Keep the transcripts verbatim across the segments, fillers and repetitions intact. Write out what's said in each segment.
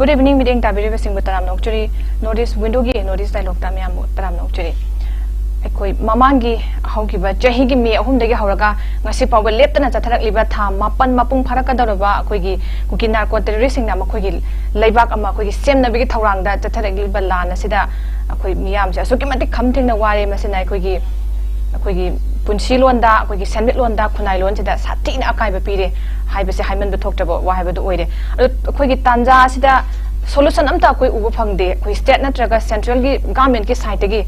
Good evening, ꯃꯤꯠꯌꯦꯡ ꯇꯥꯕꯤꯔꯤꯕꯁꯤꯡꯕꯨ ꯇꯔꯥꯝꯅ ꯑꯣꯛꯆꯔꯤ꯫ North East Window ꯒꯤ North East Dialogue ꯇ ꯃꯌꯥꯝꯕꯨ ꯇꯔꯥꯝꯅ ꯑꯣꯛꯆꯔꯤ꯫ ꯑꯩꯈꯣꯏ ꯃꯃꯥꯡꯒꯤ ꯍꯧꯈꯤꯕ ꯆꯍꯤꯒꯤ ꯃꯦ ꯑꯍꯨꯝꯗꯒꯤ ꯍꯧꯔꯒ ꯉꯁꯤ ꯐꯥꯎꯕ ꯂꯦꯞꯇꯅ ꯆꯠꯊꯔꯛꯂꯤꯕ ꯊꯥ ꯃꯥꯄꯟ ꯃꯄꯨꯡ ꯐꯥꯔꯛꯀꯗꯧꯔꯕ ꯑꯩꯈꯣꯏꯒꯤ ꯀꯨꯀꯤ ꯅꯥꯔꯀꯣ ꯇꯦꯔꯣꯔꯤꯁꯁꯤꯡꯅ ꯃꯈꯣꯏꯒꯤ ꯂꯩꯕꯥꯛ ꯑꯃ ꯑꯩꯈꯣꯏꯒꯤ ꯁꯦꯝꯅꯕꯒꯤ ꯊꯧꯔꯥꯡꯗ ꯆꯠꯊꯔꯛꯂꯤꯕ ꯂꯥꯟ ꯑꯁꯤꯗ ꯑꯩꯈꯣꯏ ꯃꯤꯌꯥꯝꯁꯦ ꯑꯁꯨꯛꯀꯤ ꯃꯇꯤꯛ ꯈꯝ ꯊꯦꯡꯅ ꯋꯥꯔꯦ꯫ ꯃꯁꯤꯅ ꯑꯩꯈꯣꯏꯒꯤ ꯑꯩꯈꯣꯏꯒꯤ ꯄꯨꯟꯁꯤꯂꯣꯟꯗ, ꯑꯩꯈꯣꯏꯒꯤ ꯁꯦꯟꯃꯤꯠꯂꯣꯟꯗ, ꯈꯨꯟꯅꯥꯏꯂꯣꯟꯁꯤꯗ ꯁꯥꯊꯤꯅ ꯑꯀꯥꯏꯕ ꯄꯤꯔꯦ ꯍꯥꯏꯕꯁꯦ ꯍꯥꯏꯃꯟꯕ ꯊꯣꯛꯇ꯭ꯔꯕ ꯋꯥ ꯍꯥꯏꯕꯗꯨ ꯑꯣꯏꯔꯦ꯫ ꯑꯗꯣ ꯑꯩꯈꯣꯏꯒꯤ ꯇꯥꯟꯖꯥ ꯑꯁꯤꯗ solution ꯑꯝꯇ ꯑꯩꯈꯣꯏ ꯎꯕ ꯐꯪꯗꯦ꯫ ꯑꯩꯈꯣꯏ state ꯅꯠꯇ꯭ꯔꯒ central ꯒꯤ government ꯀꯤ side ꯇꯒꯤ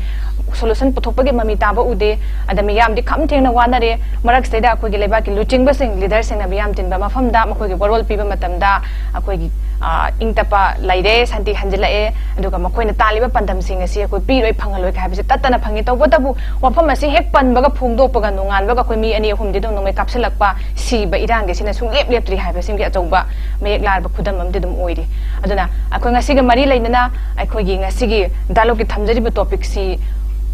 solution ꯄꯨꯊꯣꯛꯄꯒꯤ ꯃꯃꯤ ꯇꯥꯕ ꯎꯗꯦ꯫ ꯑꯗ ꯃꯤꯌꯥꯝꯗꯤ ꯈꯝ ꯊꯦꯡꯅ ꯋꯥꯅꯔꯦ꯫ ꯃꯔꯛꯁꯤꯗꯩꯗ ꯑꯩꯈꯣꯏꯒꯤ ꯂꯩꯕꯥꯛꯀꯤ ꯂꯨꯆꯤꯡꯕꯁꯤꯡ, leader ꯁꯤꯡꯅ ꯃꯤꯌꯥꯝ ꯇꯤꯟꯕ ꯃꯐꯝꯗ ꯃꯈꯣꯏꯒꯤ ꯋꯥꯔꯣꯜ ꯄꯤꯕ ꯃꯇꯝꯗ ꯑꯩꯈꯣꯏꯒꯤ, ꯑ, ꯏꯪ ꯇꯞꯄ ꯂꯩꯔꯦ, ꯁꯥꯟꯇꯤ ꯍꯟꯖꯤꯜꯂꯛꯑꯦ, ꯑꯗꯨꯒ ꯃꯈꯣꯏꯅ ꯇꯥꯜꯂꯤꯕ ꯄꯥꯟꯗꯝꯁꯤꯡ ꯑꯁꯤ ꯑꯩꯈꯣꯏ ꯄꯤꯔꯣꯏ, ꯐꯪꯍꯜꯂꯣꯏ ꯍꯥꯏꯕꯁꯤ ꯇꯠꯇꯅ ꯐꯪꯉꯤ꯫ ꯇꯧꯕꯇꯕꯨ ꯋꯥꯐꯝ ꯑꯁꯤ ꯍꯦꯛ ꯄꯟꯕꯒ ꯐꯣꯡꯗꯣꯛꯄꯒ ꯅꯣꯡꯉꯥꯟꯕꯒ ꯑꯩꯈꯣꯏ ꯃꯤ ꯑꯅꯤ ꯑꯍꯨꯝꯗꯤ ꯑꯗꯨꯝ ꯅꯣꯡꯃꯩ ꯀꯥꯞꯁꯤꯜꯂꯛꯄ, ꯁꯤꯕ ꯏꯔꯥꯡꯒꯤ ꯁꯤꯅ ꯁꯨꯡꯂꯦꯞ ꯂꯦꯞꯇ꯭ꯔꯤ ꯍꯥꯏꯕꯁꯤꯒꯤ ꯑꯆꯧꯕ ꯃꯌꯦꯛ ꯂꯥꯔꯕ ꯈꯨꯗꯝ ꯑꯃꯗꯤ ꯑꯗꯨꯝ ꯑꯣꯏꯔꯤ꯫ ꯑꯗꯨꯅ ꯑꯩꯈꯣꯏ ꯉꯁꯤꯒ ꯃꯔꯤ ꯂꯩꯅꯅ ꯑꯩꯈꯣꯏꯒꯤ ꯉꯁꯤꯒꯤ dialogue ꯀꯤ ꯊꯝꯖꯔꯤꯕ topic ꯁꯤ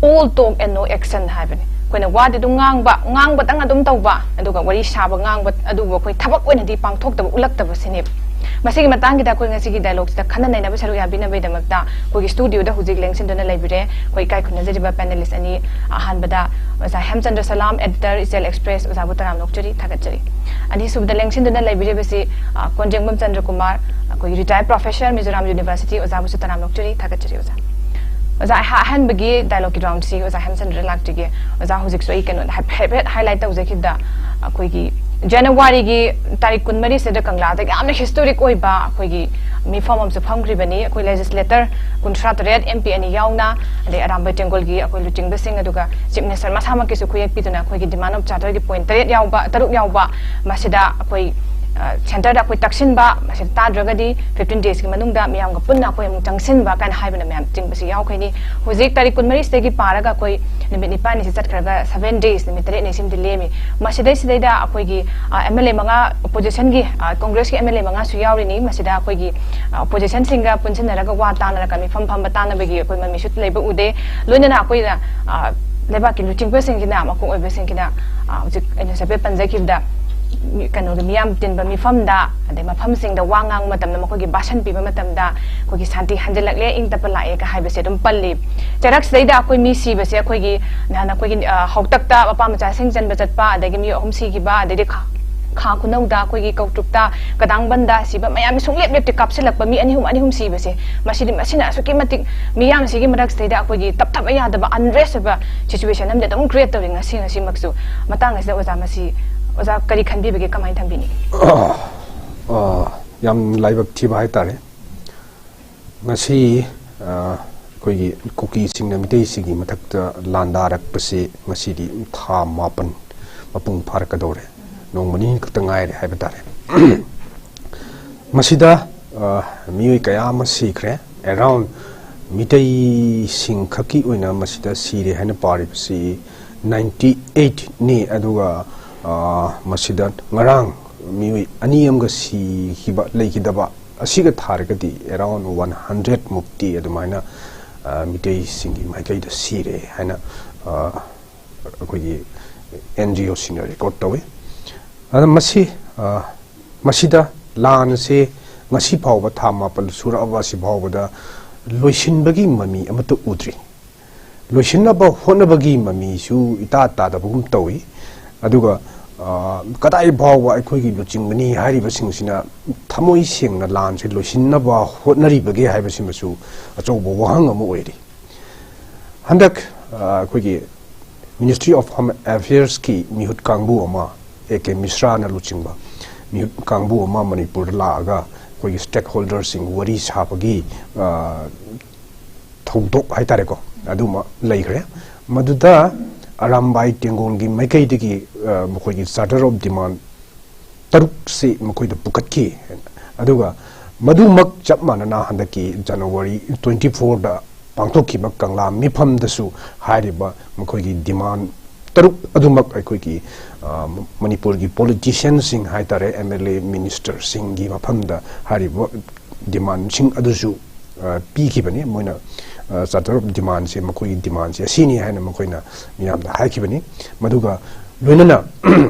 "All talk and no action" ꯍꯥꯏꯕꯅꯤ꯫ ꯑꯩꯈꯣꯏꯅ ꯋꯥꯗꯤ ꯑꯗꯨꯝ ꯉꯥꯡꯕ, ꯉꯥꯡꯕꯇꯪ ꯑꯗꯨꯝ ꯇꯧꯕ, ꯑꯗꯨꯒ ꯋꯥꯔꯤ ꯁꯥꯕ, ꯉꯥꯡꯕ, ꯑꯗꯨꯕꯨ ꯑꯩꯈꯣꯏ ꯊꯕꯛ ꯑꯣꯏꯅꯗꯤ ꯄꯥꯡꯊꯣꯛꯇꯕ, ꯎꯠꯂꯛꯇꯕ ꯁꯤꯅꯦꯕ꯫ ꯃꯁꯤꯒꯤ ꯃꯇꯥꯡꯒꯤꯗ ꯑꯩꯈꯣꯏ ꯉꯁꯤꯒꯤ dialogue ꯁꯤꯗ ꯈꯟꯅ ꯅꯩꯅꯕ ꯁꯔꯨꯛ ꯌꯥꯕꯤꯅꯕꯒꯤꯗꯃꯛꯇ ꯑꯩꯈꯣꯏꯒꯤ studio ꯗ ꯍꯧꯖꯤꯛ ꯂꯦꯡꯁꯤꯟꯗꯨꯅ ꯂꯩꯕꯤꯔꯦ ꯑꯩꯈꯣꯏ ꯏꯀꯥꯏ ꯈꯨꯝꯅꯖꯔꯤꯕ panelist ꯑꯅꯤ꯫ ꯑꯍꯥꯟꯕꯗ ꯑꯣꯖꯥ ꯍꯦꯝꯆꯟꯗ꯭ꯔ ꯁꯂꯥꯝ, editor, ꯏꯆꯦꯜ Express, ꯑꯣꯖꯥꯕꯨ ꯇꯔꯥꯝꯅ ꯑꯣꯛꯆꯔꯤ, ꯊꯥꯒꯠꯆꯔꯤ꯫ ꯑꯅꯤꯁꯨꯕꯗ ꯂꯦꯡꯁꯤꯟꯗꯨꯅ ꯂꯩꯕꯤꯔꯤꯕꯁꯤ, ꯑ, ꯀꯣꯟꯖꯦꯡꯕꯝ ꯆꯟꯗ꯭ꯔ ꯀꯨꯃꯥꯔ, ꯑꯩꯈꯣꯏꯒꯤ retired professor, ꯃꯤꯖꯣꯔꯥꯝ University, ꯑꯣꯖꯥꯕꯨꯁꯨ ꯇꯔꯥꯝꯅ ꯑꯣꯛꯆꯔꯤ, ꯊꯥꯒꯠꯆꯔꯤ ꯑꯣꯖꯥ꯫ ꯑꯣꯖꯥ, ꯑꯩꯍꯥꯛ ꯑꯍꯥꯟꯕꯒꯤ dialogue ꯀꯤ round ꯁꯤ ꯑꯣꯖꯥ ꯍꯦꯝꯆꯟꯗ꯭ꯔ ꯂꯥꯛꯆꯒꯦ꯫ ꯑꯣꯖꯥ, ꯍꯧꯖꯤꯛꯁꯨ ꯑꯩ ꯀꯩꯅꯣ ꯍꯥꯏꯐꯦꯠ highlight ꯇꯧꯖꯈꯤꯕꯗ, ꯑꯩꯈꯣꯏꯒꯤ ꯖꯅꯋꯥꯔꯤꯒꯤ ꯇꯥꯔꯤꯛ ꯀꯨꯟꯃꯔꯤꯁꯤꯗ ꯀꯪꯂꯥꯗ ꯌꯥꯝꯅ historic ꯑꯣꯏꯕ ꯑꯩꯈꯣꯏꯒꯤ ꯃꯤꯐꯝ ꯑꯃꯁꯨ ꯐꯝꯈ꯭ꯔꯤꯕꯅꯤ꯫ ꯑꯩꯈꯣꯏ legislator ꯀꯨꯟꯊ꯭ꯔꯥ ꯇꯔꯦꯠ, M P ꯑꯅꯤ ꯌꯥꯎꯅ, ꯑꯗꯩ ꯑꯔꯥꯝꯕꯥꯏ ꯇꯦꯡꯒꯣꯜꯒꯤ ꯑꯩꯈꯣꯏ ꯂꯨꯆꯤꯡꯕꯁꯤꯡ, ꯑꯗꯨꯒ Chief Minister ꯃꯁꯥꯃꯛꯀꯤꯁꯨ ꯈꯨꯌꯦꯛ ꯄꯤꯗꯨꯅ ꯑꯩꯈꯣꯏꯒꯤ demand of charter ꯒꯤ point ꯇꯔꯦꯠ ꯌꯥꯎꯕ, ꯇꯔꯨꯛ ꯌꯥꯎꯕ, ꯃꯁꯤꯗ ꯑꯩꯈꯣꯏ, ꯑ, centre ꯗ ꯑꯩꯈꯣꯏ ꯇꯛꯁꯤꯟꯕ, ꯃꯁꯤꯗ ꯇꯥꯗ꯭ꯔꯒꯗꯤ fifteen days ꯀꯤ ꯃꯅꯨꯡꯗ ꯃꯤꯌꯥꯝꯒ ꯄꯨꯟꯅ ꯑꯩꯈꯣꯏ ꯑꯃꯨꯛ ꯆꯪꯁꯤꯟꯕ ꯀꯥꯏꯅ ꯍꯥꯏꯕꯅ ꯃꯌꯥꯝ ꯆꯤꯡꯕꯁꯤ ꯌꯥꯎꯈ꯭ꯔꯅꯤ꯫ ꯍꯧꯖꯤꯛ ꯇꯥꯔꯤꯛ ꯀꯨꯟꯃꯔꯤꯁꯤꯗꯒꯤ ꯄꯥꯔꯒ ꯑꯩꯈꯣꯏ ꯅꯨꯃꯤꯠ ꯅꯤꯄꯥꯜꯅꯤꯁꯤ ꯆꯠꯈ꯭ꯔꯒ seven days, ꯅꯨꯃꯤꯠ ꯇꯔꯦꯠꯅꯤ ꯁꯤꯃꯗꯤ ꯂꯦꯝꯃꯤ꯫ ꯃꯁꯤꯗꯩꯁꯤꯗꯩꯗ ꯑꯩꯈꯣꯏꯒꯤ, ꯑ, M L A ꯃꯉꯥ, opposition ꯒꯤ, ꯑ, Congress ꯀꯤ M L A ꯃꯉꯥꯁꯨ ꯌꯥꯎꯔꯤꯅꯤ꯫ ꯃꯁꯤꯗ ꯑꯩꯈꯣꯏꯒꯤ, ꯑ, opposition ꯁꯤꯡꯒ ꯄꯨꯟꯁꯤꯟꯅꯔꯒ ꯋꯥ ꯇꯥꯅꯔꯒ ꯃꯤꯐꯝ ꯐꯝꯕ ꯇꯥꯅꯕꯒꯤ ꯑꯩꯈꯣꯏ ꯃꯃꯤꯁꯨ ꯂꯩꯕ ꯎꯗꯦ꯫ ꯂꯣꯏꯅꯅ ꯑꯩꯈꯣꯏꯅ, ꯑ, ꯂꯩꯕꯥꯛꯀꯤ ꯂꯨꯆꯤꯡꯕꯁꯤꯡꯒꯤꯅ, ꯃꯀꯣꯛ ꯑꯣꯏꯕꯁꯤꯡꯒꯤꯅ, ꯑ, ꯍꯧꯖꯤꯛ ꯑꯩꯅ ꯉꯁꯥꯏ ꯄꯟꯖꯈꯤꯕꯗ ꯀꯩꯅꯣꯒꯤ ꯃꯤꯌꯥꯝ ꯇꯤꯟꯕ ꯃꯤꯐꯝꯗ, ꯑꯗꯩ ꯃꯐꯝꯁꯤꯡꯗ ꯋꯥ ꯉꯥꯡꯕ ꯃꯇꯝꯗ, ꯃꯈꯣꯏꯒꯤ ꯚꯥꯁꯟ ꯄꯤꯕ ꯃꯇꯝꯗ ꯑꯩꯈꯣꯏꯒꯤ ꯁꯥꯟꯇꯤ ꯍꯟꯖꯤꯜꯂꯛꯂꯦ, ꯏꯪ ꯇꯞꯄ ꯂꯥꯛꯑꯦꯒ ꯍꯥꯏꯕꯁꯦ ꯑꯗꯨꯝ ꯄꯜꯂꯤ꯫ ꯆꯩꯔꯛꯁꯤꯗꯩꯗ ꯑꯩꯈꯣꯏ ꯃꯤ ꯁꯤꯕꯁꯦ ꯑꯩꯈꯣꯏꯒꯤ ꯅꯍꯥꯟ ꯑꯩꯈꯣꯏꯒꯤ, ꯑ, ꯍꯧꯇꯛꯇ ꯃꯄꯥ ꯃꯆꯥꯁꯤꯡ ꯆꯟꯕ ꯆꯠꯄ, ꯑꯗꯒꯤ ꯃꯤꯑꯣꯏ ꯑꯍꯨꯝ ꯁꯤꯈꯤꯕ, ꯑꯗꯩꯗꯤ ꯈꯥ-, ꯈꯥ ꯈꯨꯅꯧꯗ ꯑꯩꯈꯣꯏꯒꯤ ꯀꯧꯇ꯭ꯔꯨꯛꯇ ꯀꯗꯥꯡꯕꯟꯗ ꯁꯤꯕ ꯃꯌꯥꯝ ꯁꯨꯡꯂꯦꯞ ꯂꯦꯞꯇꯦ ꯀꯥꯞꯁꯤꯜꯂꯛꯄ, ꯃꯤ ꯑꯅꯤ ꯑꯍꯨꯝ, ꯑꯅꯤ ꯑꯍꯨꯝ ꯁꯤꯕꯁꯦ, ꯃꯁꯤꯗꯤ, ꯃꯁꯤꯅ ꯑꯁꯨꯛꯀꯤ ꯃꯇꯤꯛ ꯃꯤꯌꯥꯝꯁꯤꯒꯤ ꯃꯔꯛꯁꯤꯗꯩꯗ ꯑꯩꯈꯣꯏꯒꯤ ꯇꯞꯊꯕ ꯌꯥꯗꯕ unrest ꯑꯣꯏꯕ situation ꯑꯃꯗꯤ ꯑꯗꯨꯝ create ꯇꯧꯔꯤ ꯉꯁꯤ, ꯉꯁꯤꯃꯛꯁꯨ꯫ ꯃꯇꯥꯡ ꯑꯁꯤꯗ ꯑꯣꯖꯥ, ꯃꯁꯤ ꯑꯣꯖꯥ ꯀꯔꯤ ꯈꯟꯕꯤꯕꯒꯦ, ꯀꯃꯥꯏꯅ ꯊꯝꯕꯤꯅꯤꯡꯉꯤ? ꯑ, ꯌꯥꯝ ꯂꯥꯏꯕꯛ ꯊꯤꯕ ꯍꯥꯏꯇꯥꯔꯦ꯫ ꯉꯁꯤ, ꯑ, ꯑꯩꯈꯣꯏꯒꯤ ꯀꯨꯀꯤꯁꯤꯡꯅ ꯃꯤꯇꯩꯁꯤꯡꯒꯤ ꯃꯊꯛꯇ ꯂꯥꯟꯗꯥꯔꯛꯄꯁꯤ ꯉꯁꯤꯗꯤ ꯊꯥ ꯃꯥꯄꯟ ꯃꯄꯨꯡ ꯐꯥꯔꯛꯀꯗꯧꯔꯦ꯫ ꯅꯣꯡꯃ ꯅꯤꯅꯤ ꯈꯛꯇ ꯉꯥꯏꯔꯦ ꯍꯥꯏꯕ ꯇꯥꯔꯦ꯫ ꯃꯁꯤꯗ, ꯑ, ꯃꯤꯑꯣꯏ ꯀꯌꯥ ꯑꯃ ꯁꯤꯈ꯭ꯔꯦ꯫ Around ꯃꯤꯇꯩꯁꯤꯡ ꯈꯛꯀꯤ ꯑꯣꯏꯅ ꯃꯁꯤꯗ ꯁꯤꯔꯦ ꯍꯥꯏꯅ ꯄꯥꯔꯤꯕꯁꯤ ninety eight ꯅꯤ, ꯑꯗꯨꯒ, ꯑ, ꯃꯁꯤꯗ ꯉꯔꯥꯡ ꯃꯤꯑꯣꯏ ꯑꯅꯤ ꯑꯃꯒ ꯁꯤꯈꯤꯕ, ꯂꯩꯈꯤꯗꯕ ꯑꯁꯤꯒ ꯊꯥꯔꯒꯗꯤ around one hundred ꯃꯨꯛꯇꯤ ꯑꯗꯨꯃꯥꯏꯅ, ꯑ, ꯃꯤꯇꯩꯁꯤꯡꯒꯤ ꯃꯥꯏꯀꯩꯗ ꯁꯤꯔꯦ ꯍꯥꯏꯅ, ꯑ, ꯑꯩꯈꯣꯏꯒꯤ N G O ꯁꯤꯡꯅ record ꯇꯧꯏ꯫ ꯑꯗꯨꯅ ꯃꯁꯤ, ꯑ, ꯃꯁꯤꯗ ꯂꯥꯟ ꯑꯁꯤ ꯉꯁꯤ ꯐꯥꯎꯕ, ꯊꯥ ꯃꯥꯄꯜ ꯁꯨꯔꯛꯑꯕ ꯑꯁꯤ ꯐꯥꯎꯕꯗ ꯂꯣꯏꯁꯤꯟꯕꯒꯤ ꯃꯃꯤ ꯑꯃꯠꯇ ꯎꯗ꯭ꯔꯤ꯫ ꯂꯣꯏꯁꯤꯟꯅꯕ ꯍꯣꯠꯅꯕꯒꯤ ꯃꯃꯤꯁꯨ ꯏꯇꯥ ꯇꯥꯗꯕꯒꯨꯝ ꯇꯧꯏ꯫ ꯑꯗꯨꯒ, ꯑ, ꯀꯗꯥꯏ ꯐꯥꯎꯕ ꯑꯩꯈꯣꯏꯒꯤ ꯂꯨꯆꯤꯡꯕꯅꯤ ꯍꯥꯏꯔꯤꯕꯁꯤꯡꯁꯤꯅ ꯊꯃꯣꯏ ꯁꯦꯡꯅ ꯂꯥꯟꯁꯤ ꯂꯣꯏꯁꯤꯟꯅꯕ ꯍꯣꯠꯅꯔꯤꯕꯒꯦ ꯍꯥꯏꯕꯁꯤꯃꯁꯨ ꯑꯆꯧꯕ ꯋꯥꯍꯪ ꯑꯃ ꯑꯣꯏꯔꯤ꯫ ꯍꯟꯗꯛ, ꯑ, ꯑꯩꯈꯣꯏꯒꯤ Ministry of Home Affairs ꯀꯤ ꯃꯤꯍꯨꯠ ꯀꯥꯡꯕꯨ ꯑꯃ, A K ꯃꯤꯁ꯭ꯔꯥꯅ ꯂꯨꯆꯤꯡꯕ ꯃꯤꯍꯨꯠ ꯀꯥꯡꯕꯨ ꯑꯃ ꯃꯅꯤꯄꯨꯔꯗ ꯂꯥꯛꯑꯒ ꯑꯩꯈꯣꯏꯒꯤ stakeholder ꯁꯤꯡ ꯋꯥꯔꯤ ꯁꯥꯕꯒꯤ, ꯑ, ꯊꯧꯗꯣꯛ ꯍꯥꯏꯇꯥꯔꯦꯀꯣ, ꯑꯗꯨꯃ ꯂꯩꯈ꯭ꯔꯦ꯫ ꯃꯗꯨꯗ ꯑꯔꯥꯝꯕꯥꯏ ꯇꯦꯡꯒꯣꯜꯒꯤ ꯃꯥꯏꯀꯩꯗꯒꯤ, ꯑ, ꯃꯈꯣꯏꯒꯤ Charter of Demand ꯇꯔꯨꯛꯁꯤ ꯃꯈꯣꯏꯗ ꯄꯨꯈꯠꯈꯤ꯫ ꯑꯗꯨꯒ ꯃꯗꯨꯃꯛ ꯆꯞ ꯃꯥꯟꯅꯅ ꯍꯟꯗꯛꯀꯤ January twenty four ꯗ ꯄꯥꯡꯊꯣꯛꯈꯤꯕ ꯀꯪꯂꯥ ꯃꯤꯐꯝꯗꯁꯨ ꯍꯥꯏꯔꯤꯕ ꯃꯈꯣꯏꯒꯤ demand ꯇꯔꯨꯛ ꯑꯗꯨꯃꯛ ꯑꯩꯈꯣꯏꯒꯤ, ꯑ, ꯃꯅꯤꯄꯨꯔꯒꯤ politician ꯁꯤꯡ ꯍꯥꯏꯇꯥꯔꯦ, M L A, minister ꯁꯤꯡꯒꯤ ꯃꯐꯝꯗ ꯍꯥꯏꯔꯤꯕ demand ꯁꯤꯡ ꯑꯗꯨꯁꯨ, ꯑ, ꯄꯤꯈꯤꯕꯅꯤ꯫ ꯃꯣꯏꯅ, ꯑ, Charter of Demand ꯁꯦ, ꯃꯈꯣꯏꯒꯤ demand ꯁꯦ ꯑꯁꯤꯅꯤ ꯍꯥꯏꯅ ꯃꯈꯣꯏꯅ ꯃꯤꯌꯥꯝꯗ ꯍꯥꯏꯈꯤꯕꯅꯤ꯫ ꯃꯗꯨꯒ ꯂꯣꯏꯅꯅ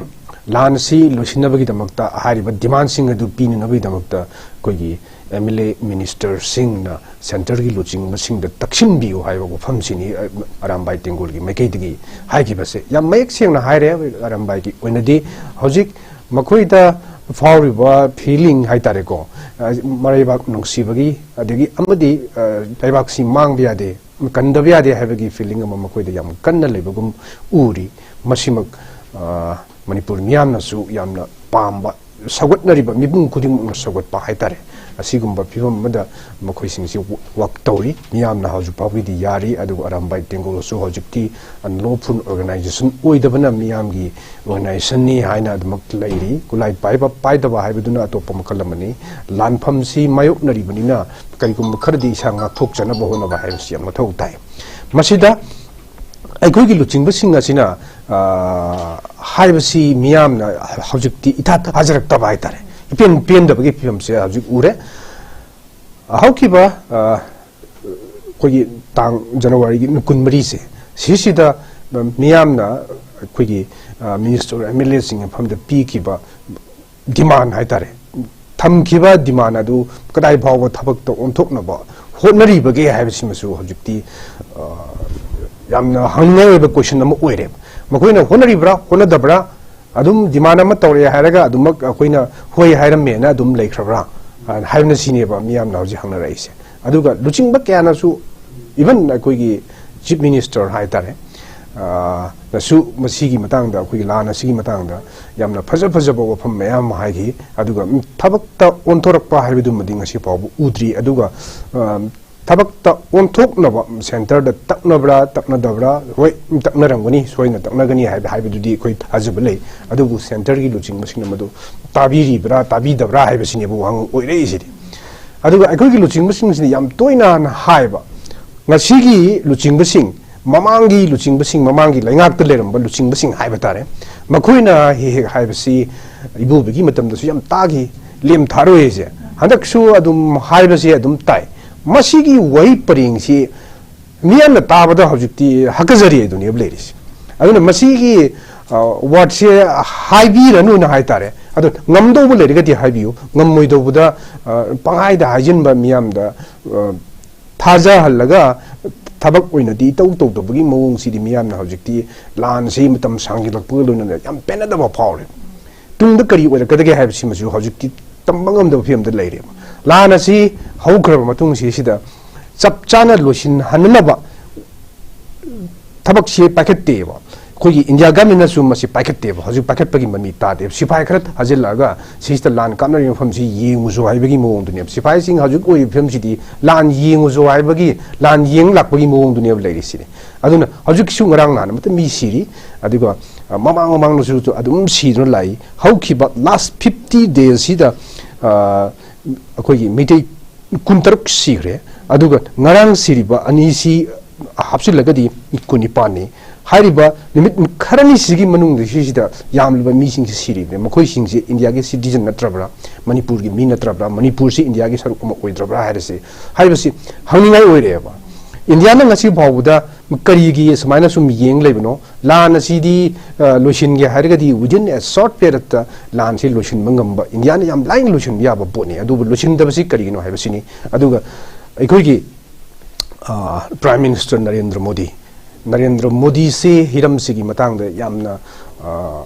ꯂꯥꯟ ꯑꯁꯤ ꯂꯣꯏꯁꯤꯟꯅꯕꯒꯤꯗꯃꯛꯇ ꯍꯥꯏꯔꯤꯕ ꯗꯤꯃꯥꯟꯁꯤꯡ ꯑꯗꯨ ꯄꯤꯅꯅꯕꯒꯤꯗꯃꯛꯇ ꯑꯩꯈꯣꯏꯒꯤ ꯑꯦꯝ ꯑꯦꯜ ꯑꯦ ꯃꯤꯅꯤꯁꯇꯔꯁꯤꯡꯅ ꯁꯦꯟꯇꯔꯒꯤ ꯂꯨꯆꯤꯡꯕꯁꯤꯡꯗ ꯇꯛꯁꯤꯟꯕꯤꯌꯨ ꯍꯥꯏꯕ ꯋꯥꯐꯝꯁꯤꯅꯤ꯫ ꯑ, ꯑꯔꯥꯝꯕꯥꯏ ꯇꯦꯡꯒꯣꯜꯒꯤ ꯃꯥꯏꯀꯩꯗꯒꯤ ꯍꯥꯏꯈꯤꯕꯁꯦ ꯌꯥꯝ ꯃꯌꯦꯛ ꯁꯦꯡꯅ ꯍꯥꯏꯔꯦ꯫ ꯑꯔꯥꯝꯕꯥꯏꯒꯤ ꯑꯣꯏꯅꯗꯤ ꯍꯧꯖꯤꯛ ꯃꯈꯣꯏꯗ ꯐꯥꯎꯔꯤꯕ ꯐꯤꯂꯤꯡ ꯍꯥꯏꯇꯥꯔꯦꯀꯣ, ꯑ, ꯃꯔꯩꯕꯥꯛ ꯅꯨꯡꯁꯤꯕꯒꯤ, ꯑꯗꯒꯤ ꯑꯃꯗꯤ, ꯑ, ꯂꯩꯕꯥꯛꯁꯤ ꯃꯥꯡꯕ ꯌꯥꯗꯦ, ꯀꯟꯗꯕ ꯌꯥꯗꯦ ꯍꯥꯏꯕꯒꯤ ꯐꯤꯂꯤꯡ ꯑꯃ ꯃꯈꯣꯏꯗ ꯌꯥꯝ ꯀꯟꯅ ꯂꯩꯕꯒꯨꯝ ꯎꯔꯤ꯫ ꯃꯁꯤꯃꯛ, ꯑ, ꯃꯅꯤꯄꯨꯔ ꯃꯤꯌꯥꯝꯅꯁꯨ ꯌꯥꯝꯅ ꯄꯥꯝꯕ, ꯁꯧꯒꯠꯅꯔꯤꯕ ꯃꯤꯄꯨꯝ ꯈꯨꯗꯤꯡꯃꯛꯅ ꯁꯧꯒꯠꯄ ꯍꯥꯏꯇꯥꯔꯦ꯫ ꯑꯁꯤꯒꯨꯝꯕ ꯐꯤꯕꯝ ꯑꯃꯗ ꯃꯈꯣꯏꯁꯤꯡꯁꯤ ꯋ-, ꯋꯥꯛ ꯇꯧꯔꯤ꯫ ꯃꯤꯌꯥꯝꯅ ꯍꯧꯖꯤꯛ ꯐꯥꯎꯕꯒꯤꯗꯤ ꯌꯥꯔꯤ, ꯑꯗꯨꯒ ꯑꯔꯥꯝꯕꯥꯏ ꯇꯦꯡꯒꯣꯜꯁꯨ ꯍꯧꯖꯤꯛꯇꯤ ꯑꯟꯂꯣꯐꯨꯜ ꯑꯣꯔꯒꯅꯥꯏꯖꯦꯁꯟ ꯑꯣꯏꯗꯕꯅ ꯃꯤꯌꯥꯝꯒꯤ ꯑꯣꯔꯒꯅꯥꯏꯖꯦꯁꯟꯅꯤ ꯍꯥꯏꯅ ꯑꯗꯨꯃꯛ ꯂꯩꯔꯤ꯫ ꯈꯨꯠꯂꯥꯏ ꯄꯥꯏꯕ ꯄꯥꯏꯗꯕ ꯍꯥꯏꯕꯗꯨꯅ ꯑꯇꯣꯞꯄ ꯃꯈꯜ ꯑꯃꯅꯤ꯫ ꯂꯥꯟꯐꯝꯁꯤ ꯃꯥꯌꯣꯛꯅꯔꯤꯕꯅꯤꯅ ꯀꯔꯤꯒꯨꯝꯕ ꯈꯔꯗꯤ ꯏꯁꯥ ꯉꯥꯛꯊꯣꯛꯆꯅꯕ ꯍꯣꯠꯅꯕ ꯍꯥꯏꯕꯁꯤ ꯌꯥꯝ ꯃꯊꯧ ꯇꯥꯏ꯫ ꯃꯁꯤꯗ ꯑꯩꯈꯣꯏꯒꯤ ꯂꯨꯆꯤꯡꯕꯁꯤꯡ ꯑꯁꯤꯅ, ꯑ, ꯍꯥꯏꯕꯁꯤ ꯃꯤꯌꯥꯝꯅ ꯍꯧꯖꯤꯛꯇꯤ ꯏꯊꯥ ꯊꯥꯖꯔꯛꯇꯕ ꯍꯥꯏꯇꯥꯔꯦ, ꯏꯄꯦꯟ ꯄꯦꯟꯗꯕꯒꯤ ꯐꯤꯕꯝꯁꯦ ꯍꯧꯖꯤꯛ ꯎꯔꯦ꯫ ꯍꯧꯈꯤꯕ, ꯑ, ꯑꯩꯈꯣꯏꯒꯤ ꯇꯥꯡ ꯖꯅꯋꯥꯔꯤꯒꯤ ꯀꯨꯟꯃꯔꯤꯁꯦ, ꯁꯤꯁꯤꯗ ꯃꯤꯌꯥꯝꯅ ꯑꯩꯈꯣꯏꯒꯤ, ꯑ, ꯃꯤꯅꯤꯁꯇꯔ, ꯑꯦꯝ ꯑꯦꯜ ꯑꯦꯁꯤꯡꯒꯤ ꯃꯐꯝꯗ ꯄꯤꯈꯤꯕ ꯗꯤꯃꯥꯟ ꯍꯥꯏꯇꯥꯔꯦ, ꯊꯝꯈꯤꯕ ꯗꯤꯃꯥꯟ ꯑꯗꯨ ꯀꯗꯥꯏ ꯐꯥꯎꯕ ꯊꯕꯛꯇ ꯑꯣꯟꯊꯣꯛꯅꯕ ꯍꯣꯠꯅꯔꯤꯕꯒꯦ ꯍꯥꯏꯕꯁꯤꯃꯁꯨ ꯍꯧꯖꯤꯛꯇꯤ, ꯑ, ꯌꯥꯝꯅ ꯍꯪꯅꯤꯡꯉꯥꯏ ꯑꯣꯏꯕ ꯀꯣꯏꯁꯟ ꯑꯃ ꯑꯣꯏꯔꯦ꯫ ꯃꯈꯣꯏꯅ ꯍꯣꯠꯅꯔꯤꯕ꯭ꯔꯥ, ꯍꯣꯠꯅꯗꯕ꯭ꯔꯥ? ꯑꯗꯨꯝ ꯗꯤꯃꯥꯟ ꯑꯃ ꯇꯧꯔꯛꯑꯦ ꯍꯥꯏꯔꯒ ꯑꯗꯨꯃꯛ ꯑꯩꯈꯣꯏꯅ ꯍꯣꯏ ꯍꯥꯏꯔꯝꯃꯦꯅ ꯑꯗꯨꯝ ꯂꯩꯈ꯭ꯔꯕ꯭ꯔꯥ, ꯑ, ꯍꯥꯏꯕꯅ ꯁꯤꯅꯦꯕ ꯃꯤꯌꯥꯝꯅ ꯍꯧꯖꯤꯛ ꯍꯪꯅꯔꯛꯏꯁꯦ꯫ ꯑꯗꯨꯒ ꯂꯨꯆꯤꯡꯕ ꯀꯌꯥꯅꯁꯨ, ꯏꯚꯟ ꯑꯩꯈꯣꯏꯒꯤ ꯆꯤꯐ ꯃꯤꯅꯤꯁꯇꯔ ꯍꯥꯏꯇꯥꯔꯦ, ꯑ, ꯅꯁꯨ ꯃꯁꯤꯒꯤ ꯃꯇꯥꯡꯗ, ꯑꯩꯈꯣꯏꯒꯤ ꯂꯥꯟ ꯑꯁꯤꯒꯤ ꯃꯇꯥꯡꯗ ꯌꯥꯝꯅ ꯐꯖ ꯐꯖꯕ ꯋꯥꯐꯝ ꯃꯌꯥꯝ ꯑꯃ ꯍꯥꯏꯈꯤ꯫ ꯑꯗꯨꯒ, ꯎꯝ, ꯊꯕꯛꯇ ꯑꯣꯟꯊꯣꯔꯛꯄ ꯍꯥꯏꯕꯗꯨꯃꯗꯤ ꯉꯁꯤ ꯐꯥꯎꯕ ꯎꯗ꯭ꯔꯤ꯫ ꯑꯗꯨꯒ, ꯑ, ꯊꯕꯛꯇ ꯑꯣꯟꯊꯣꯛꯅꯕ ꯁꯦꯟꯇꯔꯗ ꯇꯛꯅꯕ꯭ꯔꯥ, ꯇꯛꯅꯗꯕ꯭ꯔꯥ? ꯍꯣꯏ, ꯇꯛꯅꯔꯝꯒꯅꯤ, ꯁꯣꯏꯅ ꯇꯛꯅꯒꯅꯤ ꯍꯥꯏꯕ, ꯍꯥꯏꯕꯗꯨꯗꯤ ꯑꯩꯈꯣꯏ ꯊꯥꯖꯕ ꯂꯩ꯫ ꯑꯗꯨꯕꯨ ꯁꯦꯟꯇꯔꯒꯤ ꯂꯨꯆꯤꯡꯕꯁꯤꯡꯅ ꯃꯗꯨ ꯇꯥꯕꯤꯔꯤꯕ꯭ꯔꯥ, ꯇꯥꯕꯤꯗꯕ꯭ꯔꯥ ꯍꯥꯏꯕꯁꯤꯅꯦꯕ ꯋꯥꯍꯪ ꯑꯣꯏꯔꯛꯏꯁꯤꯗꯤ꯫ ꯑꯗꯨꯒ ꯑꯩꯈꯣꯏꯒꯤ ꯂꯨꯆꯤꯡꯕꯁꯤꯡꯁꯤꯅ ꯌꯥꯝ ꯇꯣꯏꯅ ꯍꯥꯏꯕ, ꯉꯁꯤꯒꯤ ꯂꯨꯆꯤꯡꯕꯁꯤꯡ, ꯃꯃꯥꯡꯒꯤ ꯂꯨꯆꯤꯡꯕꯁꯤꯡ, ꯃꯃꯥꯡꯒꯤ ꯂꯩꯉꯥꯛꯇ ꯂꯩꯔꯝꯕ ꯂꯨꯆꯤꯡꯕꯁꯤꯡ ꯍꯥꯏꯕ ꯇꯥꯔꯦ, ꯃꯈꯣꯏꯅ ꯍꯦꯛ ꯍꯦꯛ ꯍꯥꯏꯕꯁꯤ, ꯏꯕꯣꯕꯤꯒꯤ ꯃꯇꯝꯗꯁꯨ ꯌꯥꯝ ꯇꯥꯈꯤ, ꯂꯦꯝ ꯊꯥꯔꯣꯏꯁꯦ꯫ ꯍꯟꯗꯛꯁꯨ ꯑꯗꯨꯝ ꯍꯥꯏꯕꯁꯦ ꯑꯗꯨꯝ ꯇꯥꯏ꯫ ꯃꯁꯤꯒꯤ ꯋꯥꯍꯩ ꯄꯔꯦꯡꯁꯤ ꯃꯤꯌꯥꯝꯅ ꯇꯥꯕꯗ ꯍꯧꯖꯤꯛꯇꯤ ꯍꯥꯀꯖꯔꯤ ꯑꯗꯨꯅꯦꯕ ꯂꯩꯔꯤꯁꯦ꯫ ꯑꯗꯨꯅ ꯃꯁꯤꯒꯤ ꯋꯥꯔꯗꯁꯦ ꯍꯥꯏꯕꯤꯔꯅꯨꯅ ꯍꯥꯏꯇꯥꯔꯦ꯫ ꯑꯗꯣ ꯉꯝꯗꯧꯕ ꯂꯩꯔꯒꯗꯤ ꯍꯥꯏꯕꯤꯌꯨ, ꯉꯝꯃꯣꯏꯗꯧꯕꯗ ꯑ, ꯄꯪꯍꯥꯏꯗ ꯍꯥꯏꯖꯤꯟꯕ, ꯃꯤꯌꯥꯝꯗ ꯑ, ꯊꯥꯖꯍꯜꯂꯒ ꯊꯕꯛ ꯑꯣꯏꯅꯗꯤ ꯏꯇꯧ ꯇꯧꯗꯕꯒꯤ ꯃꯑꯣꯡꯁꯤꯗꯤ ꯃꯤꯌꯥꯝꯅ ꯍꯧꯖꯤꯛꯇꯤ ꯂꯥꯟꯁꯤ ꯃꯇꯝ ꯁꯥꯡꯖꯤꯜꯂꯛꯄꯒ ꯂꯣꯏꯅꯅ ꯌꯥꯝ ꯄꯦꯟꯅꯗꯕ ꯐꯥꯎꯔꯦ꯫ ꯇꯨꯡꯗ ꯀꯔꯤ ꯑꯣꯏꯔꯛꯀꯗꯒꯦ ꯍꯥꯏꯕꯁꯤꯃꯁꯨ ꯍꯧꯖꯤꯛꯇꯤ ꯇꯝꯕ ꯉꯝꯗꯕ ꯐꯤꯕꯝꯗ ꯂꯩꯔꯦꯕ꯫ ꯂꯥꯟ ꯑꯁꯤ ꯍꯧꯈ꯭ꯔꯕ ꯃꯇꯨꯡꯁꯤꯗ ꯆꯞ ꯆꯥꯅ ꯂꯣꯏꯁꯤꯟꯍꯟꯅꯅꯕ ꯊꯕꯛꯁꯤ ꯄꯥꯏꯈꯠꯇꯦꯕ꯫ ꯑꯩꯈꯣꯏꯒꯤ ꯏꯟꯗꯤꯌꯥ ꯒꯃꯦꯟꯅꯁꯨ ꯃꯁꯤ ꯄꯥꯏꯈꯠꯇꯦꯕ꯫ ꯍꯧꯖꯤꯛ ꯄꯥꯏꯈꯠꯄꯒꯤ ꯃꯃꯤ ꯇꯥꯗꯦꯕ꯫ ꯁꯤꯐꯥꯏ ꯈꯔ ꯊꯥꯖꯤꯜꯂꯛꯑꯒ ꯁꯤꯁꯤꯗ ꯂꯥꯟ ꯀꯥꯞꯅꯔꯤꯕ ꯃꯐꯝꯁꯤ ꯌꯦꯡꯉꯨꯁꯨ ꯍꯥꯏꯕꯒꯤ ꯃꯑꯣꯡꯗꯨꯅꯦꯕ꯫ ꯁꯤꯐꯥꯏꯁꯤꯡ ꯍꯧꯖꯤꯛ ꯑꯣꯏꯔꯤꯕ ꯐꯤꯕꯝꯁꯤꯗꯤ ꯂꯥꯟ ꯌꯦꯡꯉꯨꯁꯨ ꯍꯥꯏꯕꯒꯤ, ꯂꯥꯟ ꯌꯦꯡ ꯂꯥꯛꯄꯒꯤ ꯃꯑꯣꯡꯗꯨꯅꯦꯕ ꯂꯩꯔꯤꯁꯤꯅꯦ꯫ ꯑꯗꯨꯅ ꯍꯧꯖꯤꯛꯁꯨ ꯉꯔꯥꯡ ꯅꯍꯥꯟ ꯑꯃꯇ ꯃꯤ ꯁꯤꯔꯤ, ꯑꯗꯨꯒ ꯑ, ꯃꯃꯥꯡ ꯃꯃꯥꯡꯗꯁꯨ ꯑꯗꯨꯝ ꯁꯤꯗꯨꯅ ꯂꯥꯛꯏ꯫ ꯍꯧꯈꯤꯕ ꯂꯥꯁ ꯐꯤꯐꯇꯤ ꯗꯦꯁꯁꯤꯗ ꯑꯩꯈꯣꯏꯒꯤ ꯃꯤꯇꯩ ꯀꯨꯟꯇꯔꯨꯛ ꯁꯤꯈ꯭ꯔꯦ꯫ ꯑꯗꯨꯒ ꯉꯔꯥꯡ ꯁꯤꯔꯤꯕ ꯑꯅꯤꯁꯤ ꯍꯥꯞꯆꯤꯜꯂꯒꯗꯤ ꯀꯨꯟꯅꯤꯄꯥꯟꯅꯤ꯫ ꯍꯥꯏꯔꯤꯕ ꯅꯨꯃꯤꯠ ꯈꯔꯅꯤꯁꯤꯒꯤ ꯃꯅꯨꯡꯗ ꯁꯤꯁꯤꯗ ꯌꯥꯝꯂꯤꯕ ꯃꯤꯁꯤꯡꯁꯤ ꯁꯤꯔꯤꯕꯅꯤ꯫ ꯃꯈꯣꯏꯁꯤꯡꯁꯤ ꯏꯟꯗꯤꯌꯥꯒꯤ ꯁꯤꯇꯤꯖꯟ ꯅꯠꯇ꯭ꯔꯕ꯭ꯔꯥ, ꯃꯅꯤꯄꯨꯔꯒꯤ ꯃꯤ ꯅꯠꯇ꯭ꯔꯕ꯭ꯔꯥ, ꯃꯅꯤꯄꯨꯔꯁꯤ ꯏꯟꯗꯤꯌꯥꯒꯤ ꯁꯔꯨꯛ ꯑꯃ ꯑꯣꯏꯗ꯭ꯔꯕ꯭ꯔꯥ ꯍꯥꯏꯔꯁꯤ, ꯍꯥꯏꯕꯁꯤ ꯍꯪꯅꯤꯡꯉꯥꯏ ꯑꯣꯏꯔꯛꯑꯦꯕ꯫ ꯏꯟꯗꯤꯌꯥꯅ ꯉꯁꯤ ꯐꯥꯎꯕꯗ ꯀꯔꯤꯒꯤ ꯁꯨꯃꯥꯏꯅ ꯁꯨꯝ ꯌꯦꯡ ꯂꯩꯕꯅꯣ? ꯂꯥꯟ ꯑꯁꯤꯗꯤ ꯑ, ꯂꯣꯏꯁꯤꯟꯒꯦ ꯍꯥꯏꯔꯒꯗꯤ within a short periodꯇ ꯂꯥꯟꯁꯤ ꯂꯣꯏꯁꯤꯟꯕ ꯉꯝꯕ, ꯏꯟꯗꯤꯌꯥꯅ ꯌꯥꯝ ꯂꯥꯏꯅ ꯂꯣꯏꯁꯤꯟꯕ ꯌꯥꯕ ꯄꯣꯠꯅꯤ꯫ ꯑꯗꯨꯕꯨ ꯂꯣꯏꯁꯤꯟꯗꯕꯁꯤ ꯀꯔꯤꯒꯤꯅꯣ ꯍꯥꯏꯕꯁꯤꯅꯤ꯫ ꯑꯗꯨꯒ ꯑꯩꯈꯣꯏꯒꯤ ꯑ, Prime Minister ꯅꯔꯦꯟꯗ꯭ꯔ ꯃꯣꯗꯤ, ꯅꯔꯦꯟꯗ꯭ꯔ ꯃꯣꯗꯤꯁꯤ ꯍꯤꯔꯝꯁꯤꯒꯤ ꯃꯇꯥꯡꯗ ꯌꯥꯝꯅ ꯑ,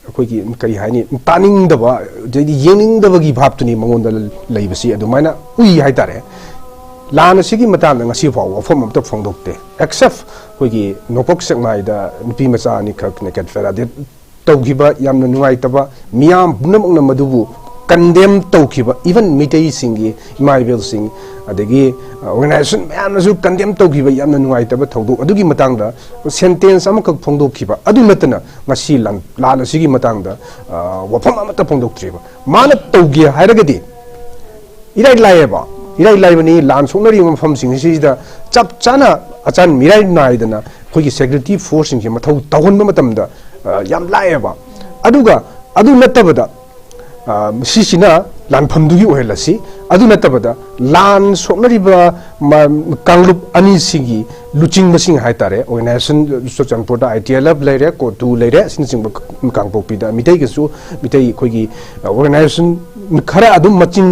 ꯑꯩꯈꯣꯏꯒꯤ ꯀꯔꯤ ꯍꯥꯏꯅꯤ, ꯇꯥꯅꯤꯡꯗꯕ, ꯑꯗꯩꯗꯤ ꯌꯦꯡꯅꯤꯡꯗꯕꯒꯤ ꯚꯥꯞꯇꯨꯅꯤ ꯃꯉꯣꯟꯗ ꯂꯩꯕꯁꯤ꯫ ꯑꯗꯨꯃꯥꯏꯅ ꯎꯏ ꯍꯥꯏꯇꯥꯔꯦ꯫ ꯂꯥꯟ ꯑꯁꯤꯒꯤ ꯃꯇꯥꯡꯗ ꯉꯁꯤ ꯐꯥꯎꯕ ꯋꯥꯐꯝ ꯑꯝꯇ ꯐꯣꯡꯗꯣꯛꯇꯦ, except ꯑꯩꯈꯣꯏꯒꯤ ꯅꯣꯡꯄꯣꯛ ꯁꯦꯛꯃꯥꯏꯗ ꯅꯨꯄꯤ ꯃꯆꯥ ꯑꯅꯤꯈꯛ naked parade ꯇꯧꯈꯤꯕ, ꯌꯥꯝꯅ ꯅꯨꯡꯉꯥꯏꯇꯕ, ꯃꯤꯌꯥꯝ ꯄꯨꯝꯅꯃꯛꯅ ꯃꯗꯨꯕꯨ condemn ꯇꯧꯈꯤꯕ, even ꯃꯤꯇꯩꯁꯤꯡꯒꯤ ꯏꯃꯥ ꯏꯕꯦꯜꯁꯤꯡ, ꯑꯗꯒꯤ ꯑ, organization ꯃꯌꯥꯝꯅꯁꯨ condemn ꯇꯧꯈꯤꯕ ꯌꯥꯝꯅ ꯅꯨꯡꯉꯥꯏꯇꯕ ꯊꯧꯗꯣꯛ ꯑꯗꯨꯒꯤ ꯃꯇꯥꯡꯗ sentence ꯑꯃꯈꯛ ꯐꯣꯡꯗꯣꯛꯈꯤꯕ꯫ ꯑꯗꯨ ꯅꯠꯇꯅ ꯉꯁꯤ ꯂꯥꯟ, ꯂꯥꯟ ꯑꯁꯤꯒꯤ ꯃꯇꯥꯡꯗ ꯑ, ꯋꯥꯐꯝ ꯑꯃꯠꯇ ꯐꯣꯡꯗꯣꯛꯇ꯭ꯔꯤꯕ꯫ ꯃꯥꯅ ꯇꯧꯒꯦ ꯍꯥꯏꯔꯒꯗꯤ ꯏꯔꯥꯏ ꯂꯥꯏꯌꯦꯕ, ꯏꯔꯥꯏ ꯂꯥꯏꯕꯅꯤ꯫ ꯂꯥꯟ ꯁꯣꯛꯅꯔꯤꯕ ꯃꯐꯝꯁꯤꯡ ꯑꯁꯤꯗ ꯆꯞ ꯆꯥꯅ ꯑꯆꯥꯟ ꯃꯤꯔꯥꯏ ꯅꯥꯏꯗꯅ ꯑꯩꯈꯣꯏꯒꯤ security forceꯁꯤꯡꯁꯦ ꯃꯊꯧ ꯇꯧꯍꯟꯕ ꯃꯇꯝꯗ ꯑ, ꯌꯥꯝ ꯂꯥꯏꯌꯦꯕ꯫ ꯑꯗꯨꯒ ꯑꯗꯨ ꯅꯠꯇꯕꯗ ꯑ, ꯁꯤꯁꯤꯅ ꯂꯥꯟꯐꯝꯗꯨꯒꯤ ꯑꯣꯏꯍꯜꯂꯁꯤ꯫ ꯑꯗꯨ ꯅꯠꯇꯕꯗ ꯂꯥꯟ ꯁꯣꯛꯅꯔꯤꯕ ꯃ-, ꯀꯥꯡꯂꯨꯞ ꯑꯅꯤꯁꯤꯒꯤ ꯂꯨꯆꯤꯡꯕꯁꯤꯡ ꯍꯥꯏꯇꯥꯔꯦ, ꯑꯣꯔꯒꯅꯥꯏꯖꯦꯁꯟ ꯆꯨꯔꯆꯥꯟꯄꯨꯔꯗ ꯑꯥꯏ ꯇꯤ ꯑꯦꯜ ꯑꯦꯐ ꯂꯩꯔꯦ, ꯀꯣꯇꯨ ꯂꯩꯔꯦ, ꯑꯁꯤꯅꯆꯤꯡꯕ ꯀꯥꯡꯄꯣꯛꯄꯤꯗ ꯃꯤꯇꯩꯒꯤꯁꯨ, ꯃꯤꯇꯩ ꯑꯩꯈꯣꯏꯒꯤ ꯑꯣꯔꯒꯅꯥꯏꯖꯦꯁꯟ ꯈꯔ ꯑꯗꯨꯝ ꯃꯆꯤꯟ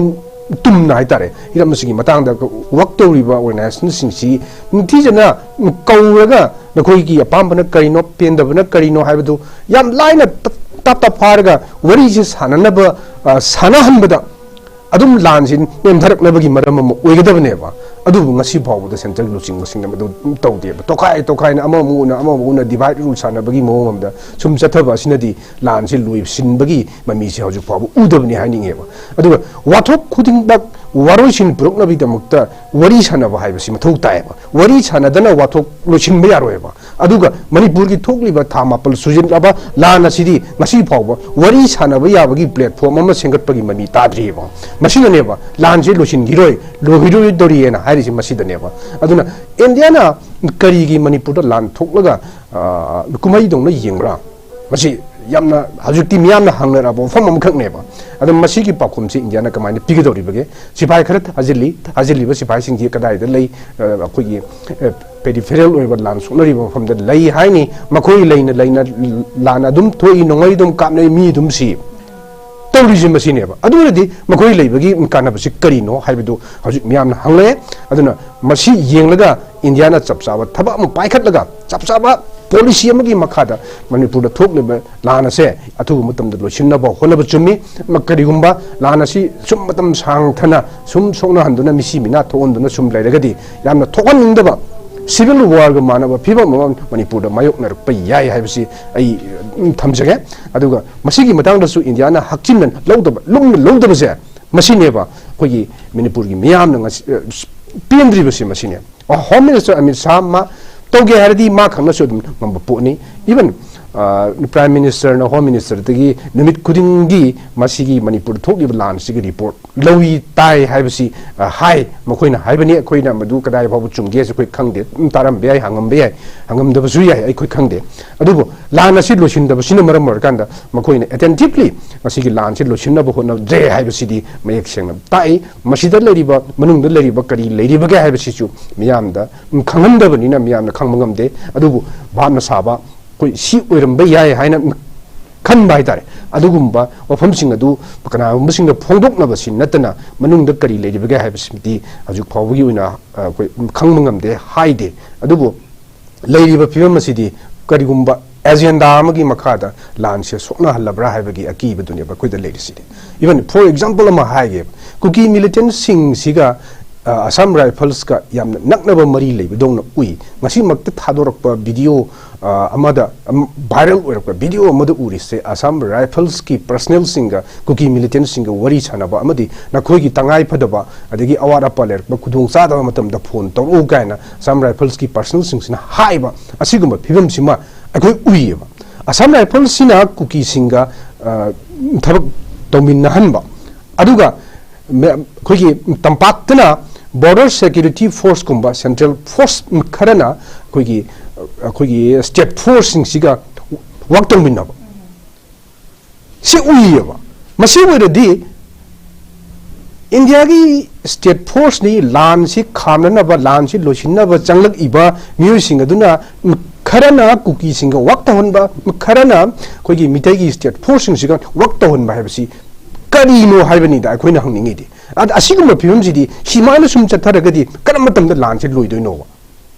ꯇꯨꯝꯅ ꯍꯥꯏꯇꯥꯔꯦ, ꯍꯤꯔꯝ ꯑꯁꯤꯒꯤ ꯃꯇꯥꯡꯗ ꯋꯥꯛ ꯇꯧꯔꯤꯕ ꯑꯣꯔꯒꯅꯥꯏꯖꯦꯁꯟꯁꯤꯡꯁꯤ ꯅꯤꯡꯊꯤꯖꯅ ꯀꯧꯔꯒ ꯅꯈꯣꯏꯒꯤ ꯑꯄꯥꯝꯕꯅ ꯀꯔꯤꯅꯣ, ꯄꯦꯟꯗꯕꯅ ꯀꯔꯤꯅꯣ ꯍꯥꯏꯕꯗꯨ ꯌꯥꯝ ꯂꯥꯏꯅ ꯇꯞ ꯇꯞ ꯇꯞ ꯐꯥꯔꯒ ꯋꯥꯔꯤꯁꯦ ꯁꯥꯟꯅꯅꯕ, ꯑ, ꯁꯥꯟꯅꯍꯟꯕꯗ ꯑꯗꯨꯝ ꯂꯥꯟꯁꯤ ꯅꯦꯝꯊꯔꯛꯅꯕꯒꯤ ꯃꯔꯝ ꯑꯃ ꯑꯣꯏꯒꯗꯕꯅꯦꯕ꯫ ꯑꯗꯨꯕꯨ ꯉꯁꯤ ꯐꯥꯎꯕꯗ ꯁꯦꯟꯇ꯭ꯔꯦꯜ ꯂꯨꯆꯤꯡꯕꯁꯤꯡꯅ ꯃꯗꯨ ꯇꯧꯗꯦꯕ꯫ ꯇꯣꯈꯥꯏ ꯇꯣꯈꯥꯏꯅ ꯑꯃꯃꯨꯛ ꯎꯅ ꯑꯃꯃꯨꯛ ꯎꯅ ꯗꯤꯚꯥꯏꯠ ꯔꯨꯜ ꯁꯥꯟꯅꯕꯒꯤ ꯃꯑꯣꯡ ꯑꯃꯗ ꯁꯨꯝ ꯆꯠꯊꯕ ꯑꯁꯤꯅꯗꯤ ꯂꯥꯟꯁꯤ ꯂꯣꯏꯁꯤꯟꯕꯒꯤ ꯃꯃꯤꯁꯤ ꯍꯧꯖꯤꯛ ꯐꯥꯎꯕ ꯎꯗꯕꯅꯤ ꯍꯥꯏꯅꯤꯡꯉꯦꯕ꯫ ꯑꯗꯨꯒ ꯋꯥꯊꯣꯛ ꯈꯨꯗꯤꯡꯃꯛ ꯋꯥꯔꯣꯏꯁꯤꯟ ꯄꯨꯔꯛꯅꯕꯒꯤꯗꯃꯛꯇ ꯋꯥꯔꯤ ꯁꯥꯟꯅꯕ ꯍꯥꯏꯕꯁꯤ ꯃꯊꯧ ꯇꯥꯏꯌꯦꯕ꯫ ꯋꯥꯔꯤ ꯁꯥꯟꯅꯗꯅ ꯋꯥꯊꯣꯛ ꯂꯣꯏꯁꯤꯟꯕ ꯌꯥꯔꯣꯏꯕ꯫ ꯑꯗꯨꯒ ꯃꯅꯤꯄꯨꯔꯒꯤ ꯊꯣꯛꯂꯤꯕ ꯊꯥ ꯃꯥꯄꯜ ꯁꯨꯖꯤꯜꯂꯕ ꯂꯥꯟ ꯑꯁꯤꯗꯤ ꯉꯁꯤ ꯐꯥꯎꯕ ꯋꯥꯔꯤ ꯁꯥꯟꯅꯕ ꯌꯥꯕꯒꯤ ꯄ꯭ꯂꯦꯠꯐꯣꯝ ꯑꯃ ꯁꯦꯝꯒꯠꯄꯒꯤ ꯃꯃꯤ ꯇꯥꯗ꯭ꯔꯤꯑꯕ꯫ ꯃꯁꯤꯅꯅꯦꯕ ꯂꯥꯟꯁꯦ ꯂꯣꯏꯁꯤꯟꯈꯤꯔꯣꯏ, ꯂꯣꯏꯈꯤꯔꯣꯏꯗꯧꯔꯤꯑꯅ ꯍꯥꯏꯔꯤꯁꯦ ꯃꯁꯤꯗꯅꯦꯕ꯫ ꯑꯗꯨꯅ ꯏꯟꯗꯤꯌꯥꯅ ꯀꯔꯤꯒꯤ ꯃꯅꯤꯄꯨꯔꯗ ꯂꯥꯟ ꯊꯣꯛꯂꯒ, ꯑ, ꯀꯨꯝꯍꯩꯗꯧꯅ ꯌꯦꯡꯕ꯭ꯔꯥ? ꯃꯁꯤ ꯌꯥꯝꯅ ꯍꯧꯖꯤꯛꯇꯤ ꯃꯤꯌꯥꯝꯅ ꯍꯪꯅꯔꯕ ꯋꯥꯐꯝ ꯑꯃꯈꯛꯅꯦꯕ꯫ ꯑꯗꯣ ꯃꯁꯤꯒꯤ ꯄꯥꯎꯈꯨꯝꯁꯤ ꯏꯟꯗꯤꯌꯥꯅ ꯀꯃꯥꯏꯅ ꯄꯤꯒꯗꯧꯔꯤꯕꯒꯦ? ꯁꯤꯐꯥꯏ ꯈꯔ ꯊꯥꯖꯤꯜꯂꯤ, ꯊꯥꯖꯤꯜꯂꯤꯕ ꯁꯤꯐꯥꯏꯁꯤꯡꯁꯤ ꯀꯗꯥꯏꯗ ꯂꯩ? ꯑ, ꯑꯩꯈꯣꯏꯒꯤ, ꯑ, ꯄꯦꯔꯤꯐꯦꯔꯦꯜ ꯑꯣꯏꯕ ꯂꯥꯟ ꯁꯣꯛꯅꯔꯤꯕ ꯃꯐꯝꯗ ꯂꯩ ꯍꯥꯏꯅꯤ꯫ ꯃꯈꯣꯏ ꯂꯩꯅ ꯂꯩꯅ ꯂꯥꯟ ꯑꯗꯨꯝ ꯊꯣꯛꯏ, ꯅꯣꯡꯃꯩ ꯑꯗꯨꯝ ꯀꯥꯞꯅꯩ, ꯃꯤ ꯑꯗꯨꯝ ꯁꯤ꯫ ꯇꯧꯔꯤꯁꯦ ꯃꯁꯤꯅꯦꯕ꯫ ꯑꯗꯨꯅꯗꯤ ꯃꯈꯣꯏ ꯂꯩꯕꯒꯤ ꯀꯥꯟꯅꯕꯁꯤ ꯀꯔꯤꯅꯣ ꯍꯥꯏꯕꯗꯨ ꯍꯧꯖꯤꯛ ꯃꯤꯌꯥꯝꯅ ꯍꯪꯂꯛꯑꯦ꯫ ꯑꯗꯨꯅ ꯃꯁꯤ ꯌꯦꯡꯂꯒ ꯏꯟꯗꯤꯌꯥꯅ ꯆꯞ ꯆꯥꯕ ꯊꯕꯛ ꯑꯃ ꯄꯥꯏꯈꯠꯂꯒ ꯆꯞ ꯆꯥꯕ ꯄꯣꯂꯤꯁꯤ ꯑꯃꯒꯤ ꯃꯈꯥꯗ ꯃꯅꯤꯄꯨꯔꯗ ꯊꯣꯛꯂꯤꯕ ꯂꯥꯟ ꯑꯁꯦ ꯑꯊꯨꯕ ꯃꯇꯝꯗ ꯂꯣꯏꯁꯤꯟꯅꯕ ꯍꯣꯠꯅꯕ ꯆꯨꯝꯃꯤ꯫ ꯃ-, ꯀꯔꯤꯒꯨꯝꯕ ꯂꯥꯟ ꯑꯁꯤ ꯁꯨꯝ ꯃꯇꯝ ꯁꯥꯡꯊꯅ ꯁꯨꯝ ꯁꯣꯛꯅꯍꯟꯗꯨꯅ ꯃꯤꯁꯤ ꯃꯤꯅꯥ ꯊꯣꯛꯍꯟꯗꯨꯅ ꯁꯨꯝ ꯂꯩꯔꯒꯗꯤ ꯌꯥꯝꯅ ꯊꯣꯛꯍꯟꯅꯤꯡꯗꯕ ꯁꯤꯚꯤꯜ ꯋꯥꯔꯒ ꯃꯥꯟꯅꯕ ꯐꯤꯕꯝ ꯑꯃ ꯃꯅꯤꯄꯨꯔꯗ ꯃꯥꯌꯣꯛꯅꯔꯛꯄ ꯌꯥꯏ ꯍꯥꯏꯕꯁꯤ ꯑꯩ, ꯎꯝ, ꯊꯝꯖꯒꯦ꯫ ꯑꯗꯨꯒ ꯃꯁꯤꯒꯤ ꯃꯇꯥꯡꯗꯁꯨ ꯏꯟꯗꯤꯌꯥꯅ ꯍꯛꯆꯤꯟꯅ ꯂꯧꯗꯕ, ꯂꯨꯝꯅ ꯂꯧꯗꯕꯁꯦ ꯃꯁꯤꯅꯦꯕ ꯑꯩꯈꯣꯏꯒꯤ ꯃꯅꯤꯄꯨꯔꯒꯤ ꯃꯤꯌꯥꯝꯅ ꯉꯁꯤ, ꯑ, ꯄꯦꯟꯗ꯭ꯔꯤꯕꯁꯦ ꯃꯁꯤꯅꯦ꯫ ꯑ, ꯍꯣꯝ ꯃꯤꯅꯤꯁꯇꯔ ꯑꯃꯤꯠ ꯁꯥꯍ ꯃꯥ ꯇꯧꯒꯦ ꯍꯥꯏꯔꯗꯤ ꯃꯥ ꯈꯪꯅꯁꯨ ꯑꯗꯨꯝ ꯉꯝꯕ ꯄꯣꯠꯅꯤ꯫ ꯏꯚꯟ ꯄ꯭ꯔꯥꯏꯝ ꯃꯤꯅꯤꯁꯇꯔꯅ ꯍꯣꯝ ꯃꯤꯅꯤꯁꯇꯔꯗꯒꯤ ꯅꯨꯃꯤꯠ ꯈꯨꯗꯤꯡꯒꯤ ꯃꯁꯤꯒꯤ ꯃꯅꯤꯄꯨꯔꯗ ꯊꯣꯛꯂꯤꯕ ꯂꯥꯟꯁꯤꯒꯤ ꯔꯤꯄꯣꯔꯠ ꯂꯧꯏ ꯇꯥꯏ ꯍꯥꯏꯕꯁꯤ, ꯑ, ꯍꯥꯏ꯫ ꯃꯈꯣꯏꯅ ꯍꯥꯏꯕꯅꯤ, ꯑꯩꯈꯣꯏꯅ ꯃꯗꯨ ꯀꯗꯥꯏ ꯐꯥꯎꯕ ꯆꯨꯝꯒꯦꯁꯨ ꯑꯩꯈꯣꯏ ꯈꯪꯗꯦ꯫ ꯑꯗꯨꯝ ꯇꯥꯔꯝꯕ ꯌꯥꯏ, ꯍꯥꯡꯉꯝꯕ ꯌꯥꯏ, ꯍꯥꯡꯉꯝꯗꯕꯁꯨ ꯌꯥꯏ, ꯑꯩꯈꯣꯏ ꯈꯪꯗꯦ꯫ ꯑꯗꯨꯕꯨ ꯂꯥꯟ ꯑꯁꯤ ꯂꯣꯏꯁꯤꯟꯗꯕꯁꯤꯅ ꯃꯔꯝ ꯑꯣꯏꯔꯀꯥꯟꯗ ꯃꯈꯣꯏꯅ attentively ꯃꯁꯤꯒꯤ ꯂꯥꯟꯁꯤ ꯂꯣꯏꯁꯤꯟꯅꯕ ꯍꯣꯠꯅꯗ꯭ꯔꯦ ꯍꯥꯏꯕꯁꯤꯗꯤ ꯃꯌꯦꯛ ꯁꯦꯡꯅ ꯇꯥꯛꯏ꯫ ꯃꯁꯤꯗ ꯂꯩꯔꯤꯕ, ꯃꯅꯨꯡꯗ ꯂꯩꯔꯤꯕ ꯀꯔꯤ ꯂꯩꯔꯤꯕꯒꯦ ꯍꯥꯏꯕꯁꯤꯁꯨ ꯃꯤꯌꯥꯝꯗ ꯈꯪꯍꯟꯗꯕꯅꯤꯅ ꯃꯤꯌꯥꯝꯅ ꯈꯪꯕ ꯉꯝꯗꯦ꯫ ꯑꯗꯨꯕꯨ ꯚꯥꯞꯅ ꯁꯥꯕ ꯑꯩꯈꯣꯏ ꯁꯤ ꯑꯣꯏꯔꯝꯕ ꯌꯥꯏ ꯍꯥꯏꯅ ꯈꯟꯕ ꯍꯥꯏꯇꯥꯔꯦ꯫ ꯑꯗꯨꯒꯨꯝꯕ ꯋꯥꯐꯝꯁꯤꯡ ꯑꯗꯨ ꯀꯅꯥꯒꯨꯝꯕꯁꯤꯡꯗ ꯐꯣꯡꯗꯣꯛꯅꯕꯁꯤ ꯅꯠꯇꯅ ꯃꯅꯨꯡꯗ ꯀꯔꯤ ꯂꯩꯔꯤꯕꯒꯦ ꯍꯥꯏꯕꯁꯤꯗꯤ ꯍꯧꯖꯤꯛ ꯐꯥꯎꯕꯒꯤ ꯑꯣꯏꯅ, ꯑ, ꯑꯩꯈꯣꯏ ꯈꯪꯕ ꯉꯝꯗꯦ, ꯍꯥꯏꯗꯦ꯫ ꯑꯗꯨꯕꯨ ꯂꯩꯔꯤꯕ ꯐꯤꯕꯝ ꯑꯁꯤꯗꯤ ꯀꯔꯤꯒꯨꯝꯕ ꯑꯦꯖꯦꯟꯗꯥ ꯑꯃꯒꯤ ꯃꯈꯥꯗ ꯂꯥꯟꯁꯦ ꯁꯣꯛꯅꯍꯜꯂꯕ꯭ꯔꯥ ꯍꯥꯏꯕꯒꯤ ꯑꯀꯤꯕꯗꯨꯅꯦꯕ ꯑꯩꯈꯣꯏꯗ ꯂꯩꯔꯤꯁꯤꯗꯤ꯫ Even for example ꯑꯃ ꯍꯥꯏꯒꯦꯕ, ꯀꯨꯀꯤ ꯃꯤꯂꯤꯇꯦꯟꯁꯤꯡꯁꯤꯒ, ꯑ, ꯑꯁꯥꯝ ꯔꯥꯏꯐꯜꯁꯀ ꯌꯥꯝꯅ ꯅꯛꯅꯕ ꯃꯔꯤ ꯂꯩꯕꯗꯧꯅ ꯎꯏ꯫ ꯉꯁꯤꯃꯛꯇ ꯊꯥꯗꯣꯔꯛꯄ ꯚꯤꯗꯤꯑꯣ, ꯑ, ꯑꯃꯗ, ꯑꯝ, ꯚꯥꯏꯔꯦꯜ ꯑꯣꯏꯔꯛꯄ ꯚꯤꯗꯤꯑꯣ ꯑꯃꯗ ꯎꯔꯤꯁꯦ ꯑꯁꯥꯝ ꯔꯥꯏꯐꯜꯁꯀꯤ ꯄꯔꯁꯅꯦꯜꯁꯤꯡꯒ ꯀꯨꯀꯤ ꯃꯤꯂꯤꯇꯦꯟꯁꯤꯡꯒ ꯋꯥꯔꯤ ꯁꯥꯟꯅꯕ ꯑꯃꯗꯤ ꯅꯈꯣꯏꯒꯤ ꯇꯉꯥꯏ ꯐꯗꯕ ꯑꯗꯒꯤ ꯑꯋꯥꯠ ꯑꯄꯥ ꯂꯩꯔꯛꯄ ꯈꯨꯗꯣꯡ ꯆꯥꯗꯕ ꯃꯇꯝꯗ ꯐꯣꯟ ꯇꯧꯔꯛꯎ ꯀꯥꯏꯅ ꯑꯁꯥꯝ ꯔꯥꯏꯐꯜꯁꯀꯤ ꯄꯔꯁꯅꯦꯜꯁꯤꯡꯁꯤꯅ ꯍꯥꯏꯕ ꯑꯁꯤꯒꯨꯝꯕ ꯐꯤꯕꯝꯁꯤꯃ ꯑꯩꯈꯣꯏ ꯎꯏꯌꯦꯕ꯫ ꯑꯁꯥꯝ ꯔꯥꯏꯐꯜꯁꯤꯅ ꯀꯨꯀꯤꯁꯤꯡꯒ, ꯑ, ꯊꯕꯛ ꯇꯧꯃꯤꯟꯅꯍꯟꯕ, ꯑꯗꯨꯒ ꯃ-, ꯑꯩꯈꯣꯏꯒꯤ ꯇꯝꯄꯥꯛꯇꯅ ꯕꯣꯔꯗꯔ ꯁꯦꯀ꯭ꯌꯨꯔꯤꯇꯤ ꯐꯣꯔꯁꯀꯨꯝꯕ ꯁꯦꯟꯇ꯭ꯔꯦꯜ ꯐꯣꯔꯁ ꯈꯔꯅ ꯑꯩꯈꯣꯏꯒꯤ, ꯑꯩꯈꯣꯏꯒꯤ ꯁ꯭ꯇꯦꯠ ꯐꯣꯔꯁꯁꯤꯡꯁꯤꯒ ꯋꯥꯛ ꯇꯧꯃꯤꯟꯅꯕ꯫ ꯁꯤ ꯎꯏꯌꯦꯕ꯫ ꯃꯁꯤ ꯑꯣꯏꯔꯗꯤ ꯏꯟꯗꯤꯌꯥꯒꯤ ꯁ꯭ꯇꯦꯠ ꯐꯣꯔꯁꯅꯤ ꯂꯥꯟꯁꯤ ꯈꯥꯝꯅꯅꯕ, ꯂꯥꯟꯁꯤ ꯂꯣꯏꯁꯤꯟꯅꯕ ꯆꯪꯂꯛꯏꯕ ꯃꯤꯑꯣꯏꯁꯤꯡ ꯑꯗꯨꯅ ꯈꯔꯅ ꯀꯨꯀꯤꯁꯤꯡꯒ ꯋꯥꯛ ꯇꯧꯍꯟꯕ, ꯈꯔꯅ ꯑꯩꯈꯣꯏꯒꯤ ꯃꯤꯇꯩꯒꯤ ꯁ꯭ꯇꯦꯠ ꯐꯣꯔꯁꯁꯤꯡꯁꯤꯒ ꯋꯥꯛ ꯇꯧꯍꯟꯕ ꯍꯥꯏꯕꯁꯤ ꯀꯔꯤꯅꯣ ꯍꯥꯏꯕꯅꯤꯗ ꯑꯩꯈꯣꯏꯅ ꯍꯪꯅꯤꯡꯉꯤꯗꯤ꯫ ꯑꯗ ꯑꯁꯤꯒꯨꯝꯕ ꯐꯤꯕꯝꯁꯤꯗꯤ ꯁꯤꯃꯥꯏꯅ ꯁꯨꯝ ꯆꯠꯊꯔꯒꯗꯤ ꯀꯔꯝꯕ ꯃꯇꯝꯗ ꯂꯥꯟꯁꯤ ꯂꯣꯏꯗꯣꯏꯅꯣꯕ?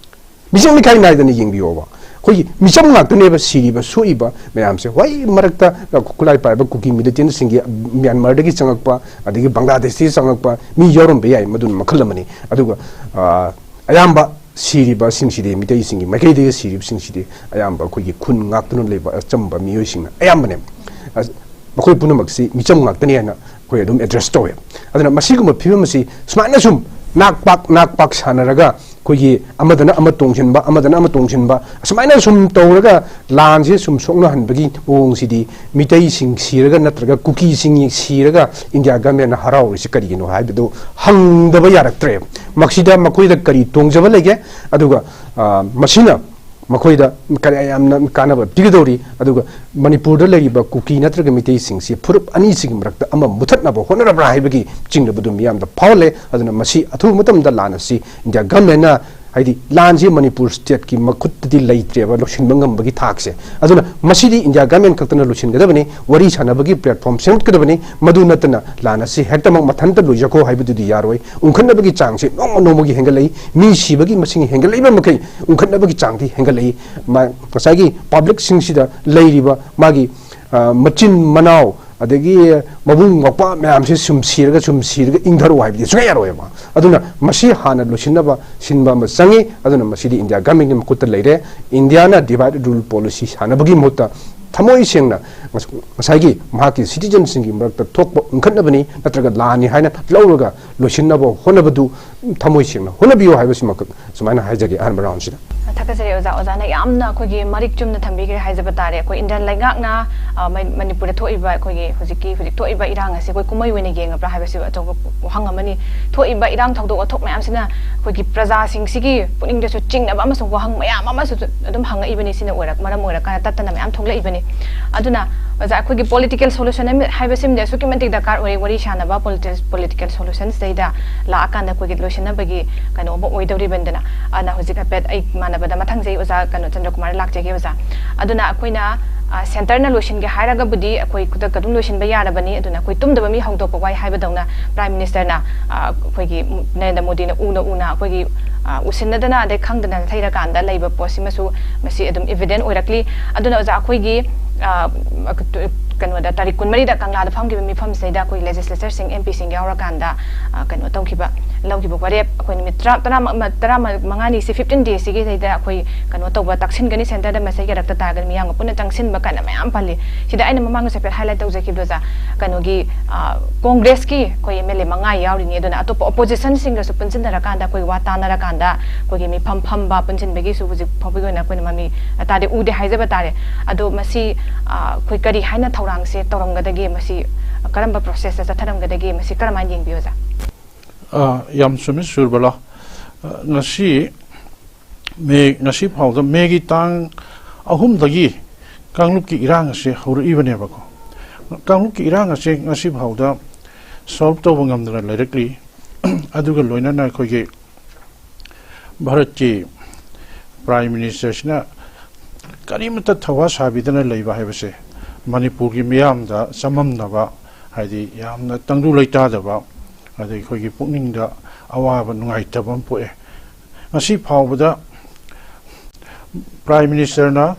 ꯃꯤꯆꯪ ꯃꯤꯈꯥꯏ ꯅꯥꯏꯗꯅ ꯌꯦꯡꯕꯤꯌꯣꯕ꯫ ꯑꯩꯈꯣꯏꯒꯤ ꯃꯤꯆꯝ ꯉꯥꯛꯇꯅꯦꯕ ꯁꯤꯔꯤꯕ, ꯁꯣꯛꯏꯕ ꯃꯌꯥꯝꯁꯦ꯫ ꯍꯣꯏ, ꯃꯔꯛꯇ ꯈꯨꯠꯂꯥꯏ ꯄꯥꯏꯕ ꯀꯨꯀꯤ ꯃꯤꯂꯤꯇꯦꯟꯁꯤꯡꯒꯤ ꯃ꯭ꯌꯥꯟꯃꯥꯔꯗꯒꯤ ꯆꯪꯉꯛꯄ, ꯑꯗꯒꯤ ꯕꯪꯒ꯭ꯂꯥꯗꯦꯁꯇꯒꯤ ꯆꯪꯉꯛꯄ ꯃꯤ ꯌꯥꯎꯔꯝꯕ ꯌꯥꯏ, ꯃꯗꯨꯅ ꯃꯈꯜ ꯑꯃꯅꯤ꯫ ꯑꯗꯨꯒ, ꯑ, ꯑꯌꯥꯝꯕ ꯁꯤꯔꯤꯕꯁꯤꯡꯁꯤꯗꯤ, ꯃꯤꯇꯩꯁꯤꯡꯒꯤ ꯃꯥꯏꯀꯩꯗꯒꯤ ꯁꯤꯔꯤꯕꯁꯤꯡꯁꯤꯗꯤ ꯑꯌꯥꯝꯕ ꯑꯩꯈꯣꯏꯒꯤ ꯈꯨꯟ ꯉꯥꯛꯇꯨꯅ ꯂꯩꯕ ꯑꯆꯝꯕ ꯃꯤꯑꯣꯏꯁꯤꯡꯅ ꯑꯌꯥꯝꯕꯅꯦꯕ꯫ ꯑ, ꯃꯈꯣꯏ ꯄꯨꯝꯅꯃꯛꯁꯤ ꯃꯤꯆꯝ ꯉꯥꯛꯇꯅꯤ ꯍꯥꯏꯅ ꯑꯩꯈꯣꯏ ꯑꯗꯨꯝ ꯑꯦꯗ꯭ꯔꯦꯁ ꯇꯧꯋꯦ꯫ ꯑꯗꯨꯅ ꯃꯁꯤꯒꯨꯝꯕ ꯐꯤꯕꯝ ꯑꯁꯤ ꯁꯨꯃꯥꯏꯅ ꯁꯨꯝ ꯅꯥꯛ ꯄꯥꯛ, ꯅꯥꯛ ꯄꯥꯛ ꯁꯥꯟꯅꯔꯒ ꯑꯩꯈꯣꯏꯒꯤ ꯑꯃꯗꯅ ꯑꯃ ꯇꯣꯡꯁꯤꯟꯕ, ꯑꯃꯗꯅ ꯑꯃ ꯇꯣꯡꯁꯤꯟꯕ, ꯑꯁꯨꯃꯥꯏꯅ ꯁꯨꯝ ꯇꯧꯔꯒ ꯂꯥꯟꯁꯦ ꯁꯨꯝ ꯁꯣꯛꯅꯍꯟꯕꯒꯤ ꯃꯑꯣꯡꯁꯤꯗꯤ, ꯃꯤꯇꯩꯁꯤꯡ ꯁꯤꯔꯒ ꯅꯠꯇ꯭ꯔꯒ ꯀꯨꯀꯤꯁꯤꯡ ꯁꯤꯔꯒ ꯏꯟꯗꯤꯌꯥ ꯒꯃꯦꯟꯅ ꯍꯔꯥꯎꯔꯤꯁꯤ ꯀꯔꯤꯒꯤꯅꯣ ꯍꯥꯏꯕꯗꯨ ꯍꯪꯗꯕ ꯌꯥꯔꯛꯇ꯭ꯔꯦ꯫ ꯃꯁꯤꯗ ꯃꯈꯣꯏꯗ ꯀꯔꯤ ꯇꯣꯡꯖꯕ ꯂꯩꯒꯦ? ꯑꯗꯨꯒ, ꯑ, ꯃꯁꯤꯅ ꯃꯈꯣꯏꯗ ꯀꯌꯥ ꯌꯥꯝꯅ ꯀꯥꯟꯅꯕ ꯄꯤꯒꯗꯧꯔꯤ? ꯑꯗꯨꯒ ꯃꯅꯤꯄꯨꯔꯗ ꯂꯩꯔꯤꯕ ꯀꯨꯀꯤ ꯅꯠꯇ꯭ꯔꯒ ꯃꯤꯇꯩꯁꯤꯡꯁꯤ ꯐꯨꯔꯨꯞ ꯑꯅꯤꯁꯤꯒꯤ ꯃꯔꯛꯇ ꯑꯃ ꯃꯨꯊꯠꯅꯕ ꯍꯣꯠꯅꯔꯕ꯭ꯔꯥ ꯍꯥꯏꯕꯒꯤ ꯆꯤꯡꯅꯕꯗꯨ ꯃꯤꯌꯥꯝꯗ ꯐꯥꯎꯍꯜꯂꯦ꯫ ꯑꯗꯨꯅ ꯃꯁꯤ ꯑꯊꯨꯕ ꯃꯇꯝꯗ ꯂꯥꯟ ꯑꯁꯤ ꯏꯟꯗꯤꯌꯥ ꯒꯃꯦꯟꯅ, ꯍꯥꯏꯗꯤ, ꯂꯥꯟꯁꯤ ꯃꯅꯤꯄꯨꯔ ꯁ꯭ꯇꯦꯠꯀꯤ ꯃꯈꯨꯠꯇꯗꯤ ꯂꯩꯇ꯭ꯔꯦꯕ, ꯂꯣꯏꯁꯤꯟꯕ ꯉꯝꯕꯒꯤ ꯊꯥꯛꯁꯦ꯫ ꯑꯗꯨꯅ ꯃꯁꯤꯗꯤ ꯏꯟꯗꯤꯌꯥ ꯒꯃꯦꯟ ꯈꯛꯇꯅ ꯂꯣꯏꯁꯤꯟꯒꯗꯕꯅꯤ, ꯋꯥꯔꯤ ꯁꯥꯟꯅꯕꯒꯤ ꯄ꯭ꯂꯦꯠꯐꯣꯝ ꯁꯦꯝꯒꯠꯀꯗꯕꯅꯤ꯫ ꯃꯗꯨ ꯅꯠꯇꯅ ꯂꯥꯟ ꯑꯁꯤ ꯍꯦꯛꯇꯃꯛ ꯃꯊꯟꯇ ꯂꯣꯏꯖꯈꯣ ꯍꯥꯏꯕꯗꯨꯗꯤ ꯌꯥꯔꯣꯏ꯫ ꯎꯪꯈꯠꯅꯕꯒꯤ ꯆꯥꯡꯁꯤ ꯅꯣꯡꯃ ꯅꯣꯡꯃꯒꯤ ꯍꯦꯟꯒꯠꯂꯛꯏ, ꯃꯤ ꯁꯤꯕꯒꯤ ꯃꯁꯤꯡ ꯍꯦꯟꯒꯠꯂꯛꯏꯕ ꯃꯈꯩ ꯎꯪꯈꯠꯅꯕꯒꯤ ꯆꯥꯡꯗꯤ ꯍꯦꯟꯒꯠꯂꯛꯏ꯫ ꯃ-, ꯉꯁꯥꯏꯒꯤ ꯄꯕ꯭ꯂꯤꯛꯁꯤꯡꯁꯤꯗ ꯂꯩꯔꯤꯕ ꯃꯥꯒꯤ, ꯑ, ꯃꯆꯤꯟ ꯃꯅꯥꯎ, ꯑꯗꯒꯤ ꯃꯕꯨꯡ ꯃꯧꯄ꯭ꯋꯥ ꯃꯌꯥꯝꯁꯦ ꯁꯨꯝ ꯁꯤꯔꯒ, ꯁꯨꯝ ꯁꯤꯔꯒ ꯏꯪꯊꯔꯛꯑꯣ ꯍꯥꯏꯕꯗꯤ ꯁꯨꯡꯌꯥ ꯌꯥꯔꯣꯏꯕ꯫ ꯑꯗꯨꯅ ꯃꯁꯤ ꯍꯥꯟꯅ ꯂꯣꯏꯁꯤꯟꯅꯕ ꯁꯤꯟꯕ ꯑꯃ ꯆꯪꯉꯤ꯫ ꯑꯗꯨꯅ ꯃꯁꯤꯗꯤ ꯏꯟꯗꯤꯌꯥ ꯒꯃꯦꯟꯒꯤ ꯃꯈꯨꯠꯇ ꯂꯩꯔꯦ꯫ ꯏꯟꯗꯤꯌꯥꯅ divide and rule policy ꯁꯥꯟꯅꯕꯒꯤ ꯃꯍꯨꯠꯇ ꯊꯃꯣꯏ ꯁꯦꯡꯅ ꯉꯁ-, ꯉꯁꯥꯏꯒꯤ ꯃꯍꯥꯛꯀꯤ citizenꯁꯤꯡꯒꯤ ꯃꯔꯛꯇ ꯊꯣꯛꯄ ꯎꯪꯈꯠꯅꯕꯅꯤ ꯅꯠꯇ꯭ꯔꯒ ꯂꯥꯟꯅꯤ ꯍꯥꯏꯅ ꯂꯧꯔꯒ ꯂꯣꯏꯁꯤꯟꯅꯕ ꯍꯣꯠꯅꯕꯗꯨ ꯊꯃꯣꯏ ꯁꯦꯡꯅ ꯍꯣꯠꯅꯕꯤꯌꯨ ꯍꯥꯏꯕꯁꯤꯃꯈꯛ ꯁꯨꯃꯥꯏꯅ ꯍꯥꯏꯖꯒꯦ ꯑꯍꯥꯟꯕ ꯔꯥꯎꯟꯁꯤꯗ꯫ ꯊꯥꯒꯠꯆꯔꯤ ꯑꯣꯖꯥ꯫ ꯑꯣꯖꯥꯅ ꯌꯥꯝꯅ ꯑꯩꯈꯣꯏꯒꯤ ꯃꯔꯤꯛ ꯆꯨꯝꯅ ꯊꯝꯕꯤꯈ꯭ꯔꯦ ꯍꯥꯏꯖꯕ ꯇꯥꯔꯦ꯫ ꯑꯩꯈꯣꯏ ꯏꯟꯗꯤꯌꯥꯟ ꯂꯩꯉꯥꯛꯅ, ꯑ, ꯃ-, ꯃꯅꯤꯄꯨꯔꯗ ꯊꯣꯛꯏꯕ ꯑꯩꯈꯣꯏꯒꯤ ꯍꯧꯖꯤꯛꯀꯤ, ꯍꯧꯖꯤꯛ ꯊꯣꯛꯏꯕ ꯏꯔꯥꯡ ꯑꯁꯤ ꯑꯩꯈꯣꯏ ꯀꯨꯝꯍꯩ ꯑꯣꯏꯅ ꯌꯦꯡꯉꯕ꯭ꯔꯥ ꯍꯥꯏꯕꯁꯤ ꯑꯆꯧꯕ ꯋꯥꯍꯪ ꯑꯃꯅꯤ꯫ ꯊꯣꯛꯏꯕ ꯏꯔꯥꯡ ꯊꯧꯗꯣꯛ ꯋꯥꯊꯣꯛ ꯃꯌꯥꯝꯁꯤꯅ ꯑꯩꯈꯣꯏꯒꯤ ꯄ꯭ꯔꯖꯥꯁꯤꯡꯁꯤꯒꯤ ꯄꯨꯛꯅꯤꯡꯗꯁꯨ ꯆꯤꯡꯅꯕ ꯑꯃꯁꯨꯡ ꯋꯥꯍꯪ ꯃꯌꯥꯝ ꯑꯃꯁꯨ ꯑꯗꯨꯝ ꯍꯪꯉꯛꯏꯕꯅꯤ꯫ ꯁꯤꯅ ꯑꯣꯏꯔꯛ-, ꯃꯔꯝ ꯑꯣꯏꯔꯀꯥꯟꯗ ꯇꯠꯇꯅ ꯃꯌꯥꯝ ꯊꯣꯛꯂꯛꯏꯕꯅꯤ꯫ ꯑꯗꯨꯅ ꯑꯣꯖꯥ, ꯑꯩꯈꯣꯏꯒꯤ political solution ꯑꯃ ꯍꯥꯏꯕꯁꯤꯃꯗꯤ ꯑꯁꯨꯛꯀꯤ ꯃꯇꯤꯛ ꯗꯔꯀꯥꯔ ꯑꯣꯏ꯫ ꯋꯥꯔꯤ ꯁꯥꯟꯅꯕ, political, political solution ꯁꯤꯗꯩꯗ ꯂꯥꯛꯑꯀꯥꯟꯗ ꯑꯩꯈꯣꯏꯒꯤ ꯂꯣꯏꯁꯤꯟꯅꯕꯒꯤ ꯀꯩꯅꯣ ꯑꯃ ꯑꯣꯏꯗꯧꯔꯤꯕꯅꯤꯗꯅ꯫ ꯑꯗꯨꯅ ꯍꯧꯖꯤꯛ ꯍꯥꯏꯐꯦꯠ ꯑꯩ ꯃꯥꯟꯅꯕꯗ ꯃꯊꯪꯁꯦ ꯑꯩ ꯑꯣꯖꯥ ꯀꯩꯅꯣ ꯆꯟꯗ꯭ꯔꯀꯨꯃꯥꯔ ꯂꯥꯛꯆꯒꯦ ꯑꯣꯖꯥ꯫ ꯑꯗꯨꯅ ꯑꯩꯈꯣꯏꯅ, ꯑ, centreꯅ ꯂꯣꯏꯁꯤꯟꯒꯦ ꯍꯥꯏꯔꯒꯕꯨꯗꯤ ꯑꯩꯈꯣꯏ ꯈꯨꯗꯛꯇ ꯑꯗꯨꯝ ꯂꯣꯏꯁꯤꯟꯕ ꯌꯥꯔꯕꯅꯤ꯫ ꯑꯗꯨꯅ ꯑꯩꯈꯣꯏ ꯇꯨꯝꯗꯕ ꯃꯤ ꯍꯧꯗꯣꯛꯄ ꯋꯥꯏ ꯍꯥꯏꯕꯗꯧꯅ Prime Ministerꯅ, ꯑ, ꯑꯩꯈꯣꯏꯒꯤ ꯅꯔꯦꯟꯗ꯭ꯔ ꯃꯣꯗꯤꯅ ꯎꯅ ꯎꯅ ꯑꯩꯈꯣꯏꯒꯤ, ꯑ, ꯎꯁꯤꯟꯅꯗꯅ ꯑꯗꯩ ꯈꯪꯗꯅ ꯊꯩꯔꯀꯥꯟꯗ ꯂꯩꯕ ꯄꯣꯠꯁꯤꯃꯁꯨ ꯃꯁꯤ ꯑꯗꯨꯝ evident ꯑꯣꯏꯔꯛꯂꯤ꯫ ꯑꯗꯨꯅ ꯑꯣꯖꯥ, ꯑꯩꯈꯣꯏꯒꯤ ꯑ, ꯀꯩꯅꯣꯗ, ꯇꯥꯔꯤꯛ ꯀꯨꯟꯃꯔꯤꯗ ꯀꯪꯂꯥꯗ ꯐꯝꯈꯤꯕ ꯃꯤꯐꯝꯁꯤꯗꯩꯗ ꯑꯩꯈꯣꯏ ꯂꯦꯖꯤꯁꯂꯦꯆꯔꯁꯤꯡ, ꯑꯦꯝ ꯄꯤꯁꯤꯡ ꯌꯥꯎꯔꯀꯥꯟꯗ, ꯑ, ꯀꯩꯅꯣ ꯇꯧꯈꯤꯕ, ꯂꯧꯈꯤꯕ ꯋꯥꯔꯦꯞ, ꯑꯩꯈꯣꯏ ꯅꯨꯃꯤꯠ ꯇꯔꯥ, ꯇꯔꯥ, ꯇꯔꯥ ꯃꯉꯥꯅꯤ, ꯁꯤ ꯐꯤꯐꯇꯤꯟ ꯗꯦꯁꯁꯤꯒꯤꯁꯤꯗ ꯑꯩꯈꯣꯏ ꯀꯩꯅꯣ ꯇꯧꯕ, ꯇꯛꯁꯤꯟꯒꯅꯤ, ꯁꯦꯟꯇꯔꯗ ꯃꯁꯤꯒꯤ ꯔꯛꯇ ꯇꯥꯒꯅꯤ, ꯃꯤꯌꯥꯝꯒ ꯄꯨꯟꯅ ꯆꯪꯁꯤꯟꯕ ꯀꯥꯏꯅ ꯃꯌꯥꯝ ꯄꯜꯂꯤ꯫ ꯁꯤꯗ ꯑꯩꯅ ꯃꯃꯥꯡꯗꯁꯨ ꯍꯥꯏꯐꯦꯠ ꯍꯥꯏꯂꯥꯏꯠ ꯇꯧꯖꯈꯤꯕꯗꯣ, ꯑꯣꯖꯥ, ꯀꯩꯅꯣꯒꯤ, ꯑ, ꯀꯣꯡꯒ꯭ꯔꯦꯁꯀꯤ ꯑꯩꯈꯣꯏ ꯑꯦꯝ ꯑꯦꯜ ꯑꯦ ꯃꯉꯥ ꯌꯥꯎꯔꯤꯅꯤ, ꯑꯗꯨꯅ ꯑꯇꯣꯞꯄ ꯑꯣꯄꯣꯖꯤꯁꯟꯁꯤꯡꯒꯁꯨ ꯄꯨꯟꯁꯤꯟꯅꯔꯀꯥꯟꯗ, ꯑꯩꯈꯣꯏ ꯋꯥ ꯇꯥꯟꯅꯔꯀꯥꯟꯗ, ꯑꯩꯈꯣꯏꯒꯤ ꯃꯤꯐꯝ ꯐꯝꯕ, ꯄꯨꯟꯁꯤꯟꯕꯒꯤꯁꯨ ꯍꯧꯖꯤꯛ ꯐꯥꯎꯕꯒꯤ ꯑꯣꯏꯅ ꯑꯩꯈꯣꯏꯅ ꯃꯃꯤ ꯇꯥꯗꯦ, ꯎꯗꯦ ꯍꯥꯏꯖꯕ ꯇꯥꯔꯦ꯫ ꯑꯗꯣ ꯃꯁꯤ, ꯑ, ꯑꯩꯈꯣꯏ ꯀꯔꯤ ꯍꯥꯏꯅ ꯊꯧꯔꯥꯡꯁꯦ ꯇꯧꯔꯝꯒꯗꯒꯦ? ꯃꯁꯤ ꯀꯔꯝꯕ ꯄ꯭ꯔꯣꯁꯦꯁꯇ ꯆꯠꯊꯔꯝꯒꯗꯒꯦ? ꯃꯁꯤ ꯀꯔꯝꯍꯥꯏꯅ ꯌꯦꯡꯕꯤ, ꯑꯣꯖꯥ? ꯑ, ꯌꯥꯝ ꯆꯨꯝꯃꯤ, ꯁꯨꯔꯕꯂꯥ꯫ ꯑ, ꯉꯁꯤ ꯃꯦ, ꯉꯁꯤ ꯐꯥꯎꯗ, ꯃꯦꯒꯤ ꯇꯥꯡ ꯑꯍꯨꯝꯗꯒꯤ ꯀꯥꯡꯂꯨꯞꯀꯤ ꯏꯔꯥꯡ ꯑꯁꯦ ꯍꯧꯔꯛꯏꯕꯅꯦꯕꯀꯣ꯫ ꯀꯥꯡꯂꯨꯞꯀꯤ ꯏꯔꯥꯡ ꯑꯁꯦ ꯉꯁꯤ ꯐꯥꯎꯗ ꯁꯣꯜꯕ ꯇꯧꯕ ꯉꯝꯗꯅ ꯂꯩꯔꯛꯂꯤ꯫ ꯑꯗꯨꯒ ꯂꯣꯏꯅꯅ ꯑꯩꯈꯣꯏꯒꯤ ꯚꯥꯔꯠꯀꯤ ꯄ꯭ꯔꯥꯏꯝ ꯃꯤꯅꯤꯁꯇꯔꯁꯤꯅ ꯀꯔꯤꯃꯠꯇ ꯊꯧꯋꯥ ꯁꯥꯕꯤꯗꯅ ꯂꯩꯕ ꯍꯥꯏꯕꯁꯦ ꯃꯅꯤꯄꯨꯔꯒꯤ ꯃꯤꯌꯥꯝꯗ ꯆꯃꯝꯅꯕ, ꯍꯥꯏꯗꯤ ꯌꯥꯝꯅ ꯇꯪꯗꯨ ꯂꯩꯇꯥꯗꯕ, ꯑꯗꯩ ꯑꯩꯈꯣꯏꯒꯤ ꯄꯨꯛꯅꯤꯡꯗ ꯑꯋꯥꯕ, ꯅꯨꯡꯉꯥꯏꯇꯕ ꯑꯃ ꯄꯣꯛꯑꯦ꯫ ꯉꯁꯤ ꯐꯥꯎꯕꯗ ꯄ꯭ꯔꯥꯏꯝ ꯃꯤꯅꯤꯁꯇꯔꯅ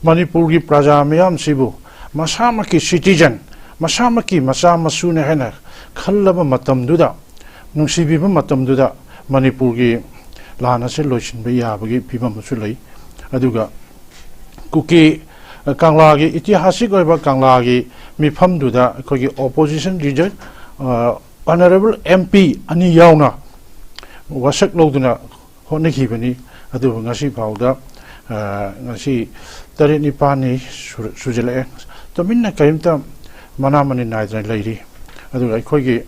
ꯃꯅꯤꯄꯨꯔꯒꯤ ꯄ꯭ꯔꯖꯥ ꯃꯤꯌꯥꯝꯁꯤꯕꯨ ꯃꯁꯥꯃꯛꯀꯤ ꯁꯤꯇꯤꯖꯟ, ꯃꯁꯥꯃꯛꯀꯤ ꯃꯆꯥ ꯃꯁꯨꯅꯦ ꯍꯥꯏꯅ ꯈꯜꯂꯕ ꯃꯇꯝꯗꯨꯗ, ꯅꯨꯡꯁꯤꯕꯤꯕ ꯃꯇꯝꯗꯨꯗ ꯃꯅꯤꯄꯨꯔꯒꯤ ꯂꯥꯟ ꯑꯁꯤ ꯂꯣꯏꯁꯤꯟꯕ ꯌꯥꯕꯒꯤ ꯐꯤꯕꯝ ꯑꯃꯁꯨ ꯂꯩ꯫ ꯑꯗꯨꯒ ꯀꯨꯀꯤ, ꯀꯪꯂꯥꯒꯤ, ꯏꯇꯤꯍꯥꯁꯤꯛ ꯑꯣꯏꯕ ꯀꯪꯂꯥꯒꯤ ꯃꯤꯐꯝꯗꯨꯗ ꯑꯩꯈꯣꯏꯒꯤ ꯑꯣꯄꯣꯖꯤꯁꯟ ꯂꯤꯗꯔ, ꯑ, ꯑꯣꯅꯔꯦꯕꯜ ꯑꯦꯝ ꯄꯤ ꯑꯅꯤ ꯌꯥꯎꯅ ꯋꯥꯁꯛ ꯂꯧꯗꯨꯅ ꯍꯣꯠꯅꯈꯤꯕꯅꯤ꯫ ꯑꯗꯨꯕꯨ ꯉꯁꯤ ꯐꯥꯎꯗ, ꯑ, ꯉꯁꯤ ꯇꯔꯦꯠ ꯅꯤꯄꯥꯜꯅꯤ ꯁꯨꯔ-, ꯁꯨꯖꯤꯜꯂꯛꯑꯦ꯫ ꯇꯨꯃꯤꯟꯅ ꯀꯔꯤꯝꯇ ꯃꯅꯥ ꯃꯅꯤꯟ ꯅꯥꯏꯗꯅ ꯂꯩꯔꯤ꯫ ꯑꯗꯨꯒ ꯑꯩꯈꯣꯏꯒꯤ,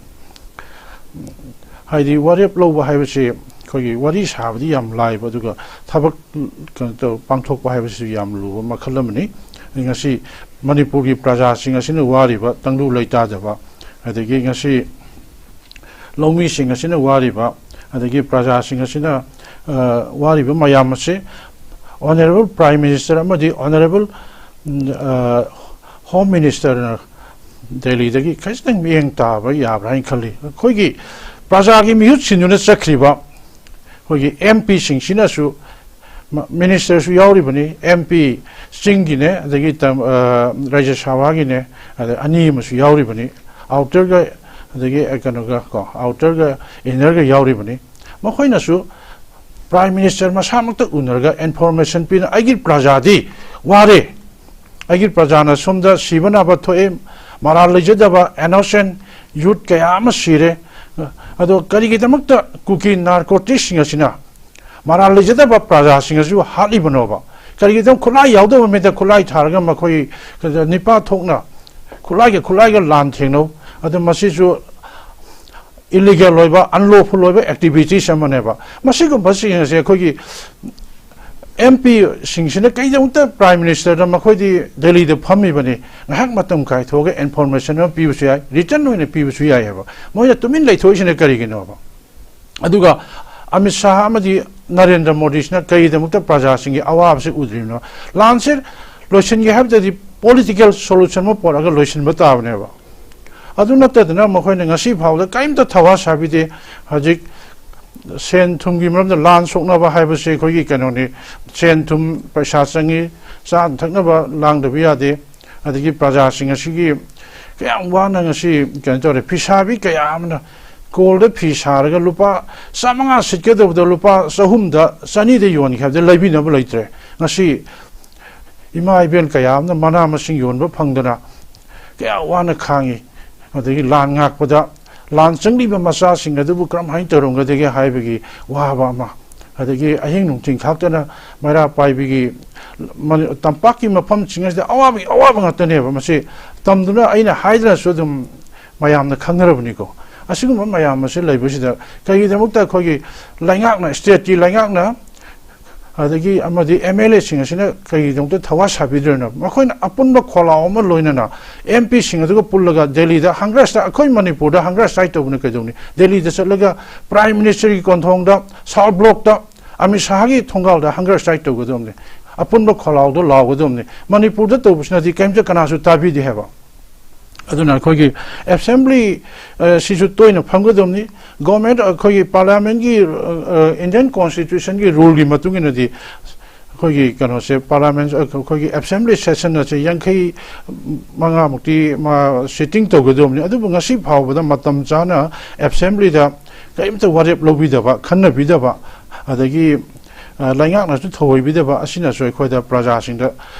ꯍꯥꯏꯗꯤ, ꯋꯥꯔꯦꯞ ꯂꯧꯕ ꯍꯥꯏꯕꯁꯤ ꯑꯩꯈꯣꯏꯒꯤ ꯋꯥꯔꯤ ꯁꯥꯕꯗꯤ ꯌꯥꯝ ꯂꯥꯏꯕ, ꯑꯗꯨꯒ ꯊꯕꯛ, ꯀꯩꯅꯣ ꯇꯧ-, ꯄꯥꯡꯊꯣꯛꯄ ꯍꯥꯏꯕꯁꯤꯁꯨ ꯌꯥꯝ ꯂꯨꯕ ꯃꯈꯜ ꯑꯃꯅꯤ꯫ ꯉꯁꯤ ꯃꯅꯤꯄꯨꯔꯒꯤ ꯄ꯭ꯔꯖꯥꯁꯤꯡ ꯑꯁꯤꯅ ꯋꯥꯔꯤꯕ, ꯇꯪꯗꯨ ꯂꯩꯇꯥꯗꯕ, ꯑꯗꯒꯤ ꯉꯁꯤ ꯂꯧꯃꯤꯁꯤꯡ ꯑꯁꯤꯅ ꯋꯥꯔꯤꯕ, ꯑꯗꯒꯤ ꯄ꯭ꯔꯖꯥꯁꯤꯡ ꯑꯁꯤꯅ, ꯑ, ꯋꯥꯔꯤꯕ ꯃꯌꯥꯝ ꯑꯁꯤ ꯑꯣꯅꯔꯦꯕꯜ ꯄ꯭ꯔꯥꯏꯝ ꯃꯤꯅꯤꯁꯇꯔ ꯑꯃꯗꯤ ꯑꯣꯅꯔꯦꯕꯜ, ꯎꯝ, ꯑ, ꯍꯣꯝ ꯃꯤꯅꯤꯁꯇꯔꯅ ꯗꯦꯜꯂꯤꯗꯒꯤ ꯈꯖꯤꯛꯇꯪ ꯃꯤꯠꯌꯦꯡ ꯇꯥꯕ ꯌꯥꯕ꯭ꯔꯥ ꯍꯥꯏꯅ ꯈꯜꯂꯤ꯫ ꯑꯩꯈꯣꯏꯒꯤ ꯄ꯭ꯔꯖꯥꯒꯤ ꯃꯤꯍꯨꯠ ꯁꯤꯟꯗꯨꯅ ꯆꯠꯈ꯭ꯔꯤꯕ ꯑꯩꯈꯣꯏꯒꯤ ꯑꯦꯝ ꯄꯤꯁꯤꯡꯁꯤꯅꯁꯨ, ꯃ-, ꯃꯤꯅꯤꯁꯇꯔꯁꯨ ꯌꯥꯎꯔꯤꯕꯅꯤ, ꯑꯦꯝ ꯄꯤ ꯆꯤꯡꯒꯤꯅꯦ, ꯑꯗꯒꯤ ꯇꯝ-, ꯑ, ꯔꯥꯖ꯭ꯌ ꯁꯚꯥꯒꯤꯅꯦ, ꯑꯗ ꯑꯅꯤ ꯑꯃꯁꯨ ꯌꯥꯎꯔꯤꯕꯅꯤ꯫ ꯑꯥꯎꯇꯔꯒ, ꯑꯗꯒꯤ, ꯑ, ꯀꯩꯅꯣꯒ ꯀꯣ, ꯑꯥꯎꯇꯔꯒ ꯏꯟꯅꯔꯒ ꯌꯥꯎꯔꯤꯕꯅꯤ꯫ ꯃꯈꯣꯏꯅꯁꯨ ꯄ꯭ꯔꯥꯏꯝ ꯃꯤꯅꯤꯁꯇꯔ ꯃꯁꯥꯃꯛꯇ ꯎꯅꯔꯒ ꯏꯟꯐꯣꯔꯃꯦꯁꯟ ꯄꯤꯅ, "ꯑꯩꯒꯤ ꯄ꯭ꯔꯖꯥꯗꯤ ꯋꯥꯔꯦ, ꯑꯩꯒꯤ ꯄ꯭ꯔꯖꯥꯅ ꯁꯣꯝꯗ ꯁꯤꯕ ꯅꯥꯕ ꯊꯣꯛꯑꯦ, ꯃꯔꯥꯜ ꯂꯩꯖꯗꯕ ꯏꯅꯣꯁꯦꯟ ꯌꯨꯠ ꯀꯌꯥ ꯑꯃ ꯁꯤꯔꯦ, ꯑꯗꯣ ꯀꯔꯤꯒꯤꯗꯃꯛꯇ ꯀꯨꯀꯤ ꯅꯥꯔꯀꯣꯇꯤꯛꯁꯁꯤꯡ ꯑꯁꯤꯅ ꯃꯔꯥꯜ ꯂꯩꯖꯗꯕ ꯄ꯭ꯔꯖꯥꯁꯤꯡ ꯑꯁꯤꯕꯨ ꯍꯥꯠꯂꯤꯕꯅꯣꯕ? ꯀꯔꯤꯒꯤꯗꯃꯛ ꯈꯨꯠꯂꯥꯏ ꯌꯥꯎꯗꯕ ꯃꯤꯗ ꯈꯨꯠꯂꯥꯏ ꯊꯥꯔꯒ ꯃꯈꯣꯏ ꯅꯤꯄꯥ ꯊꯣꯛꯅ ꯈꯨꯠꯂꯥꯏꯒ ꯈꯨꯠꯂꯥꯏꯒ ꯂꯥꯟ ꯊꯦꯡꯅꯧ?" ꯑꯗꯨ ꯃꯁꯤꯁꯨ ꯏꯂꯤꯒꯦꯜ ꯑꯣꯏꯕ, ꯑꯟꯂꯣꯐꯨꯜ ꯑꯣꯏꯕ ꯑꯦꯛꯇꯤꯚꯤꯇꯤꯁ ꯑꯃꯅꯦꯕ꯫ ꯃꯁꯤꯒꯨꯝꯕꯁꯤꯡ ꯑꯁꯦ ꯑꯩꯈꯣꯏꯒꯤ ꯑꯦꯝ ꯄꯤꯁꯤꯡꯁꯤꯅ ꯀꯩꯗꯃꯛꯇ ꯄ꯭ꯔꯥꯏꯝ ꯃꯤꯅꯤꯁꯇꯔꯗ, ꯃꯈꯣꯏꯗꯤ ꯗꯦꯜꯂꯤꯗ ꯐꯝꯃꯤꯕꯅꯤ, ꯉꯥꯏꯍꯥꯛ ꯃꯇꯝ ꯀꯥꯏꯊꯣꯛꯑꯒ ꯏꯟꯐꯣꯔꯃꯦꯁꯟ ꯑꯃ ꯄꯤꯕꯁꯨ ꯌꯥꯏ, ꯔꯤꯇꯟ ꯑꯣꯏꯅ ꯄꯤꯕꯁꯨ ꯌꯥꯏꯑꯕ꯫ ꯃꯣꯏꯅ ꯇꯨꯃꯤꯟ ꯂꯩꯊꯣꯛꯏꯁꯤꯅ ꯀꯔꯤꯒꯤꯅꯣꯕ? ꯑꯗꯨꯒ ꯑꯃꯤꯠ ꯁꯥꯍ ꯑꯃꯗꯤ ꯅꯔꯦꯟꯗ꯭ꯔ ꯃꯣꯗꯤꯁꯤꯅ ꯀꯔꯤꯒꯤꯗꯃꯛꯇ ꯄ꯭ꯔꯖꯥꯁꯤꯡꯒꯤ ꯑꯋꯥꯕꯁꯤ ꯎꯗ꯭ꯔꯤꯕꯅꯣ? ꯂꯥꯟꯁꯦ ꯂꯣꯏꯁꯤꯟꯒꯦ ꯍꯥꯏꯕꯗꯗꯤ ꯄꯣꯂꯤꯇꯤꯀꯦꯜ ꯁꯣꯂꯨꯁꯟ ꯑꯃ ꯄꯨꯔꯛꯑꯒ ꯂꯣꯏꯁꯤꯟꯕ ꯇꯥꯕꯅꯦꯕ꯫ ꯑꯗꯨ ꯅꯠꯇꯗꯅ ꯃꯈꯣꯏꯅ ꯉꯁꯤ ꯐꯥꯎꯕꯗ ꯀꯔꯤꯝꯇ ꯊꯧꯋꯥ ꯁꯥꯕꯤꯗꯦ꯫ ꯍꯧꯖꯤꯛ ꯁꯦꯟ ꯊꯨꯝꯒꯤ ꯃꯔꯝꯗ ꯂꯥꯟ ꯁꯣꯛꯅꯕ ꯍꯥꯏꯕꯁꯦ ꯑꯩꯈꯣꯏꯒꯤ ꯀꯩꯅꯣꯅꯤ, ꯁꯦꯟ ꯊꯨꯝ ꯄꯩꯁꯥ ꯆꯪꯉꯤ, ꯆꯥꯅ ꯊꯛꯅꯕ ꯂꯥꯡꯗꯕ ꯌꯥꯗꯦ꯫ ꯑꯗꯒꯤ ꯄ꯭ꯔꯖꯥꯁꯤꯡ ꯑꯁꯤꯒꯤ ꯀꯌꯥꯝ ꯋꯥꯅ ꯉꯁꯤ ꯀꯩꯅꯣ ꯇꯧꯔꯦ, ꯐꯤꯁꯥꯕꯤ ꯀꯌꯥ ꯑꯃꯅ ꯀꯣꯜꯗ ꯐꯤ ꯁꯥꯔꯒ ꯂꯨꯄꯥ ꯆꯥꯃꯉꯥ ꯁꯤꯠꯀꯗꯕꯗ ꯂꯨꯄꯥ ꯆꯍꯨꯝꯗ, ꯆꯅꯤꯗ ꯌꯣꯟꯈꯤ ꯍꯥꯏꯕꯗ ꯂꯩꯕꯤꯅꯕ ꯂꯩꯇ꯭ꯔꯦ꯫ ꯉꯁꯤ ꯏꯃꯥ ꯏꯕꯦꯜ ꯀꯌꯥ ꯑꯃꯅ ꯃꯅꯥ ꯃꯁꯤꯡ ꯌꯣꯟꯕ ꯐꯪꯗꯅ ꯀꯌꯥ ꯋꯥꯅ ꯈꯥꯡꯉꯤ꯫ ꯑꯗꯒꯤ ꯂꯥꯟ ꯉꯥꯛꯄꯗ ꯂꯥꯟ ꯆꯪꯂꯤꯕ ꯃꯆꯥꯁꯤꯡ ꯑꯗꯨꯕꯨ ꯀꯔꯝꯍꯥꯏꯅ ꯇꯧꯔꯝꯒꯗꯒꯦ ꯍꯥꯏꯕꯒꯤ ꯋꯥꯕ ꯑꯃ, ꯑꯗꯒꯤ ꯑꯍꯤꯡ ꯅꯨꯡꯊꯤꯜ ꯈꯥꯛꯇꯅ ꯃꯩꯔꯥ ꯄꯥꯏꯕꯒꯤ ꯃ-, ꯇꯝꯄꯥꯛꯀꯤ ꯃꯐꯝꯁꯤꯡ ꯑꯁꯤꯗ ꯑꯋꯥꯕꯒꯤ ꯑꯋꯥꯕ ꯉꯥꯛꯇꯅꯦꯕ꯫ ꯃꯁꯤ ꯇꯝꯗꯨꯅ ꯑꯩꯅ ꯍꯥꯏꯗꯅꯁꯨ ꯑꯗꯨꯝ ꯃꯌꯥꯝꯅ ꯈꯪꯅꯔꯕꯅꯤꯀꯣ꯫ ꯑꯁꯤꯒꯨꯝꯕ ꯃꯌꯥꯝ ꯑꯁꯤ ꯂꯩꯕꯁꯤꯗ ꯀꯔꯤꯒꯤꯗꯃꯛꯇ ꯑꯩꯈꯣꯏꯒꯤ ꯂꯩꯉꯥꯛꯅ, ꯁ꯭ꯇꯦꯠꯀꯤ ꯂꯩꯉꯥꯛꯅ, ꯑꯗꯒꯤ ꯑꯃꯗꯤ ꯑꯦꯝ ꯑꯦꯜ ꯑꯦꯁꯤꯡ ꯑꯁꯤꯅ ꯀꯔꯤꯒꯤꯗꯃꯛꯇ ꯊꯋꯥ ꯁꯥꯕꯤꯗ꯭ꯔꯤꯅꯣ? ꯃꯈꯣꯏꯅ ꯑꯄꯨꯟꯕ ꯈꯣꯜꯂꯥꯎ ꯑꯃ ꯂꯣꯏꯅꯅ ꯑꯦꯝ ꯄꯤꯁꯤꯡ ꯑꯗꯨꯒ ꯄꯨꯜꯂꯒ ꯗꯦꯜꯂꯤꯗ ꯍꯪꯒꯔ ꯁ꯭ꯇ꯭ꯔꯥꯏꯛ, ꯑꯩꯈꯣꯏ ꯃꯅꯤꯄꯨꯔꯗ ꯍꯪꯒꯔ ꯁ꯭ꯇ꯭ꯔꯥꯏꯛ ꯇꯧꯕꯅ ꯀꯩꯗꯧꯅꯤ? ꯗꯦꯜꯂꯤꯗ ꯆꯠꯂꯒ ꯄ꯭ꯔꯥꯏꯝ ꯃꯤꯅꯤꯁꯇꯔꯒꯤ ꯀꯣꯟꯊꯣꯡꯗ, ꯁꯥꯎꯠ ꯕ꯭ꯂꯣꯛꯇ, ꯑꯃꯤꯠ ꯁꯥꯍꯒꯤ ꯊꯣꯡꯒꯥꯜꯗ ꯍꯪꯒꯔ ꯁ꯭ꯇ꯭ꯔꯥꯏꯛ ꯇꯧꯒꯗꯕꯅꯤ꯫ ꯑꯄꯨꯟꯕ ꯈꯣꯜꯂꯥꯎꯗꯣ ꯂꯥꯎꯒꯗꯕꯅꯤ꯫ ꯃꯅꯤꯄꯨꯔꯗ ꯇꯧꯕꯁꯤꯅꯗꯤ ꯀꯔꯤꯝꯇ ꯀꯅꯥꯁꯨ ꯇꯥꯕꯤꯗꯦ ꯍꯥꯏꯕ꯫ ꯑꯗꯨꯅ ꯑꯩꯈꯣꯏꯒꯤ ꯑꯦꯁꯦꯝꯕ꯭ꯂꯤ, ꯑ, ꯁꯤꯁꯨ ꯇꯣꯏꯅ ꯐꯝꯒꯗꯕꯅꯤ꯫ ꯒꯣꯔꯃꯦꯟ, ꯑꯩꯈꯣꯏꯒꯤ ꯄꯥꯔꯂꯤꯌꯥꯃꯦꯟꯒꯤ, ꯑ, ꯑ, ꯏꯟꯗꯤꯌꯟ ꯀꯣꯟꯁꯇꯤꯇ꯭ꯌꯨꯁꯟꯒꯤ ꯔꯨꯜꯒꯤ ꯃꯇꯨꯡ ꯏꯟꯅꯗꯤ ꯑꯩꯈꯣꯏꯒꯤ ꯀꯩꯅꯣꯁꯦ, ꯄꯥꯔꯂꯥꯃꯦꯟ, ꯑꯩꯈꯣꯏꯒꯤ ꯑꯦꯁꯦꯝꯕ꯭ꯂꯤ ꯁꯦꯁꯟ ꯑꯁꯦ ꯌꯥꯡꯈꯩ ꯃꯉꯥꯃꯨꯛꯇꯤ ꯃꯥ ꯁꯤꯇꯤꯡ ꯇꯧꯒꯗꯕꯅꯤ꯫ ꯑꯗꯨꯕꯨ ꯉꯁꯤ ꯐꯥꯎꯕꯗ ꯃꯇꯝ ꯆꯥꯅ ꯑꯦꯁꯦꯝꯕ꯭ꯂꯤꯗ ꯀꯔꯤꯝꯇ ꯋꯥꯔꯦꯞ ꯂꯧꯕꯤꯗꯕ, ꯈꯟꯅꯕꯤꯗꯕ, ꯑꯗꯒꯤ, ꯑ, ꯂꯩꯉꯥꯛꯅꯁꯨ ꯊꯧꯑꯣꯏꯕꯤꯗꯕ ꯑꯁꯤꯅꯁꯨ ꯑꯩꯈꯣꯏꯗ, ꯄ꯭ꯔꯖꯥꯁꯤꯡꯗ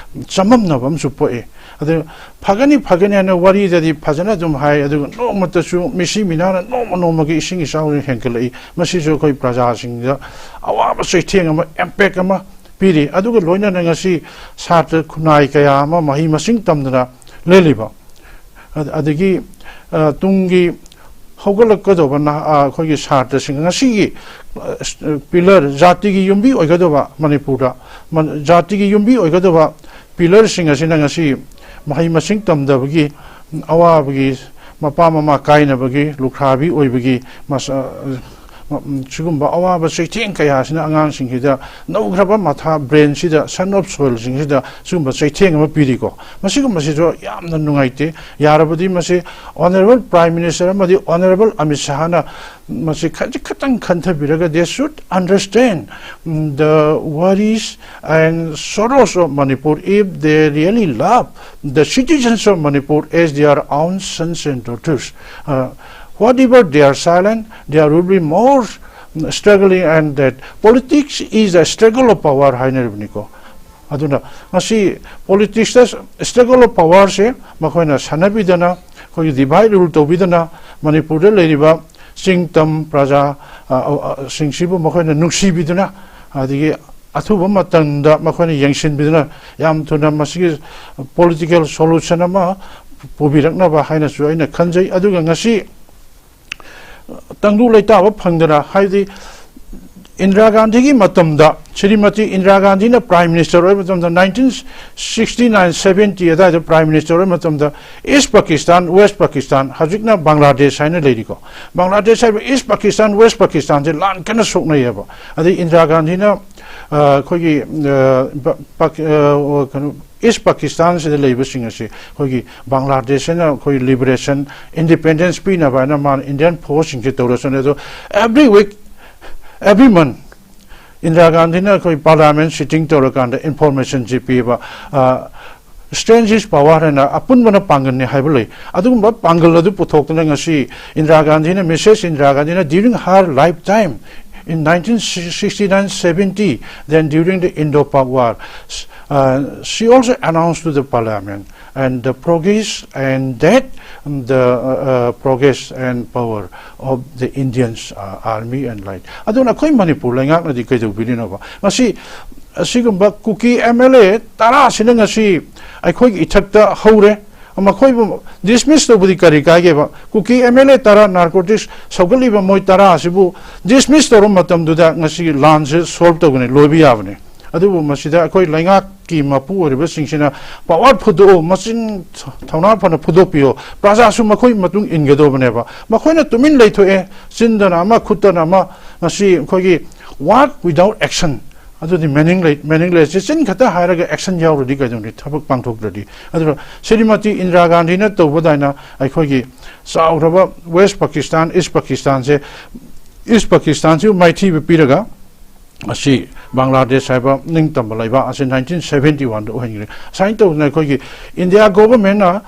ꯆꯃꯝꯅꯕ ꯑꯃꯁꯨ ꯄꯣꯛꯏ꯫ ꯑꯗꯨ ꯐꯒꯅꯤ, ꯐꯒꯅꯤ ꯍꯥꯏꯅ ꯋꯥꯔꯤꯗꯗꯤ ꯐꯖꯅ ꯑꯗꯨꯝ ꯍꯥꯏ, ꯑꯗꯨꯒ ꯅꯣꯡꯃꯇꯁꯨ ꯃꯤꯁꯤ ꯃꯤꯅꯥꯅ ꯅꯣꯡꯃ ꯅꯣꯡꯃꯒꯤ ꯏꯁꯤꯡ ꯏꯆꯥꯎꯁꯤ ꯍꯦꯟꯒꯠꯂꯛꯏ꯫ ꯃꯁꯤꯁꯨ ꯑꯩꯈꯣꯏ ꯄ꯭ꯔꯖꯥꯁꯤꯡꯗ ꯑꯋꯥꯕ ꯆꯩꯊꯦꯡ ꯑꯃ, ꯏꯝꯄꯦꯛ ꯑꯃ ꯄꯤꯔꯤ꯫ ꯑꯗꯨꯒ ꯂꯣꯏꯅꯅ ꯉꯁꯤ ꯁꯥꯇ꯭ꯔ ꯈꯨꯟꯅꯥꯏ ꯀꯌꯥ ꯑꯃ ꯃꯍꯩ ꯃꯁꯤꯡ ꯇꯝꯗꯅ ꯂꯦꯜꯂꯤꯕ, ꯑꯗ-, ꯑꯗꯒꯤ, ꯑ, ꯇꯨꯡꯒꯤ ꯍꯧꯒꯠꯂꯛꯀꯗꯧꯕ ꯅꯍꯥ-, ꯑ, ꯑꯩꯈꯣꯏꯒꯤ ꯁꯥꯇ꯭ꯔꯁꯤꯡ, ꯉꯁꯤꯒꯤ, ꯑ, ꯄꯤꯂꯔ, ꯖꯥꯇꯤꯒꯤ ꯌꯨꯝꯕꯤ ꯑꯣꯏꯒꯗꯧꯕ ꯃꯅꯤꯄꯨꯔꯗ, ꯃ-, ꯖꯥꯇꯤꯒꯤ ꯌꯨꯝꯕꯤ ꯑꯣꯏꯒꯗꯧꯕ ꯄꯤꯂꯔꯁꯤꯡ ꯑꯁꯤꯅ ꯉꯁꯤ ꯃꯍꯩ ꯃꯁꯤꯡ ꯇꯝꯗꯕꯒꯤ ꯑꯋꯥꯕꯒꯤ, ꯃꯄꯥ ꯃꯃꯥ ꯀꯥꯏꯅꯕꯒꯤ, ꯂꯨꯈ꯭ꯔꯥꯕꯤ ꯑꯣꯏꯕꯒꯤ ꯃꯁ-, ꯑ, ꯁꯤꯒꯨꯝꯕ ꯑꯋꯥꯕ ꯆꯩꯊꯦꯡ ꯀꯌꯥꯁꯤꯅ ꯑꯉꯥꯡꯁꯤꯡꯁꯤꯗ ꯅꯧꯈ꯭ꯔꯕ ꯃꯊꯥ, ꯕ꯭ꯔꯦꯟꯁꯤꯗ, ꯁꯟ ꯑꯣꯐ ꯁꯣꯏꯜꯁꯤꯡꯁꯤꯗ ꯁꯤꯒꯨꯝꯕ ꯆꯩꯊꯦꯡ ꯑꯃ ꯄꯤꯔꯤꯀꯣ꯫ ꯃꯁꯤꯒꯨꯝꯕꯁꯤꯁꯨ ꯌꯥꯝꯅ ꯅꯨꯡꯉꯥꯏꯇꯦ꯫ ꯌꯥꯔꯕꯗꯤ ꯃꯁꯤ ꯑꯣꯅꯔꯦꯕꯜ ꯄ꯭ꯔꯥꯏꯝ ꯃꯤꯅꯤꯁꯇꯔ ꯑꯃꯗꯤ ꯑꯣꯅꯔꯦꯕꯜ ꯑꯃꯤꯠ ꯁꯍꯥꯅ ꯃꯁꯤ ꯈꯖꯤꯛ ꯈꯛꯇꯪ ꯈꯟꯊꯕꯤꯔꯒ, they should understand, mm, the worries and sorrows of Manipur if they really love the citizens of Manipur as their own sons and daughters. Uh, whatever they are silent, there will be more, mm, struggling, and that politics is a struggle of power ꯍꯥꯏꯅꯔꯤꯕꯅꯤꯀꯣ꯫ ꯑꯗꯨꯅ ꯉꯁꯤ ꯄꯣꯂꯤꯇꯤꯛꯁꯇ struggle of ꯄꯋꯥꯔꯁꯦ ꯃꯈꯣꯏꯅ ꯁꯥꯟꯅꯕꯤꯗꯅ, ꯑꯩꯈꯣꯏꯒꯤ divide rule ꯇꯧꯕꯤꯗꯅ, ꯃꯅꯤꯄꯨꯔꯗ ꯂꯩꯔꯤꯕ ꯆꯤꯡ ꯇꯝ ꯄ꯭ꯔꯖꯥ, ꯑ, ꯑ, ꯁꯤꯡꯁꯤꯕꯨ ꯃꯈꯣꯏꯅ ꯅꯨꯡꯁꯤꯕꯤꯗꯨꯅ, ꯑꯗꯒꯤ ꯑꯊꯨꯕ ꯃꯇꯝꯗ ꯃꯈꯣꯏꯅ ꯌꯦꯡꯁꯤꯟꯕꯤꯗꯨꯅ ꯌꯥꯝ ꯊꯨꯅ ꯃꯁꯤꯒꯤ ꯄꯣꯂꯤꯇꯤꯀꯦꯜ ꯁꯣꯂꯨꯁꯟ ꯑꯃ ꯄꯨꯕꯤꯔꯛꯅꯕ ꯍꯥꯏꯅꯁꯨ ꯑꯩꯅ ꯈꯟꯖꯩ꯫ ꯑꯗꯨꯒ ꯉꯁꯤ ꯇꯪꯗꯨ ꯂꯩꯇꯥꯕ ꯐꯪꯗꯅ, ꯍꯥꯏꯕꯗꯤ ꯏꯟꯗꯤꯔꯥ ꯒꯥꯟꯙꯤꯒꯤ ꯃꯇꯝꯗ, ꯁ꯭ꯔꯤꯃꯇꯤ ꯏꯟꯗꯤꯔꯥ ꯒꯥꯟꯙꯤꯅ ꯄ꯭ꯔꯥꯏꯝ ꯃꯤꯅꯤꯁꯇꯔ ꯑꯣꯏꯕ ꯃꯇꯝꯗ, ꯅꯥꯏꯟꯇꯤꯟ ꯁꯤꯛꯁꯇꯤ ꯅꯥꯏꯟ ꯁꯕꯦꯟꯇꯤ ꯑꯗꯨꯋꯥꯏꯗ ꯄ꯭ꯔꯥꯏꯝ ꯃꯤꯅꯤꯁꯇꯔ ꯑꯣꯏꯕ ꯃꯇꯝꯗ, ꯏꯁ ꯄꯥꯀꯤꯁꯇꯥꯟ, ꯋꯦꯁ ꯄꯥꯀꯤꯁꯇꯥꯟ, ꯍꯧꯖꯤꯛꯅ ꯕꯪꯒ꯭ꯂꯥꯗꯦꯁ ꯍꯥꯏꯅ ꯂꯩꯔꯤꯀꯣ, ꯕꯪꯒ꯭ꯂꯥꯗꯦꯁ ꯍꯥꯏꯕ ꯏꯁ ꯄꯥꯀꯤꯁꯇꯥꯟ, ꯋꯦꯁ ꯄꯥꯀꯤꯁꯇꯥꯟꯁꯦ ꯂꯥꯟ ꯀꯟꯅ ꯁꯣꯛꯅꯩꯌꯦꯕ꯫ ꯑꯗꯩ ꯏꯟꯗꯤꯔꯥ ꯒꯥꯟꯙꯤꯅ, ꯑ, ꯑꯩꯈꯣꯏꯒꯤ, ꯑ, ꯄ-, ꯄꯥꯀꯤ-, ꯑ, ꯀꯩꯅꯣ, ꯏꯁ ꯄꯥꯀꯤꯁꯇꯥꯟꯁꯤꯗ ꯂꯩꯕꯁꯤꯡ ꯑꯁꯤ ꯑꯩꯈꯣꯏꯒꯤ ꯕꯪꯒ꯭ꯂꯥꯗꯦꯁ ꯍꯥꯏꯅ ꯑꯩꯈꯣꯏ ꯂꯤꯕꯔꯦꯁꯟ, ꯏꯟꯗꯤꯄꯦꯟꯗꯦꯟꯁ ꯄꯤꯅꯕ ꯍꯥꯏꯅ ꯃꯥꯅ ꯏꯟꯗꯤꯌꯟ ꯐꯣꯔꯁꯁꯤꯡꯁꯦ ꯇꯧꯔꯁꯨꯅꯦ꯫ ꯑꯗꯣ every week, every month, Indira ꯒꯥꯟꯙꯤꯅ ꯑꯩꯈꯣꯏ ꯄꯥꯔꯂꯤꯌꯥꯃꯦꯟ ꯁꯤꯇꯤꯡ ꯇꯧꯔꯀꯥꯟꯗ ꯏꯟꯐꯣꯔꯃꯦꯁꯟꯁꯤ ꯄꯤꯕ, ꯁ꯭ꯇ꯭ꯔꯦꯟꯖ ꯏꯁ ꯄꯋꯥꯔ ꯍꯥꯏꯅ ꯑꯄꯨꯟꯕꯅ ꯄꯥꯡꯒꯜꯅꯤ ꯍꯥꯏꯕ ꯂꯩ꯫ ꯑꯗꯨꯒꯨꯝꯕ ꯄꯥꯡꯒꯜ ꯑꯗꯨ ꯄꯨꯊꯣꯛꯇꯨꯅ ꯉꯁꯤ ꯏꯟꯗꯤꯔꯥ ꯒꯥꯟꯙꯤꯅ, ꯃꯤꯁꯦꯁ ꯏꯟꯗꯤꯔꯥ ꯒꯥꯟꯙꯤꯅ during her lifetime in nineteen sixty-nine seventy, then during the Indo-Pak war, uh, she also announced to the parliament and the progress and that the uh, uh, progress and power of the Indians uh, army and light. ꯑꯗꯨꯅ ꯑꯩꯈꯣꯏ ꯃꯅꯤꯄꯨꯔ ꯂꯩꯉꯥꯛꯅꯗꯤ ꯀꯩꯗꯧꯕꯤꯔꯤꯅꯣꯕ? ꯉꯁꯤ ꯑꯁꯤꯒꯨꯝꯕ ꯀꯨꯀꯤ M L A ꯇꯔꯥꯁꯤꯅ ꯉꯁꯤ ꯑꯩꯈꯣꯏꯒꯤ ꯏꯊꯛꯇ ꯍꯧꯔꯦ꯫ ꯃꯈꯣꯏꯕꯨ dismiss ꯇꯧꯕꯗꯤ ꯀꯔꯤ ꯀꯥꯏꯒꯦꯕ? ꯀꯨꯀꯤ ꯑꯦꯝ ꯑꯦꯜ ꯑꯦ ꯇꯔꯥ, ꯅꯥꯔꯀꯣꯇꯤꯛꯁ ꯁꯧꯒꯠꯂꯤꯕ ꯃꯣꯏ ꯇꯔꯥ ꯑꯁꯤꯕꯨ ꯗꯤꯁꯃꯤꯁ ꯇꯧꯔꯕ ꯃꯇꯝꯗꯨꯗ ꯉꯁꯤ ꯂꯥꯟꯁꯦ ꯁꯣꯜꯕ ꯇꯧꯒꯅꯤ, ꯂꯣꯏꯕ ꯌꯥꯕꯅꯤ꯫ ꯑꯗꯨꯕꯨ ꯃꯁꯤꯗ ꯑꯩꯈꯣꯏ ꯂꯩꯉꯥꯛꯀꯤ ꯃꯄꯨ ꯑꯣꯏꯔꯤꯕꯁꯤꯡꯁꯤꯅ ꯄꯋꯥꯔ ꯐꯨꯗꯣꯛꯑꯣ, ꯃꯆꯤꯟ ꯊꯧꯅꯥ ꯐꯅ ꯐꯨꯗꯣꯛꯄꯤꯌꯣ, ꯄ꯭ꯔꯖꯥꯁꯨ ꯃꯈꯣꯏ ꯃꯇꯨꯡ ꯏꯟꯒꯗꯧꯕꯅꯦꯕ꯫ ꯃꯈꯣꯏꯅ ꯇꯨꯃꯤꯟ ꯂꯩꯊꯣꯛꯑꯦ, ꯆꯤꯟꯗꯅ ꯑꯃ, ꯈꯨꯠꯇꯅ ꯑꯃ꯫ ꯉꯁꯤ ꯑꯩꯈꯣꯏꯒꯤ work without action, ꯑꯗꯨꯗꯤ meaning ꯂꯩ, meaningless꯫ ꯆꯤꯟ ꯈꯛꯇ ꯍꯥꯏꯔꯒ ꯑꯦꯛꯁꯟ ꯌꯥꯎꯔꯗꯤ ꯀꯩꯗꯧꯅꯤ, ꯊꯕꯛ ꯄꯥꯡꯊꯣꯛꯇ꯭ꯔꯗꯤ? ꯑꯗꯨꯅ ꯁ꯭ꯔꯤꯃꯇꯤ ꯏꯟꯗꯤꯔꯥ ꯒꯥꯟꯙꯤꯅ ꯇꯧꯕꯗꯥꯏꯅ ꯑꯩꯈꯣꯏꯒꯤ ꯆꯥꯎꯈ꯭ꯔꯕ ꯋꯦꯁ ꯄꯥꯀꯤꯁꯇꯥꯟ, ꯏꯁ ꯄꯥꯀꯤꯁꯇꯥꯟꯁꯦ, ꯏꯁ ꯄꯥꯀꯤꯁꯇꯥꯟꯁꯤꯕꯨ ꯃꯥꯏꯊꯤꯕ ꯄꯤꯔꯒ ꯑꯁꯤ ꯕꯪꯒ꯭ꯂꯥꯗꯦꯁ ꯍꯥꯏꯕ ꯅꯤꯡꯇꯝꯕ ꯂꯩꯕꯥꯛ ꯑꯁꯤ ꯅꯥꯏꯟꯇꯤꯟ ꯁꯚꯦꯟꯇꯤ ꯋꯥꯟꯗ ꯑꯣꯏꯍꯟꯈ꯭ꯔꯦ꯫ ꯑꯁꯨꯃꯥꯏꯅ ꯇꯧꯗꯅ ꯑꯩꯈꯣꯏꯒꯤ ꯏꯟꯗꯤꯌꯥ ꯒꯣꯚꯔꯟꯃꯦꯟꯠꯅ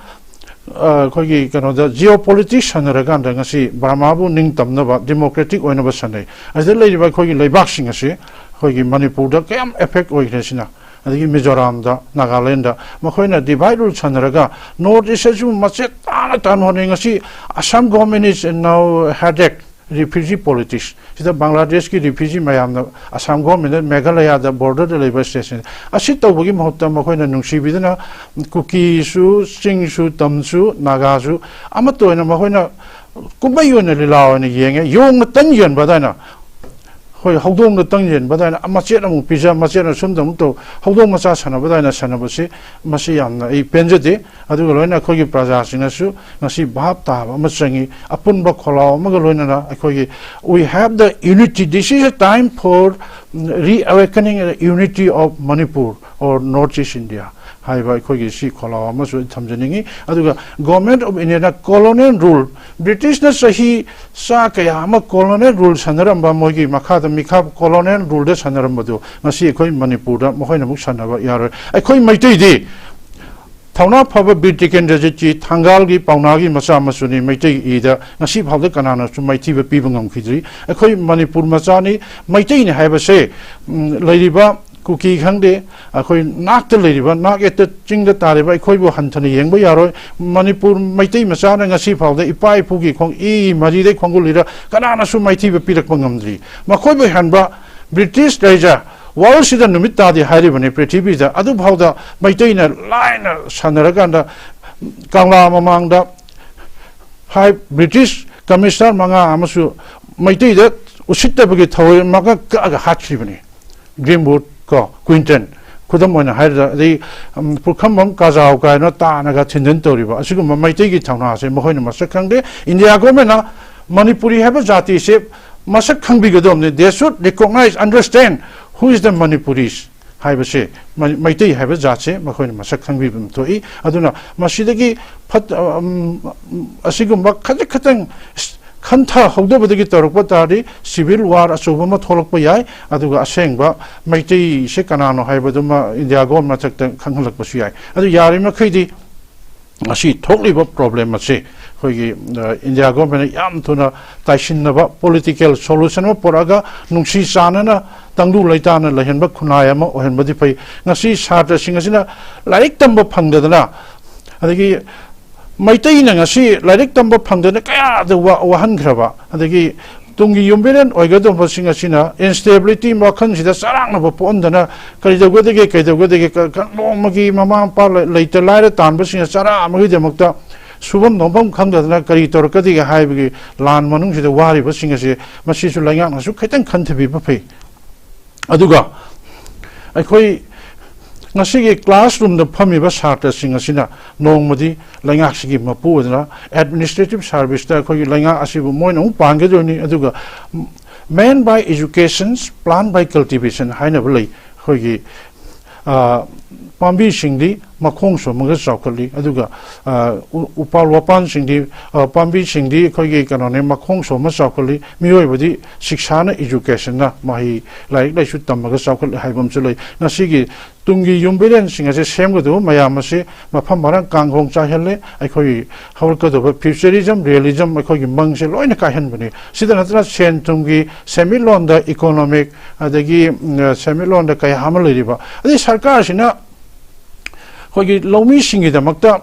ꯑ, ꯑꯩꯈꯣꯏꯒꯤ ꯀꯩꯅꯣꯗ ꯖꯤꯑꯣ ꯄꯣꯂꯤꯇꯤꯛꯁ ꯁꯥꯟꯅꯔꯀꯥꯟꯗ ꯉꯁꯤ ꯕꯔꯃꯥꯕꯨ ꯅꯤꯡꯇꯝꯅꯕ, ꯗꯦꯃꯣꯀ꯭ꯔꯦꯇꯤꯛ ꯑꯣꯏꯅꯕ ꯁꯥꯟꯅꯩ꯫ ꯑꯁꯤꯗ ꯂꯩꯔꯤꯕ ꯑꯩꯈꯣꯏꯒꯤ ꯂꯩꯕꯥꯛꯁꯤꯡ ꯑꯁꯤ ꯑꯩꯈꯣꯏꯒꯤ ꯃꯅꯤꯄꯨꯔꯗ ꯀꯌꯥꯝ ꯑꯦꯐꯦꯛ ꯑꯣꯏꯈ꯭ꯔꯦ ꯁꯤꯅ, ꯑꯗꯒꯤ ꯃꯤꯖꯣꯔꯥꯝꯗ, ꯅꯥꯒꯥꯂꯦꯟꯗ ꯃꯈꯣꯏꯅ divide rule ꯁꯥꯟꯅꯔꯒ ꯅꯣꯔꯠ ꯏꯁꯇꯁꯨ ꯃꯆꯦꯠ ꯇꯥꯅ ꯇꯥꯅ ꯍꯣꯠꯅꯩ꯫ ꯉꯁꯤ Assam government is now headache refugee politics꯫ ꯁꯤꯗ ꯕꯪꯒ꯭ꯂꯥꯗꯦꯁꯀꯤ ꯔꯤꯐ꯭ꯌꯨꯖꯤ ꯃꯌꯥꯝꯅ ꯑꯁꯥꯝ ꯒꯣꯔꯃꯦꯟꯗ, ꯃꯦꯘꯥꯂꯌꯥꯗ ꯕꯣꯔꯗꯔꯗ ꯂꯩꯕ ꯁ꯭ꯇꯦꯠꯁꯤꯡ ꯑꯁꯤ ꯇꯧꯕꯒꯤ ꯃꯍꯨꯠꯇ ꯃꯈꯣꯏꯅ ꯅꯨꯡꯁꯤꯕꯤꯗꯨꯅ ꯀꯨꯀꯤꯁꯨ, ꯆꯤꯡꯁꯨ, ꯇꯝꯁꯨ, ꯅꯥꯒꯥꯁꯨ ꯑꯃꯠꯇ ꯑꯣꯏꯅ ꯃꯈꯣꯏꯅ ꯀꯨꯝꯍꯩ ꯑꯣꯏꯅ, ꯂꯤꯂꯥ ꯑꯣꯏꯅ ꯌꯦꯡꯉꯦ꯫ ꯌꯣꯡꯅ ꯇꯟ ꯌꯦꯟꯕ ꯑꯗꯨꯃꯥꯏꯅ, ꯍꯣꯏ, ꯍꯧꯗꯣꯡꯅ ꯇꯟ ꯌꯦꯟꯕ ꯑꯗꯨꯃꯥꯏꯅ ꯃꯆꯦꯠ ꯑꯃꯨꯛ ꯄꯤꯖ, ꯃꯆꯦꯠꯅ ꯁꯨꯝꯗ ꯑꯃꯨꯛ ꯇꯧ, ꯍꯧꯗꯣꯡ ꯃꯆꯥ ꯁꯥꯟꯅꯕ ꯑꯗꯨꯃꯥꯏꯅ ꯁꯥꯟꯅꯕꯁꯤ, ꯃꯁꯤ ꯌꯥꯝꯅ ꯑꯩ ꯄꯦꯟꯖꯗꯦ꯫ ꯑꯗꯨꯒ ꯂꯣꯏꯅ ꯑꯩꯈꯣꯏꯒꯤ ꯄ꯭ꯔꯖꯥꯁꯤꯡꯅꯁꯨ ꯉꯁꯤ ꯚꯥꯞ ꯇꯥꯕ ꯑꯃ ꯆꯪꯉꯤ꯫ ꯑꯄꯨꯟꯕ ꯈꯣꯜꯂꯥꯎ ꯑꯃꯒ ꯂꯣꯏꯅꯅ ꯑꯩꯈꯣꯏꯒꯤ, we have the unity, this is a time for reawakening the unity of Manipur or North East India꯫ ꯍꯥꯏꯕ ꯑꯩꯈꯣꯏꯒꯤ ꯁꯤ ꯈꯣꯜꯂꯥꯎ ꯑꯃꯁꯨ ꯑꯩ ꯊꯝꯖꯅꯤꯡꯉꯤ꯫ ꯑꯗꯨꯒ Government of India ꯅ colonial rule, ꯕ꯭ꯔꯤꯇꯤꯁꯅ ꯆꯍꯤ ꯆꯥ ꯀꯌꯥ ꯑꯃ colonial rule ꯁꯥꯟꯅꯔꯝꯕ, ꯃꯣꯏꯒꯤ ꯃꯈꯥꯗ ꯃꯤꯈꯥ colonial rule ꯗ ꯁꯥꯟꯅꯔꯝꯕꯗꯨ ꯉꯁꯤ ꯑꯩꯈꯣꯏ ꯃꯅꯤꯄꯨꯔꯗ ꯃꯈꯣꯏꯅ ꯑꯃꯨꯛ ꯁꯥꯟꯅꯕ ꯌꯥꯔꯣꯏ꯫ ꯑꯩꯈꯣꯏ ꯃꯩꯇꯩꯗꯤ ꯊꯧꯅꯥ ꯐꯕ ꯕꯤꯔ ꯇꯤꯀꯦꯟꯗ꯭ꯔꯖꯤꯠꯀꯤ ꯊꯥꯡꯒꯥꯜꯒꯤ ꯄꯥꯎꯅꯥꯒꯤ ꯃꯆꯥ ꯃꯁꯨꯅꯤ꯫ ꯃꯩꯇꯩꯒꯤ ꯏꯗ ꯉꯁꯤ ꯐꯥꯎꯗ ꯀꯅꯥꯅꯁꯨ ꯃꯥꯏꯊꯤꯕ ꯄꯤꯕ ꯉꯝꯈꯤꯗ꯭ꯔꯤ꯫ ꯑꯩꯈꯣꯏ ꯃꯅꯤꯄꯨꯔ ꯃꯆꯥꯅꯤ꯫ ꯃꯩꯇꯩꯅꯤ ꯍꯥꯏꯕꯁꯦ, ꯎꯝ, ꯂꯩꯔꯤꯕ ꯀꯨꯀꯤ ꯈꯪꯗꯦ, ꯑꯩꯈꯣꯏ ꯅꯥꯛꯇ ꯂꯩꯔꯤꯕ, ꯅꯥꯛ ꯌꯦꯠꯇ ꯆꯤꯡꯗ ꯇꯥꯔꯤꯕ ꯑꯩꯈꯣꯏꯕꯨ ꯍꯟꯊꯅ ꯌꯦꯡꯕ ꯌꯥꯔꯣꯏ꯫ ꯃꯅꯤꯄꯨꯔ ꯃꯩꯇꯩ ꯃꯆꯥꯅ ꯉꯁꯤ ꯐꯥꯎꯗ ꯏꯄꯥ ꯏꯄꯨꯒꯤ ꯈꯣꯡ ꯏ ꯃꯔꯤꯗꯩ ꯈꯣꯡꯒꯨꯜꯂꯤꯔ ꯀꯅꯥꯅꯁꯨ ꯃꯥꯏꯊꯤꯕ ꯄꯤꯔꯛꯄ ꯉꯝꯗ꯭ꯔꯤ꯫ ꯃꯈꯣꯏꯕꯨ ꯍꯦꯟꯕ ꯕ꯭ꯔꯤꯇꯤꯁ ꯔꯥꯏꯖ ꯋꯥꯔꯜꯁꯤꯗ ꯅꯨꯃꯤꯠ ꯇꯥꯗꯦ ꯍꯥꯏꯔꯤꯕꯅꯤ ꯄ꯭ꯔꯤꯊꯤꯕꯤꯗ꯫ ꯑꯗꯨꯐꯥꯎꯗ ꯃꯩꯇꯩꯅ ꯂꯥꯏꯅ ꯁꯥꯟꯅꯔꯀꯥꯟꯗ ꯀꯪꯂꯥ ꯃꯃꯥꯡꯗ ꯍꯥꯏ ꯕ꯭ꯔꯤꯇꯤꯁ ꯀꯃꯤꯁꯅꯔ ꯃꯉꯥ ꯑꯃꯁꯨ ꯃꯩꯇꯩꯗ ꯎꯁꯤꯠꯇꯕꯒꯤ ꯊꯧꯑꯣꯏ ꯑꯃꯒ ꯀꯛꯑꯒ ꯍꯥꯠꯈꯤꯕꯅꯤ꯫ ꯒ꯭ꯔꯤꯝꯋꯨꯗ ꯀꯣ ꯀ꯭ꯋꯤꯟꯇꯟ ꯈꯨꯗꯝ ꯑꯣꯏꯅ ꯍꯥꯏꯔꯗ, ꯑꯗꯩ, ꯎꯝ, ꯄꯨꯈ꯭ꯔꯝꯕꯝ ꯀꯥꯖꯥꯎ ꯀꯥꯏꯅ ꯇꯥꯅꯒ ꯊꯤꯟꯗꯟ ꯇꯧꯔꯤꯕ ꯑꯁꯤꯒꯨꯝꯕ ꯃꯩꯇꯩꯒꯤ ꯊꯧꯅꯥꯁꯦ ꯃꯈꯣꯏꯅ ꯃꯁꯛ ꯈꯪꯗꯦ꯫ ꯏꯟꯗꯤꯌꯥ ꯒꯣꯔꯃꯦꯟꯅ ꯃꯅꯤꯄꯨꯔꯤ ꯍꯥꯏꯕ ꯖꯥꯇꯤꯁꯦ ꯃꯁꯛ ꯈꯪꯕꯤꯒꯗꯕꯅꯤ꯫ They should recognize, understand who is the Manipuris ꯍꯥꯏꯕꯁꯦ, ꯃ-, ꯃꯩꯇꯩ ꯍꯥꯏꯕ ꯖꯥꯠꯁꯦ ꯃꯈꯣꯏꯅ ꯃꯁꯛ ꯈꯪꯕꯤꯕ ꯑꯃ ꯊꯣꯛꯏ꯫ ꯑꯗꯨꯅ ꯃꯁꯤꯗꯒꯤ ꯐꯠ-, ꯑ, ꯎꯝ, ꯑꯁꯤꯒꯨꯝꯕ ꯈꯖꯤꯛ ꯈꯇꯪ ꯈꯟꯊꯍꯧꯗꯕꯗꯒꯤ ꯇꯧꯔꯛꯄ ꯇꯥꯔꯗꯤ civil war ꯑꯆꯧꯕ ꯑꯃ ꯊꯣꯛꯂꯛꯄ ꯌꯥꯏ꯫ ꯑꯗꯨꯒ ꯑꯁꯦꯡꯕ ꯃꯩꯇꯩꯁꯦ ꯀꯅꯥꯅꯣ ꯍꯥꯏꯕꯗꯨꯃ ꯏꯟꯗꯤꯌꯥ ꯒꯣꯔꯃꯦꯟ ꯃꯊꯛꯇ ꯈꯪꯍꯜꯂꯛꯄꯁꯨ ꯌꯥꯏ꯫ ꯑꯗꯨ ꯌꯥꯔꯤꯃꯈꯩꯗꯤ ꯉꯁꯤ ꯊꯣꯛꯂꯤꯕ problem ꯑꯁꯤ ꯑꯩꯈꯣꯏꯒꯤ, ꯑ, ꯏꯟꯗꯤꯌꯥ ꯒꯣꯔꯃꯦꯟꯅ ꯌꯥꯝ ꯊꯨꯅ ꯇꯥꯏꯁꯤꯟꯅꯕ political solution ꯑꯃ ꯄꯨꯔꯛꯑꯒ ꯅꯨꯡꯁꯤ ꯆꯥꯟꯅꯅ ꯇꯪꯗꯨ ꯂꯩꯇꯥꯅ ꯂꯩꯍꯟꯕ ꯈꯨꯟꯅꯥꯏ ꯑꯃ ꯑꯣꯏꯍꯟꯕꯗꯤ ꯐꯩ꯫ ꯉꯁꯤ ꯁꯥꯇ꯭ꯔꯁꯤꯡ ꯑꯁꯤꯅ ꯂꯥꯏꯔꯤꯛ ꯇꯝꯕ ꯐꯪꯗꯗꯅ, ꯑꯗꯒꯤ ꯃꯩꯇꯩꯅ ꯉꯁꯤ ꯂꯥꯏꯔꯤꯛ ꯇꯝꯕ ꯐꯪꯗꯅ ꯀꯌꯥꯗ ꯋꯥ-, ꯋꯥꯍꯟꯈ꯭ꯔꯕ, ꯑꯗꯒꯤ ꯇꯨꯡꯒꯤ ꯌꯨꯝꯕꯤꯔꯦꯟ ꯑꯣꯏꯒꯗꯧꯕꯁꯤꯡ ꯑꯁꯤꯅ instability ꯋꯥꯈꯜꯁꯤꯗ ꯆꯔꯥꯡꯅꯕ ꯄꯣꯛꯍꯟꯗꯅ ꯀꯩꯗꯧꯒꯗꯒꯦ, ꯀꯩꯗꯧꯒꯗꯒꯦ, ꯀ-, ꯀ-, ꯅꯣꯡꯃꯒꯤ ꯃꯃꯥ ꯃꯄꯥ ꯂꯩ-, ꯂꯩꯇ ꯂꯥꯏꯔ ꯇꯥꯟꯕꯁꯤꯡꯅ ꯆꯔꯥ ꯑꯃꯒꯤꯗꯃꯛꯇ ꯁꯨꯐꯝ ꯅꯣꯝꯐꯝ ꯈꯪꯗꯗꯅ ꯀꯔꯤ ꯇꯧꯔꯛꯀꯗꯒꯦ ꯍꯥꯏꯕꯒꯤ ꯂꯥꯟ ꯃꯅꯨꯡꯁꯤꯗ ꯋꯥꯔꯤꯕꯁꯤꯡ ꯑꯁꯤ ꯃꯁꯤꯁꯨ ꯂꯩꯉꯥꯛꯅꯁꯨ ꯈꯤꯇꯪ ꯈꯟꯊꯕꯤꯕ ꯐꯩ꯫ ꯑꯗꯨꯒ ꯑꯩꯈꯣꯏ ꯉꯁꯤꯒꯤ classroom ꯗ ꯐꯝꯃꯤꯕ ꯁꯥꯇ꯭ꯔꯁꯤꯡ ꯑꯁꯤꯅ ꯅꯣꯡꯃꯗꯤ ꯂꯩꯉꯥꯛꯁꯤꯒꯤ ꯃꯄꯨ ꯑꯣꯏꯗꯅ administrative service ꯇ ꯑꯩꯈꯣꯏꯒꯤ ꯂꯩꯉꯥꯛ ꯑꯁꯤꯕꯨ ꯃꯣꯏꯅ ꯑꯃꯨꯛ ꯄꯥꯟꯒꯗꯣꯏꯅꯤ꯫ ꯑꯗꯨꯒ man by education, plant by cultivation ꯍꯥꯏꯅꯕ ꯂꯩ꯫ ꯑꯩꯈꯣꯏꯒꯤ, ꯑ, ꯄꯥꯝꯕꯤꯁꯤꯡꯗꯤ ꯃꯈꯣꯡ ꯁꯣꯝꯃꯒ ꯆꯥꯎꯈꯠꯂꯤ, ꯑꯗꯨꯒ, ꯑ, ꯎ-, ꯎꯄꯥꯜ ꯋꯥꯄꯥꯟꯁꯤꯡꯗꯤ, ꯑ, ꯄꯥꯝꯕꯤꯁꯤꯡꯗꯤ ꯑꯩꯈꯣꯏꯒꯤ ꯀꯩꯅꯣꯅꯦ, ꯃꯈꯣꯡ ꯁꯣꯝꯃ ꯆꯥꯎꯈꯠꯂꯤ꯫ ꯃꯤꯑꯣꯏꯕꯗꯤ ꯁꯤꯛꯁꯥꯅ, educationꯅ, ꯃꯍꯩ, ꯂꯥꯏꯔꯤꯛ ꯂꯥꯏꯁꯨ ꯇꯝꯃꯒ ꯆꯥꯎꯈꯠꯂꯤ ꯍꯥꯏꯕ ꯑꯃꯁꯨ ꯂꯩ꯫ ꯉꯁꯤꯒꯤ ꯇꯨꯡꯒꯤ ꯌꯨꯝꯕꯤꯔꯦꯟꯁꯤꯡ ꯑꯁꯦ ꯁꯦꯝꯒꯗꯕ ꯃꯌꯥꯝ ꯑꯁꯤ ꯃꯐꯝ ꯃꯔꯥꯡ ꯀꯥꯡꯈꯣꯡ ꯆꯥꯏꯍꯜꯂꯦ꯫ ꯑꯩꯈꯣꯏ ꯍꯧꯔꯛꯀꯗꯕ futurism, realism, ꯑꯩꯈꯣꯏꯒꯤ ꯃꯪꯁꯦ ꯂꯣꯏꯅ ꯀꯥꯏꯍꯟꯕꯅꯤ꯫ ꯁꯤꯗ ꯅꯠꯇꯅ ꯁꯦꯟ ꯊꯨꯝꯒꯤ ꯁꯦꯟꯃꯤꯠꯂꯣꯟꯗ, economic, ꯑꯗꯒꯤ, ꯎꯝ, ꯁꯦꯟꯃꯤꯠꯂꯣꯟꯗ ꯀꯌꯥ ꯑꯃ ꯂꯩꯔꯤꯕ, ꯑꯗꯩ ꯁꯔꯀꯥꯔꯁꯤꯅ ꯑꯩꯈꯣꯏꯒꯤ ꯂꯧꯃꯤꯁꯤꯡꯒꯤꯗꯃꯛꯇ,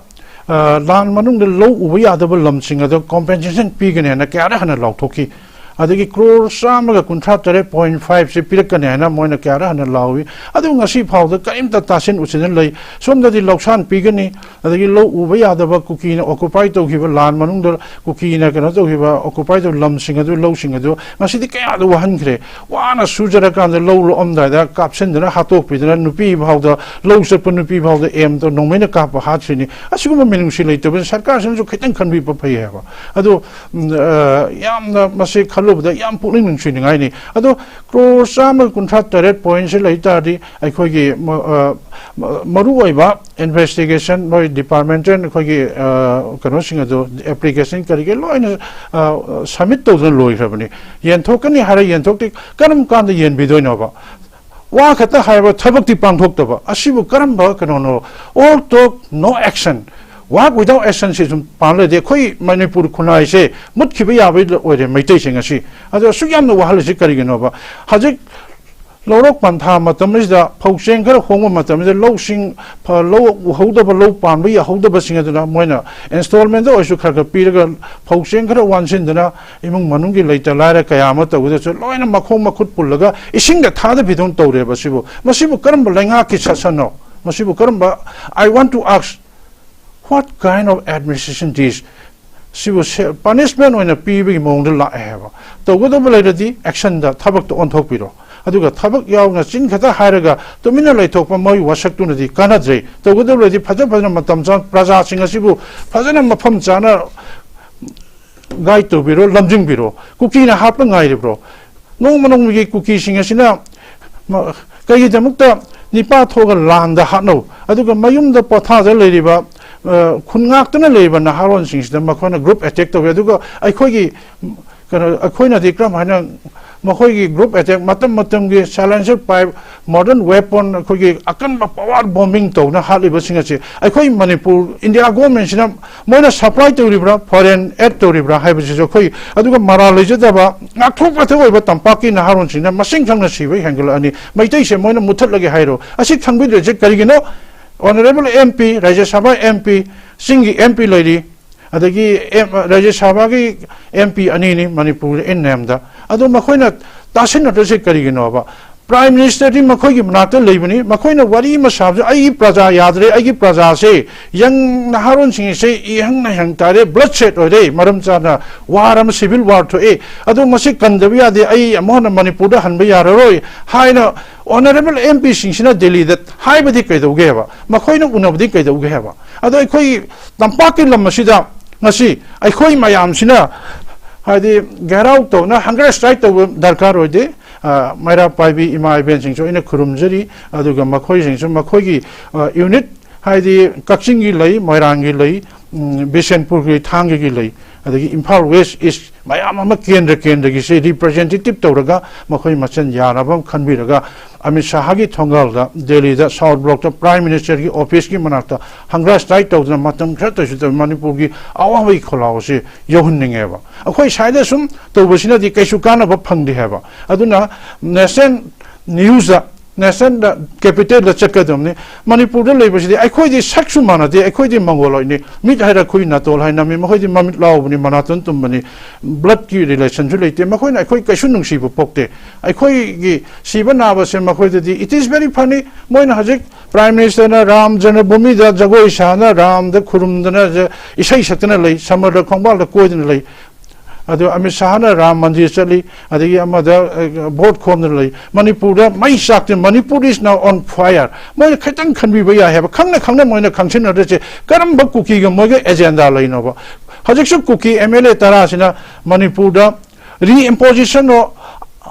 ꯑ, ꯂꯥꯟ ꯃꯅꯨꯡꯗ ꯂꯧ ꯎꯕ ꯌꯥꯗꯕ ꯂꯝꯁꯤꯡ ꯑꯗꯣ compensation ꯄꯤꯒꯅꯤ ꯍꯥꯏꯅ ꯀꯌꯥꯔꯛ ꯍꯟꯅ ꯂꯥꯎꯊꯣꯛꯈꯤ꯫ ꯑꯗꯒꯤ ꯀ꯭ꯔꯣꯔ ꯆꯥꯝꯃꯒ ꯀꯨꯟꯊ꯭ꯔꯥ ꯇꯔꯦꯠ point five ꯁꯤ ꯄꯤꯔꯛꯀꯅꯤ ꯍꯥꯏꯅ ꯃꯣꯏꯅ ꯀꯌꯥꯔꯛ ꯍꯟꯅ ꯂꯥꯎꯏ꯫ ꯑꯗꯨ ꯉꯁꯤ ꯐꯥꯎꯗ ꯀꯔꯤꯝꯇ ꯇꯥꯁꯤꯟ ꯎꯁꯤꯟꯅ ꯂꯩ꯫ ꯁꯣꯝꯗꯗꯤ ꯂꯧꯁꯥꯟ ꯄꯤꯒꯅꯤ, ꯑꯗꯒꯤ ꯂꯧ ꯎꯕ ꯌꯥꯗꯕ, ꯀꯨꯀꯤꯅ occupy ꯇꯧꯈꯤꯕ, ꯂꯥꯟ ꯃꯅꯨꯡꯗ ꯀꯨꯀꯤꯅ ꯀꯩꯅꯣ ꯇꯧꯈꯤꯕ, occupy ꯇꯧ ꯂꯝꯁꯤꯡ ꯑꯗꯨ, ꯂꯧꯁꯤꯡ ꯑꯗꯨ ꯉꯁꯤꯗꯤ ꯀꯌꯥꯗ ꯋꯥꯍꯟꯈ꯭ꯔꯦ꯫ ꯋꯥꯅ ꯁꯨꯖꯔꯀꯥꯟꯗ ꯂꯧ ꯂꯣꯛꯑꯝꯗꯥꯏꯗ ꯀꯥꯞꯁꯤꯟꯗꯅ ꯍꯥꯠꯇꯣꯛꯄꯤꯗꯅ, ꯅꯨꯄꯤ ꯐꯥꯎꯗ, ꯂꯧ ꯆꯠꯄ ꯅꯨꯄꯤ ꯐꯥꯎꯗ ꯑꯦꯝ ꯇꯧ ꯅꯣꯡꯃꯩꯅ ꯀꯥꯞꯄ ꯍꯥꯠꯈ꯭ꯔꯤꯅꯤ꯫ ꯑꯁꯤꯒꯨꯝꯕ ꯃꯤꯅꯨꯡꯁꯤ ꯂꯩꯇꯕꯅ ꯁꯔꯀꯥꯔꯁꯤꯅꯁꯨ ꯈꯤꯇꯪ ꯈꯟꯕꯤꯕ ꯐꯩ ꯍꯥꯏꯕ꯫ ꯑꯗꯣ, ꯎꯝ, ꯑ, ꯌꯥꯝꯅ ꯃꯁꯤ ꯈꯜꯂꯨꯕꯗ ꯌꯥꯝ ꯄꯨꯛꯅꯤꯡ ꯅꯨꯡꯁꯤꯅꯤꯡꯉꯥꯏꯅꯤ꯫ ꯑꯗꯣ ꯀ꯭ꯔꯣꯔ ꯆꯥꯝꯃ ꯀꯨꯟꯊ꯭ꯔꯥ ꯇꯔꯦꯠ point ꯁꯤ ꯂꯩ ꯇꯥꯔꯗꯤ ꯑꯩꯈꯣꯏꯒꯤ ꯃ-, ꯑ, ꯃ-, ꯃꯔꯨꯑꯣꯏꯕ investigation, ꯃꯣꯏ departmental ꯑꯩꯈꯣꯏꯒꯤ, ꯑ, ꯀꯩꯅꯣꯁꯤꯡ ꯑꯗꯨ, application ꯀꯔꯤ ꯀꯔꯤ ꯂꯣꯏꯅ, ꯑ, submit ꯇꯧꯗꯨꯅ ꯂꯣꯏꯈ꯭ꯔꯕꯅꯤ꯫ ꯌꯦꯟꯊꯣꯛꯀꯅꯤ ꯍꯥꯏꯔ ꯌꯦꯟꯊꯣꯛꯇꯦ꯫ ꯀꯔꯝ ꯀꯥꯟꯗ ꯌꯦꯟꯕꯤꯗꯣꯏꯅꯣꯕ? ꯋꯥ ꯈꯛꯇ ꯍꯥꯏꯕ, ꯊꯕꯛꯇꯤ ꯄꯥꯡꯊꯣꯛꯇꯕ꯫ ꯑꯁꯤꯕꯨ ꯀꯔꯝꯕ ꯀꯩꯅꯣꯅꯣ? All talk, no action꯫ Work without action ꯁꯤ ꯁꯨꯝ ꯄꯥꯜꯂꯗꯤ ꯑꯩꯈꯣꯏ ꯃꯅꯤꯄꯨꯔ ꯈꯨꯟꯅꯥꯏꯁꯦ ꯃꯨꯠꯈꯤꯕ ꯌꯥꯕꯩ ꯑꯣꯏꯔꯦ, ꯃꯩꯇꯩꯁꯤꯡ ꯑꯁꯤ꯫ ꯑꯗꯣ ꯑꯁꯨꯛ ꯌꯥꯝꯅ ꯋꯥꯍꯜꯂꯤꯁꯤ ꯀꯔꯤꯒꯤꯅꯣꯕ? ꯍꯧꯖꯤꯛ ꯂꯧꯔꯣꯛ ꯄꯟꯊꯥ ꯃꯇꯝ ꯑꯁꯤꯗ ꯐꯧ ꯆꯦꯡ ꯈꯔ ꯍꯣꯡꯕ ꯃꯇꯝꯁꯤꯗ ꯂꯧꯁꯤꯡ, ꯐ-, ꯂꯧ ꯎꯍꯧꯗꯕ, ꯂꯧ ꯄꯥꯟꯕ ꯌꯥꯍꯧꯗꯕꯁꯤꯡ ꯑꯗꯨꯅ ꯃꯣꯏꯅ installment ꯑꯣꯏꯔꯁꯨ ꯈꯔ ꯈꯔ ꯄꯤꯔꯒ ꯐꯧ ꯆꯦꯡ ꯈꯔ ꯋꯥꯟꯁꯤꯟꯗꯅ ꯏꯃꯨꯡ ꯃꯅꯨꯡꯒꯤ ꯂꯩꯇ ꯂꯥꯏꯔ ꯀꯌꯥ ꯑꯃ ꯇꯧꯕꯗꯁꯨ ꯂꯣꯏꯅ ꯃꯈꯣꯡ ꯃꯈꯨꯠ ꯄꯨꯜꯂꯒ ꯏꯁꯤꯡꯗ ꯊꯥꯗꯕꯤꯗꯧꯅ ꯇꯧꯔꯦꯕ꯫ ꯁꯤꯕꯨ, ꯃꯁꯤꯕꯨ ꯀꯔꯝꯕ ꯂꯩꯉꯥꯛꯀꯤ ꯁꯥꯁꯟꯅꯣ? ꯃꯁꯤꯕꯨ ꯀꯔꯝꯕ, I want to ask, what kind of administration this? ꯁꯤꯕꯨ ꯁꯦ-, punishment ꯑꯣꯏꯅ ꯄꯤꯕꯒꯤ ꯃꯑꯣꯡꯗ ꯂꯥꯛꯑꯦ ꯍꯥꯏꯕ꯫ ꯇꯧꯒꯗꯕ ꯂꯩꯔꯗꯤ actionꯗ, ꯊꯕꯛꯇ ꯑꯣꯟꯊꯣꯛꯄꯤꯔꯣ꯫ ꯑꯗꯨꯒ ꯊꯕꯛ ꯌꯥꯎꯅ ꯆꯤꯟ ꯈꯛꯇ ꯍꯥꯏꯔꯒ ꯇꯨꯃꯤꯟꯅ ꯂꯩꯊꯣꯛꯄ ꯃꯣꯏ ꯋꯥꯁꯛꯇꯨꯅꯗꯤ ꯀꯥꯟꯅꯗ꯭ꯔꯦ꯫ ꯇꯧꯒꯗꯕ ꯂꯩꯔꯗꯤ ꯐꯖ ꯐꯖꯅ ꯃꯇꯝ ꯆꯥꯅ ꯄ꯭ꯔꯖꯥꯁꯤꯡ ꯑꯁꯤꯕꯨ ꯐꯖꯅ ꯃꯐꯝ ꯆꯥꯅ guide ꯇꯧꯕꯤꯔꯣ, ꯂꯝꯖꯤꯡꯕꯤꯔꯣ꯫ ꯀꯨꯀꯤꯅ ꯍꯥꯠꯄ ꯉꯥꯏꯔꯤꯕ꯭ꯔꯣ? ꯅꯣꯡꯃ ꯅꯣꯡꯃꯒꯤ ꯀꯨꯀꯤꯁꯤꯡ ꯑꯁꯤꯅ ꯃ-, ꯀꯩꯒꯤꯗꯃꯛꯇ ꯅꯤꯄꯥ ꯊꯣꯛꯑꯒ ꯂꯥꯟꯗ ꯍꯥꯠꯅꯧ, ꯑꯗꯨꯒ ꯃꯌꯨꯝꯗ ꯄꯣꯊꯥꯗ ꯂꯩꯔꯤꯕ, ꯑ, ꯈꯨꯟ ꯉꯥꯛꯇꯨꯅ ꯂꯩꯔꯤꯕ ꯅꯍꯥꯔꯣꯟꯁꯤꯡꯁꯤꯗ ꯃꯈꯣꯏꯅ group attack ꯇꯧꯏ꯫ ꯑꯗꯨꯒ ꯑꯩꯈꯣꯏꯒꯤ, ꯀꯩꯅꯣ, ꯑꯩꯈꯣꯏꯅꯗꯤ ꯀꯔꯝ ꯍꯥꯏꯅ ꯃꯈꯣꯏꯒꯤ group attack, ꯃꯇꯝ ꯃꯇꯝꯒꯤ silencer pipe, modern weapon, ꯑꯩꯈꯣꯏꯒꯤ ꯑꯀꯟꯕ power bombing ꯇꯧꯅ ꯍꯥꯠꯂꯤꯕꯁꯤꯡ ꯑꯁꯤ ꯑꯩꯈꯣꯏ ꯃꯅꯤꯄꯨꯔ, ꯏꯟꯗꯤꯌꯥ government ꯁꯤꯅ ꯃꯣꯏꯅ supply ꯇꯧꯔꯤꯕ꯭ꯔꯥ, foreign aid ꯇꯧꯔꯤꯕ꯭ꯔꯥ ꯍꯥꯏꯕꯁꯤꯁꯨ ꯑꯩꯈꯣꯏ, ꯑꯗꯨꯒ ꯃꯔꯥꯜ ꯂꯩꯖꯗꯕ ꯉꯥꯛꯊꯣꯛ ꯉꯥꯛꯊꯣꯛ ꯑꯣꯏꯕ ꯇꯝꯄꯥꯛꯀꯤ ꯅꯍꯥꯔꯣꯟꯁꯤꯡꯅ ꯃꯁꯤꯡ ꯊꯪꯅ ꯁꯤꯕ ꯍꯦꯟꯒꯠꯂꯛꯑꯅꯤ꯫ ꯃꯩꯇꯩꯁꯦ ꯃꯣꯏꯅ ꯃꯨꯠꯊꯠꯂꯒꯦ ꯍꯥꯏꯔꯣ? ꯑꯁꯤ ꯈꯪꯕꯤꯗ꯭ꯔꯤꯁꯦ ꯀꯔꯤꯒꯤꯅꯣ? Honourable M P, ꯔꯥꯖ꯭ꯌ ꯁꯚꯥ M P, ꯆꯤꯡꯒꯤ M P ꯂꯩꯔꯤ, ꯑꯗꯒꯤ ꯑꯦꯝ-, ꯔꯥꯖ꯭ꯌ ꯁꯚꯥꯒꯤ M P ꯑꯅꯤꯅꯤ ꯃꯅꯤꯄꯨꯔ ꯏꯟ ꯅꯦꯝꯗ꯫ ꯑꯗꯣ ꯃꯈꯣꯏꯅ ꯇꯥꯁꯤꯟꯅꯗ꯭ꯔꯤꯁꯦ ꯀꯔꯤꯒꯤꯅꯣꯕ? Prime Minister ꯗꯤ ꯃꯈꯣꯏꯒꯤ ꯃꯅꯥꯛꯇ ꯂꯩꯕꯅꯤ, ꯃꯈꯣꯏꯅ ꯋꯥꯔꯤ ꯑꯃ ꯁꯥꯕꯁꯦ, "ꯑꯩꯒꯤ ꯄ꯭ꯔꯖꯥ ꯌꯥꯗ꯭ꯔꯦ, ꯑꯩꯒꯤ ꯄ꯭ꯔꯖꯥꯁꯦ, ꯌꯪ ꯅꯍꯥꯔꯣꯟꯁꯤꯡꯁꯦ ꯏꯍꯪ ꯅꯍꯪ ꯇꯥꯔꯦ, bloodshed ꯑꯣꯏꯔꯦ, ꯃꯔꯝ ꯆꯥꯅ ꯋꯥꯔ ꯑꯃ, civil war ꯊꯣꯛꯑꯦ, ꯑꯗꯣ ꯃꯁꯤ ꯀꯟꯗꯕ ꯌꯥꯗꯦ, ꯑꯩ ꯑꯃꯨꯛ ꯍꯟꯅ ꯃꯅꯤꯄꯨꯔꯗ ꯍꯟꯕ ꯌꯥꯔꯔꯣꯏ" ꯍꯥꯏꯅ Honourable M P ꯁꯤꯡꯁꯤꯅ ꯗꯦꯜꯂꯤꯗ ꯍꯥꯏꯕꯗꯤ ꯀꯩꯗꯧꯒꯦ ꯍꯥꯏꯕ? ꯃꯈꯣꯏꯅ ꯎꯅꯕꯗꯤ ꯀꯩꯗꯧꯒꯦ ꯍꯥꯏꯕ? ꯑꯗꯣ ꯑꯩꯈꯣꯏ ꯇꯝꯄꯥꯛꯀꯤ ꯂꯝ ꯑꯁꯤꯗ ꯉꯁꯤ ꯑꯩꯈꯣꯏ ꯃꯌꯥꯝꯁꯤꯅ, ꯍꯥꯏꯗꯤ, ꯘꯦꯔꯥꯎ ꯇꯧꯅ hunger strike ꯇꯧꯕ ꯗꯔꯀꯥꯔ ꯑꯣꯏꯗꯦ꯫ ꯑ, ꯃꯩꯔꯥ ꯄꯥꯏꯕꯤ ꯏꯃꯥ ꯏꯕꯦꯟꯁꯤꯡꯁꯨ ꯑꯩꯅ ꯈꯨꯔꯨꯝꯖꯔꯤ, ꯑꯗꯨꯒ ꯃꯈꯣꯏꯁꯤꯡꯁꯨ ꯃꯈꯣꯏꯒꯤ, ꯑ, unit, ꯍꯥꯏꯗꯤ, ꯀꯛꯆꯤꯡꯒꯤ ꯂꯩ, ꯃꯣꯏꯔꯥꯡꯒꯤ ꯂꯩ, ꯎꯝ, ꯕꯤꯁꯦꯟꯄꯨꯔꯒꯤ, ꯊꯥꯡꯒꯒꯤ ꯂꯩ, ꯑꯗꯒꯤ ꯏꯝꯐꯥꯜ West, East, ꯃꯌꯥꯝ ꯑꯃ ꯀꯦꯟꯗ꯭ꯔ ꯀꯦꯟꯗ꯭ꯔꯒꯤꯁꯦ representative ꯇꯧꯔꯒ ꯃꯈꯣꯏ ꯃꯁꯦꯟ ꯌꯥꯅꯕ ꯑꯃ ꯈꯟꯕꯤꯔꯒ ꯑꯃꯤꯠ ꯁꯥꯍꯒꯤ ꯊꯣꯡꯒꯥꯜꯗ ꯗꯦꯜꯂꯤꯗ South Block ꯇ Prime Minister ꯒꯤ office ꯀꯤ ꯃꯅꯥꯛꯇ hunger strike ꯇꯧꯗꯅ ꯃꯇꯝ ꯈꯔꯇꯁꯨ ꯇꯧ-, ꯃꯅꯤꯄꯨꯔꯒꯤ ꯑꯋꯥꯕꯒꯤ ꯈꯣꯜꯂꯥꯎ ꯑꯁꯤ ꯌꯧꯍꯟꯅꯤꯡꯉꯦꯕ꯫ ꯑꯩꯈꯣꯏ ꯁ꯭ꯋꯥꯏꯗ ꯁꯨꯝ ꯇꯧꯕꯁꯤꯅꯗꯤ ꯀꯩꯁꯨ ꯀꯥꯟꯅꯕ ꯐꯪꯗꯦ ꯍꯥꯏꯕ꯫ ꯑꯗꯨꯅ national news ꯗ, national ꯗ, capital ꯗ ꯆꯠꯀꯗꯕꯅꯤ꯫ ꯃꯅꯤꯄꯨꯔꯗ ꯂꯩꯕꯁꯤꯗꯤ ꯑꯩꯈꯣꯏꯗꯤ ꯁꯛꯁꯨ ꯃꯥꯟꯅꯗꯦ, ꯑꯩꯈꯣꯏꯗꯤ Mongoloid ꯅꯤ꯫ ꯃꯤꯠ ꯍꯥꯏꯔ ꯈꯨꯏ ꯅꯥꯇꯣꯟ ꯍꯥꯏ ꯅꯝꯃꯤ, ꯃꯈꯣꯏꯗꯤ ꯃꯃꯤꯠ ꯂꯥꯎꯕꯅꯤ, ꯃꯅꯥꯇꯣꯟ ꯇꯨꯝꯕꯅꯤ, blood ꯀꯤ relation ꯁꯨ ꯂꯩꯇꯦ꯫ ꯃꯈꯣꯏꯅ ꯑꯩꯈꯣꯏ ꯀꯩꯁꯨ ꯅꯨꯡꯁꯤꯕ ꯄꯣꯛꯇꯦ꯫ ꯑꯩꯈꯣꯏꯒꯤ ꯁꯤꯕ ꯅꯥꯕꯁꯦ ꯃꯈꯣꯏꯗꯗꯤ it is very funny꯫ ꯃꯣꯏꯅ ꯍꯧꯖꯤꯛ Prime Minister ꯅ ꯔꯥꯝ ꯖꯅꯃꯚꯨꯃꯤꯗ ꯖꯒꯣꯏ ꯁꯥꯗꯅ, ꯔꯥꯝꯗ ꯈꯨꯔꯨꯝꯗꯅ, ꯖ-, ꯏꯁꯩ ꯁꯛꯇꯅ ꯂꯩ, ꯁꯃꯨꯗ꯭ꯔ ꯈꯣꯡꯕꯥꯜꯗ ꯀꯣꯏꯗꯅ ꯂꯩ꯫ ꯑꯗꯨ ꯑꯃꯤꯠ ꯁꯥꯍꯅ ꯔꯥꯝ ꯃꯟꯗꯤꯔ ꯆꯠꯂꯤ, ꯑꯗꯒꯤ ꯑꯃꯗ, ꯑ, vote ꯈꯣꯝꯗꯅ ꯂꯩ꯫ ꯃꯅꯤꯄꯨꯔꯗ ꯃꯩ ꯆꯥꯛꯇꯦ, Manipur is now on fire꯫ ꯃꯣꯏꯅ ꯈꯤꯇꯪ ꯈꯟꯕꯤꯕ ꯌꯥꯏ ꯍꯥꯏꯕ, ꯈꯪꯅ ꯈꯪꯅ ꯃꯣꯏꯅ ꯈꯪꯁꯤꯟꯅꯗ꯭ꯔꯤꯁꯦ ꯀꯔꯝꯕ ꯀꯨꯀꯤꯒ ꯃꯣꯏꯒ agenda ꯂꯩꯅꯣꯕ? ꯍꯧꯖꯤꯛꯁꯨ ꯀꯨꯀꯤ M L A ꯇꯔꯥꯁꯤꯅ ꯃꯅꯤꯄꯨꯔꯗ reimposition ꯅꯣ,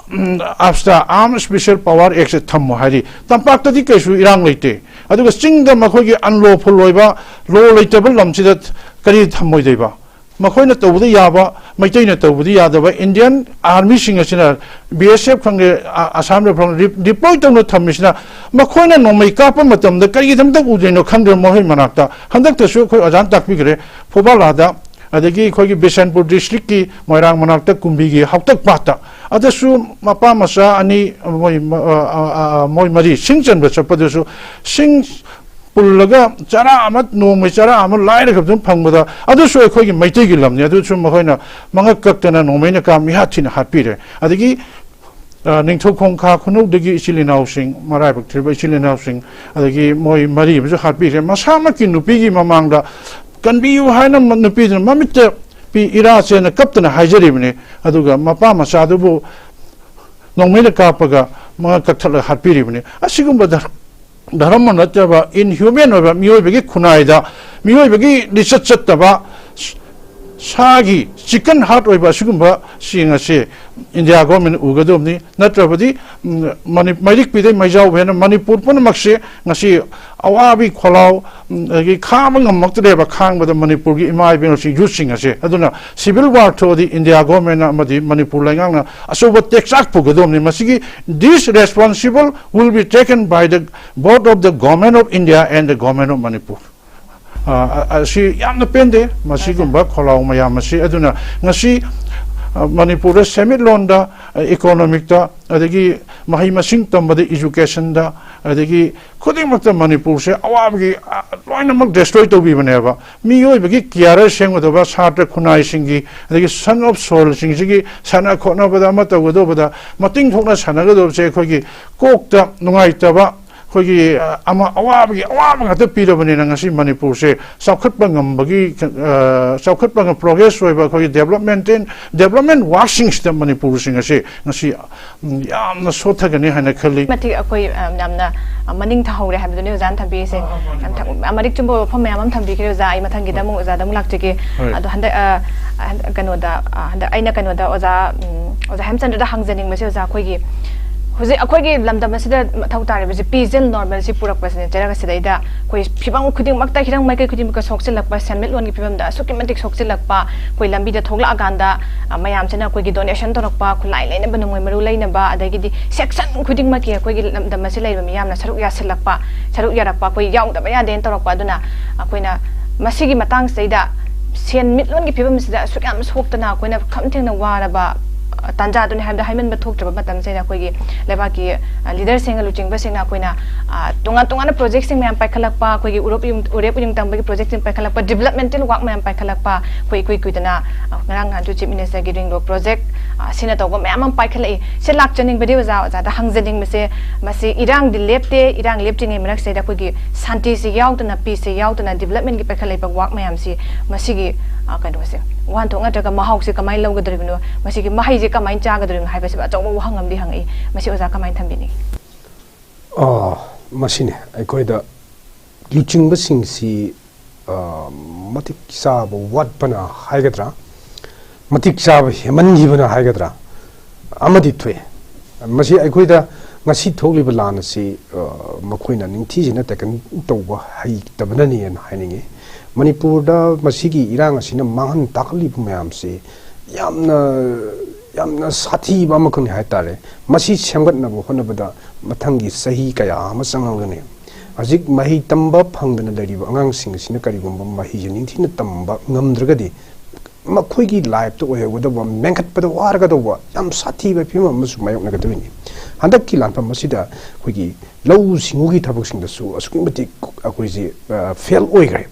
ꯑꯞꯁꯇ ꯑꯥꯔꯝ ꯁ꯭ꯄꯦꯁꯤꯌꯦꯜ ꯄꯋꯥꯔ ꯑꯦꯛꯁꯦ ꯊꯝꯃꯣ ꯍꯥꯏꯔꯤ꯫ ꯇꯝꯄꯥꯛꯇꯗꯤ ꯀꯩꯁꯨ ꯏꯔꯥꯡ ꯂꯩꯇꯦ꯫ ꯑꯗꯨꯒ ꯆꯤꯡꯗ ꯃꯈꯣꯏꯒꯤ ꯑꯟꯂꯣꯐꯨꯜ ꯑꯣꯏꯕ, ꯂꯣ ꯂꯩꯇꯕ ꯂꯝꯁꯤꯗ ꯀꯔꯤ ꯊꯝꯃꯣꯏꯗꯣꯏꯕ? ꯃꯈꯣꯏꯅ ꯇꯧꯕꯗ ꯌꯥꯕ, ꯃꯩꯇꯩꯅ ꯇꯧꯕꯗꯤ ꯌꯥꯗꯕ, ꯏꯟꯗꯤꯌꯥꯟ ꯑꯥꯔꯃꯤꯁꯤꯡ ꯑꯁꯤꯅ, ꯕꯤ ꯑꯦꯁ ꯑꯦꯐ ꯈꯪꯗꯦ, ꯑ-, ꯑꯁꯥꯝ ꯔꯥꯏꯐꯜ ꯗꯤꯞ-, ꯗꯤꯄ꯭ꯂꯣꯏ ꯇꯧꯅ ꯊꯝꯃꯤꯁꯤꯅ, ꯃꯈꯣꯏꯅ ꯅꯣꯡꯃꯩ ꯀꯥꯞꯄ ꯃꯇꯝꯗ ꯀꯔꯤꯒꯤꯗꯃꯛꯇ ꯎꯗ꯭ꯔꯤꯅꯣ ꯈꯪꯗ꯭ꯔꯦ ꯃꯈꯣꯏ ꯃꯅꯥꯛꯇ꯫ ꯍꯟꯗꯛꯇꯁꯨ ꯑꯩꯈꯣꯏ ꯑꯣꯖꯥꯅ ꯇꯥꯛꯄꯤꯈ꯭ꯔꯦ, ꯐꯨꯕꯥꯂꯥꯗ, ꯑꯗꯒꯤ ꯑꯩꯈꯣꯏꯒꯤ ꯕꯤꯁꯦꯟꯄꯨꯔ ꯗꯤꯁꯇ꯭ꯔꯤꯛꯀꯤ ꯃꯣꯏꯔꯥꯡ ꯃꯅꯥꯛꯇ ꯀꯨꯝꯕꯤꯒꯤ ꯍꯥꯎꯇꯛ ꯄꯥꯠꯇ, ꯑꯗꯨꯁꯨ ꯃꯄꯥ ꯃꯆꯥ ꯑꯅꯤ, ꯃꯣꯏ ꯃ-, ꯑ, ꯑ, ꯑ, ꯃꯣꯏ ꯃꯔꯤ ꯁꯤꯡ ꯆꯟꯕ ꯆꯠꯄꯗꯨꯁꯨ ꯁꯤꯡ ꯄꯨꯜꯂꯒ ꯆꯔꯥ ꯑꯃ, ꯅꯣꯡꯃꯩ ꯆꯔꯥ ꯑꯃ ꯂꯥꯏꯔꯒ ꯑꯗꯨꯝ ꯐꯪꯕꯗ, ꯑꯗꯨꯁꯨ ꯑꯩꯈꯣꯏꯒꯤ ꯃꯩꯇꯩꯒꯤ ꯂꯝꯅꯤ, ꯑꯗꯨꯁꯨ ꯃꯈꯣꯏꯅ ꯃꯉꯛ ꯀꯛꯇꯅ ꯅꯣꯡꯃꯩꯅ ꯀꯥꯞ ꯃꯤꯍꯥꯠ ꯊꯤꯅ ꯍꯥꯠꯄꯤꯔꯦ꯫ ꯑꯗꯒꯤ, ꯑ, ꯅꯤꯡꯊꯧ ꯈꯣꯡꯈꯥ ꯈꯨꯅꯧꯗꯒꯤ ꯏꯆꯤꯜ ꯏꯅꯥꯎꯁꯤꯡ, ꯃꯔꯥꯏꯕꯛ ꯊꯤꯔꯕ ꯏꯆꯤꯜ ꯏꯅꯥꯎꯁꯤꯡ, ꯑꯗꯒꯤ ꯃꯣꯏ ꯃꯔꯤ ꯑꯃꯁꯨ ꯍꯥꯠꯄꯤꯈ꯭ꯔꯦ꯫ ꯃꯁꯥꯃꯛꯀꯤ ꯅꯨꯄꯤꯒꯤ ꯃꯃꯥꯡꯗ ꯀꯟꯕꯤꯌꯨ ꯍꯥꯏꯅ ꯃ-, ꯅꯨꯄꯤꯗꯨꯅ ꯃꯃꯤꯠꯇ ꯄꯤ ꯏꯔꯥ ꯆꯦꯅ ꯀꯞꯇꯅ ꯍꯥꯏꯖꯔꯤꯕꯅꯤ꯫ ꯑꯗꯨꯒ ꯃꯄꯥ ꯃꯆꯥꯗꯨꯕꯨ ꯅꯣꯡꯃꯩꯅ ꯀꯥꯞꯄꯒ ꯃꯉꯛ ꯀꯛꯊꯠꯂꯒ ꯍꯥꯠꯄꯤꯔꯤꯕꯅꯤ꯫ ꯑꯁꯤꯒꯨꯝꯕ ꯙꯔ-, ꯙꯔꯃ ꯅꯠꯇꯕ, ꯏꯟꯍ꯭ꯌꯨꯃꯦꯟ ꯑꯣꯏꯕ, ꯃꯤꯑꯣꯏꯕꯒꯤ ꯈꯨꯟꯅꯥꯏꯗ, ꯃꯤꯑꯣꯏꯕꯒꯤ ꯂꯤꯆꯠ ꯆꯠꯇꯕ, ꯁꯥꯒꯤ ꯆꯤꯀꯟ ꯍꯥꯔꯠ ꯑꯣꯏꯕ ꯑꯁꯤꯒꯨꯝꯕꯁꯤꯡ ꯑꯁꯤ ꯏꯟꯗꯤꯌꯥ ꯒꯣꯔꯃꯦꯟ ꯎꯒꯗꯕꯅꯤ꯫ ꯅꯠꯇ꯭ꯔꯕꯗꯤ, ꯎꯝ, ꯃꯅꯤ-, ꯃꯩꯔꯤꯛ ꯄꯤꯗꯩ ꯃꯩꯖꯥꯎ ꯍꯦꯟꯅ ꯃꯅꯤꯄꯨꯔ ꯄꯨꯝꯅꯃꯛꯁꯦ ꯉꯁꯤ ꯑꯋꯥꯕꯒꯤ ꯈꯣꯜꯂꯥꯎ, ꯎꯝ, ꯑꯗꯒꯤ ꯈꯥꯡꯕ ꯉꯝꯃꯛꯇ꯭ꯔꯦꯕ, ꯈꯥꯡꯕꯗ ꯃꯅꯤꯄꯨꯔꯒꯤ ꯏꯃꯥ ꯏꯕꯦꯜꯁꯤꯡ, ꯌꯨꯠꯁꯤꯡ ꯑꯁꯦ꯫ ꯑꯗꯨꯅ ꯁꯤꯚꯤꯜ ꯋꯥꯔ ꯊꯣꯛꯑꯗꯤ ꯏꯟꯗꯤꯌꯥ ꯒꯣꯔꯃꯦꯟꯅ ꯑꯃꯗꯤ ꯃꯅꯤꯄꯨꯔ ꯂꯩꯉꯥꯛꯅ ꯑꯆꯧꯕ ꯇꯦꯛꯆꯥꯛ ꯄꯨꯒꯗꯕꯅꯤ꯫ ꯃꯁꯤꯒꯤ, this responsible will be taken by the both of the Government of India and the Government of Manipur꯫ ꯑ, ꯑ, ꯑꯁꯤ ꯌꯥꯝꯅ ꯄꯦꯟꯗꯦ, ꯃꯁꯤꯒꯨꯝꯕ ꯈꯣꯜꯂꯥꯎ ꯃꯌꯥꯝ ꯑꯁꯤ꯫ ꯑꯗꯨꯅ ꯉꯁꯤ, ꯑ, ꯃꯅꯤꯄꯨꯔꯗ ꯁꯦꯟꯃꯤꯠꯂꯣꯟꯗ, ꯑ, ꯏꯀꯣꯅꯣꯃꯤꯛꯇ, ꯑꯗꯒꯤ ꯃꯍꯩ ꯃꯁꯤꯡ ꯇꯝꯕꯗ, ꯏꯖꯨꯀꯦꯁꯟꯗ, ꯑꯗꯒꯤ ꯈꯨꯗꯤꯡꯃꯛꯇ ꯃꯅꯤꯄꯨꯔꯁꯦ ꯑꯋꯥꯕꯒꯤ, ꯑ, ꯂꯣꯏꯅꯃꯛ ꯗꯦꯁꯇ꯭ꯔꯣꯏ ꯇꯧꯕꯤꯕꯅꯦꯕ꯫ ꯃꯤꯑꯣꯏꯕꯒꯤ ꯀꯤꯌꯥꯔ ꯁꯦꯝꯒꯗꯕ ꯁꯥꯇ꯭ꯔ ꯈꯨꯟꯅꯥꯏꯁꯤꯡꯒꯤ, ꯑꯗꯒꯤ ꯁꯟ ꯑꯣꯐ ꯁꯣꯏꯜꯁꯤꯡꯁꯤꯒꯤ ꯁꯥꯟꯅ ꯈꯣꯠꯅꯕꯗ, ꯑꯃ ꯇꯧꯒꯗꯧꯕꯗ ꯃꯇꯤꯡ ꯊꯣꯛꯅ ꯁꯥꯟꯅꯒꯗꯕꯁꯦ ꯑꯩꯈꯣꯏꯒꯤ ꯀꯣꯛꯇ ꯅꯨꯡꯉꯥꯏꯇꯕ, ꯑꯩꯈꯣꯏꯒꯤ, ꯑ, ꯑꯃ ꯑꯋꯥꯕꯒꯤ ꯑꯋꯥꯕ ꯉꯥꯛꯇ ꯄꯤꯔꯕꯅꯤꯅ ꯉꯁꯤ ꯃꯅꯤꯄꯨꯔꯁꯦ ꯆꯥꯎꯈꯠꯄ ꯉꯝꯕꯒꯤ, ꯑ, ꯆꯥꯎꯈꯠꯄ ꯉꯝ-, ꯄ꯭ꯔꯣꯒ꯭ꯔꯦꯁ ꯑꯣꯏꯕ ꯑꯩꯈꯣꯏꯒꯤ ꯗꯦꯕꯂꯞꯃꯦꯟꯇꯦꯟ-, ꯗꯦꯕꯂꯞꯃꯦꯟ ꯋꯥꯔꯛꯁꯤꯡꯁꯤꯗ ꯃꯅꯤꯄꯨꯔꯁꯤꯡ ꯑꯁꯤ ꯉꯁꯤ, ꯎꯝ, ꯌꯥꯝꯅ ꯁꯣꯠꯊꯒꯅꯤ ꯍꯥꯏꯅ ꯈꯜꯂꯤ꯫ ꯃꯇꯤꯛ ꯑꯩꯈꯣꯏ, ꯑ, ꯌꯥꯝꯅ, ꯑ, ꯃꯅꯤꯡ ꯊꯍꯧꯔꯦ ꯍꯥꯏꯕꯗꯨꯅꯤ ꯑꯣꯖꯥꯅ ꯊꯝꯕꯤꯔꯤꯁꯦ꯫ ꯑ, ꯑ, ꯃꯥꯅꯤ, ꯌꯥꯝ ꯊ-, ꯃꯥꯅꯤ꯫ ꯑ, ꯃꯔꯤꯛ ꯆꯨꯝꯕ ꯋꯥꯐꯝ ꯃꯌꯥꯝ ꯑꯃ ꯊꯝꯕꯤꯈ꯭ꯔꯦ ꯑꯣꯖꯥ꯫ ꯑꯩ ꯃꯊꯪꯒꯤꯗ ꯍꯣꯏ꯫ ꯑꯃꯨꯛ ꯑꯣꯖꯥꯗ ꯑꯃꯨꯛ ꯂꯥꯛꯆꯒꯦ꯫ ꯍꯣꯏ꯫ ꯑꯗꯣ ꯍꯟꯗꯛ, ꯑ, ꯍꯟꯗꯛ ꯀꯩꯅꯣꯗ, ꯑ, ꯍꯟꯗꯛ ꯑꯩꯅ ꯀꯩꯅꯣꯗ ꯑꯣꯖꯥ, ꯎꯝ, ꯑꯣꯖꯥ ꯍꯦꯝꯆꯟꯗ꯭ꯔꯗ ꯍꯪꯖꯅꯤꯡꯕꯁꯦ, ꯑꯣꯖꯥ, ꯑꯩꯈꯣꯏꯒꯤ ꯍꯧꯖꯤꯛ ꯑꯩꯈꯣꯏꯒꯤ ꯂꯝꯗꯝ ꯑꯁꯤꯗ ꯃꯊꯧ ꯇꯥꯔꯤꯕꯁꯤ peace and normalcy ꯄꯨꯔꯛꯄꯁꯤꯅ ꯆꯩꯔꯛ ꯑꯁꯤꯗꯩꯗ ꯑꯩꯈꯣꯏ ꯐꯤꯕꯝ ꯈꯨꯗꯤꯡꯃꯛꯇ, ꯍꯤꯔꯝ ꯃꯥꯏꯀꯩ ꯈꯨꯗꯤꯡꯃꯛꯇ ꯁꯣꯛꯆꯤꯜꯂꯛꯄ, ꯁꯦꯟꯃꯤꯠꯂꯣꯟꯒꯤ ꯐꯤꯕꯝꯗ ꯑꯁꯨꯛꯀꯤ ꯃꯇꯤꯛ ꯁꯣꯛꯆꯤꯜꯂꯛꯄ, ꯑꯩꯈꯣꯏ ꯂꯝꯕꯤꯗ ꯊꯣꯛꯂꯛꯑꯀꯥꯟꯗ, ꯑ, ꯃꯌꯥꯝꯁꯤꯅ ꯑꯩꯈꯣꯏꯒꯤ donation ꯇꯧꯔꯛꯄ, ꯈꯨꯠꯂꯥꯏ ꯂꯩꯅꯕ, ꯅꯣꯡꯃꯩ ꯃꯔꯨ ꯂꯩꯅꯕ, ꯑꯗꯒꯤꯗꯤ section ꯈꯨꯗꯤꯡꯃꯛꯀꯤ ꯑꯩꯈꯣꯏꯒꯤ ꯂꯝꯗꯝ ꯑꯁꯤ ꯂꯩꯔꯤꯕ ꯃꯤꯌꯥꯝꯅ ꯁꯔꯨꯛ ꯌꯥꯁꯤꯜꯂꯛꯄ, ꯁꯔꯨꯛ ꯌꯥꯔꯛꯄ, ꯑꯩꯈꯣꯏ ꯌꯥꯎꯗꯕ ꯌꯥꯗꯦꯅ ꯇꯧꯔꯛꯄ꯫ ꯑꯗꯨꯅ ꯑꯩꯈꯣꯏꯅ ꯃꯁꯤꯒꯤ ꯃꯇꯥꯡꯁꯤꯗꯩꯗ ꯁꯦꯟꯃꯤꯠꯂꯣꯟꯒꯤ ꯐꯤꯕꯝꯁꯤꯗ ꯑꯁꯨꯛ ꯌꯥꯝ ꯁꯣꯛꯇꯅ ꯑꯩꯈꯣꯏꯅ ꯈꯝ ꯊꯦꯡꯅ ꯋꯥꯔꯕ, ꯑ, ꯇꯥꯟꯖꯥꯗꯨꯅꯤ ꯍꯥꯏꯕꯗ ꯍꯥꯏꯃꯟꯕ ꯊꯣꯛꯇ꯭ꯔꯕ ꯃꯇꯝꯁꯤꯗ ꯑꯩꯈꯣꯏꯒꯤ ꯂꯩꯕꯥꯛꯀꯤ, ꯑ, leaderꯁꯤꯡꯒ ꯂꯨꯆꯤꯡꯕꯁꯤꯡꯅ ꯑꯩꯈꯣꯏꯅ, ꯑ, ꯇꯣꯉꯥꯟ ꯇꯣꯉꯥꯟꯕ projectꯁꯤꯡ ꯃꯌꯥꯝ ꯄꯥꯏꯈꯠꯂꯛꯄ, ꯑꯩꯈꯣꯏꯒꯤ ꯎꯔꯦꯞ ꯎꯌꯨꯡ, ꯎꯔꯦꯞ ꯎꯌꯨꯡ ꯇꯝꯕꯒꯤ projectꯁꯤꯡ ꯄꯥꯏꯈꯠꯂꯛꯄ, developmental work ꯃꯌꯥꯝ ꯄꯥꯏꯈꯠꯂꯛꯄ, ꯑꯩꯈꯣꯏ ꯏꯀꯨꯏ ꯀꯨꯏꯗꯅ, ꯑ, ꯉꯔꯥꯡ ꯅꯍꯥꯟꯁꯨ Chief Ministerꯒꯤ ring road project, ꯑ, ꯁꯤꯅ ꯇꯧꯕ ꯃꯌꯥꯝ ꯑꯃ ꯄꯥꯏꯈꯠꯂꯛꯏ꯫ ꯁꯤ ꯂꯥꯛꯆꯅꯤꯡꯕꯗꯤ ꯑꯣꯖꯥ, ꯑꯣꯖꯥꯗ ꯍꯪꯖꯅꯤꯡꯕꯁꯦ, ꯃꯁꯤ ꯏꯔꯥꯡꯗꯤ ꯂꯦꯞꯇꯦ, ꯏꯔꯥꯡ ꯂꯦꯞꯇ꯭ꯔꯤꯉꯩ ꯃꯔꯛꯁꯤꯗꯩꯗ ꯑꯩꯈꯣꯏꯒꯤ ꯁꯥꯟꯇꯤꯁꯤ ꯌꯥꯎꯗꯅ, peaceꯁꯤ ꯌꯥꯎꯗꯅ developmentꯀꯤ ꯄꯥꯏꯈꯠꯂꯛꯏꯕ work ꯃꯌꯥꯝꯁꯤ, ꯃꯁꯤꯒꯤ, ꯑ, ꯀꯩꯅꯣꯁꯦ, ꯋꯥꯍꯟꯊꯣꯛ ꯅꯠꯇ꯭ꯔꯒ ꯃꯍꯥꯎꯁꯦ ꯀꯃꯥꯏꯅ ꯂꯧꯒꯗꯧꯔꯤꯕꯅꯣ, ꯃꯁꯤꯒꯤ ꯃꯍꯩꯁꯦ ꯀꯃꯥꯏꯅ ꯆꯥꯒꯗꯧꯔꯤꯕꯅꯣ ꯍꯥꯏꯕꯁꯤꯕꯨ ꯑꯆꯧꯕ ꯋꯥꯍꯪ ꯑꯃꯗꯤ ꯍꯪꯉꯛꯏ꯫ ꯃꯁꯤ ꯑꯣꯖꯥ ꯀꯃꯥꯏꯅ ꯊꯝꯕꯤꯅꯤꯡꯉꯤ? ꯑꯥ, ꯃꯁꯤꯅꯦ ꯑꯩꯈꯣꯏꯗ ꯂꯨꯆꯤꯡꯕꯁꯤꯡꯁꯤ, ꯑꯥ, ꯃꯇꯤꯛ ꯆꯥꯕ ꯋꯥꯠꯄꯅ ꯍꯥꯏꯒꯗ꯭ꯔꯥ, ꯃꯇꯤꯛ ꯆꯥꯕ ꯍꯦꯟꯃꯟꯈꯤꯕꯅ ꯍꯥꯏꯒꯗ꯭ꯔꯥ, ꯑꯃꯗꯤ ꯊꯣꯛꯑꯦ꯫ ꯃꯁꯤ ꯑꯩꯈꯣꯏꯗ ꯉꯁꯤ ꯊꯣꯛꯂꯤꯕ ꯂꯥꯟ ꯑꯁꯤ, ꯑꯥ, ꯃꯈꯣꯏꯅ ꯅꯤꯡꯊꯤꯖꯅ tackle ꯇꯧꯕ ꯍꯩꯇꯕꯅꯅꯦꯅ ꯍꯥꯏꯅꯤꯡꯉꯤ꯫ ꯃꯅꯤꯄꯨꯔꯗ ꯃꯁꯤꯒꯤ ꯏꯔꯥꯡ ꯑꯁꯤꯅ ꯃꯥꯡꯍꯟ ꯇꯥꯛꯍꯜꯂꯤꯕ ꯃꯌꯥꯝꯁꯤ ꯌꯥꯝꯅ, ꯌꯥꯝꯅ ꯁꯥꯊꯤꯕ ꯑꯃꯈꯛꯅꯤ ꯍꯥꯏꯇꯥꯔꯦ꯫ ꯃꯁꯤ ꯁꯦꯝꯒꯠꯅꯕ ꯍꯣꯠꯅꯕꯗ ꯃꯊꯪꯒꯤ ꯆꯍꯤ ꯀꯌꯥ ꯑꯃ ꯆꯪꯂꯒꯅꯤ꯫ ꯍꯧꯖꯤꯛ ꯃꯍꯩ ꯇꯝꯕ ꯐꯪꯗꯅ ꯂꯩꯔꯤꯕ ꯑꯉꯥꯡꯁꯤꯡ ꯑꯁꯤꯅ ꯀꯔꯤꯒꯨꯝꯕ ꯃꯍꯩꯁꯦ ꯅꯤꯡꯊꯤꯅ ꯇꯝꯕ ꯉꯝꯗ꯭ꯔꯒꯗꯤ ꯃꯈꯣꯏꯒꯤ lifeꯇ ꯑꯣꯏꯍꯧꯒꯗꯧꯕ, ꯃꯦꯟꯈꯠꯄꯗ ꯋꯥꯔꯒꯗꯧꯕ ꯌꯥꯝ ꯁꯥꯊꯤꯕ ꯐꯤꯕꯝ ꯑꯃꯁꯨ ꯃꯥꯌꯣꯛꯅꯒꯗꯧꯔꯤꯅꯤ꯫ ꯍꯟꯗꯛꯀꯤ ꯂꯥꯟꯐꯝ ꯑꯁꯤꯗ ꯑꯩꯈꯣꯏꯒꯤ ꯂꯧꯎ ꯁꯤꯡꯎꯒꯤ ꯊꯕꯛꯁꯤꯡꯗꯁꯨ ꯑꯁꯨꯛꯀꯤ ꯃꯇꯤꯛ ꯑꯩꯈꯣꯏꯁꯤ, ꯑ, fail ꯑꯣꯏꯈ꯭ꯔꯦ꯫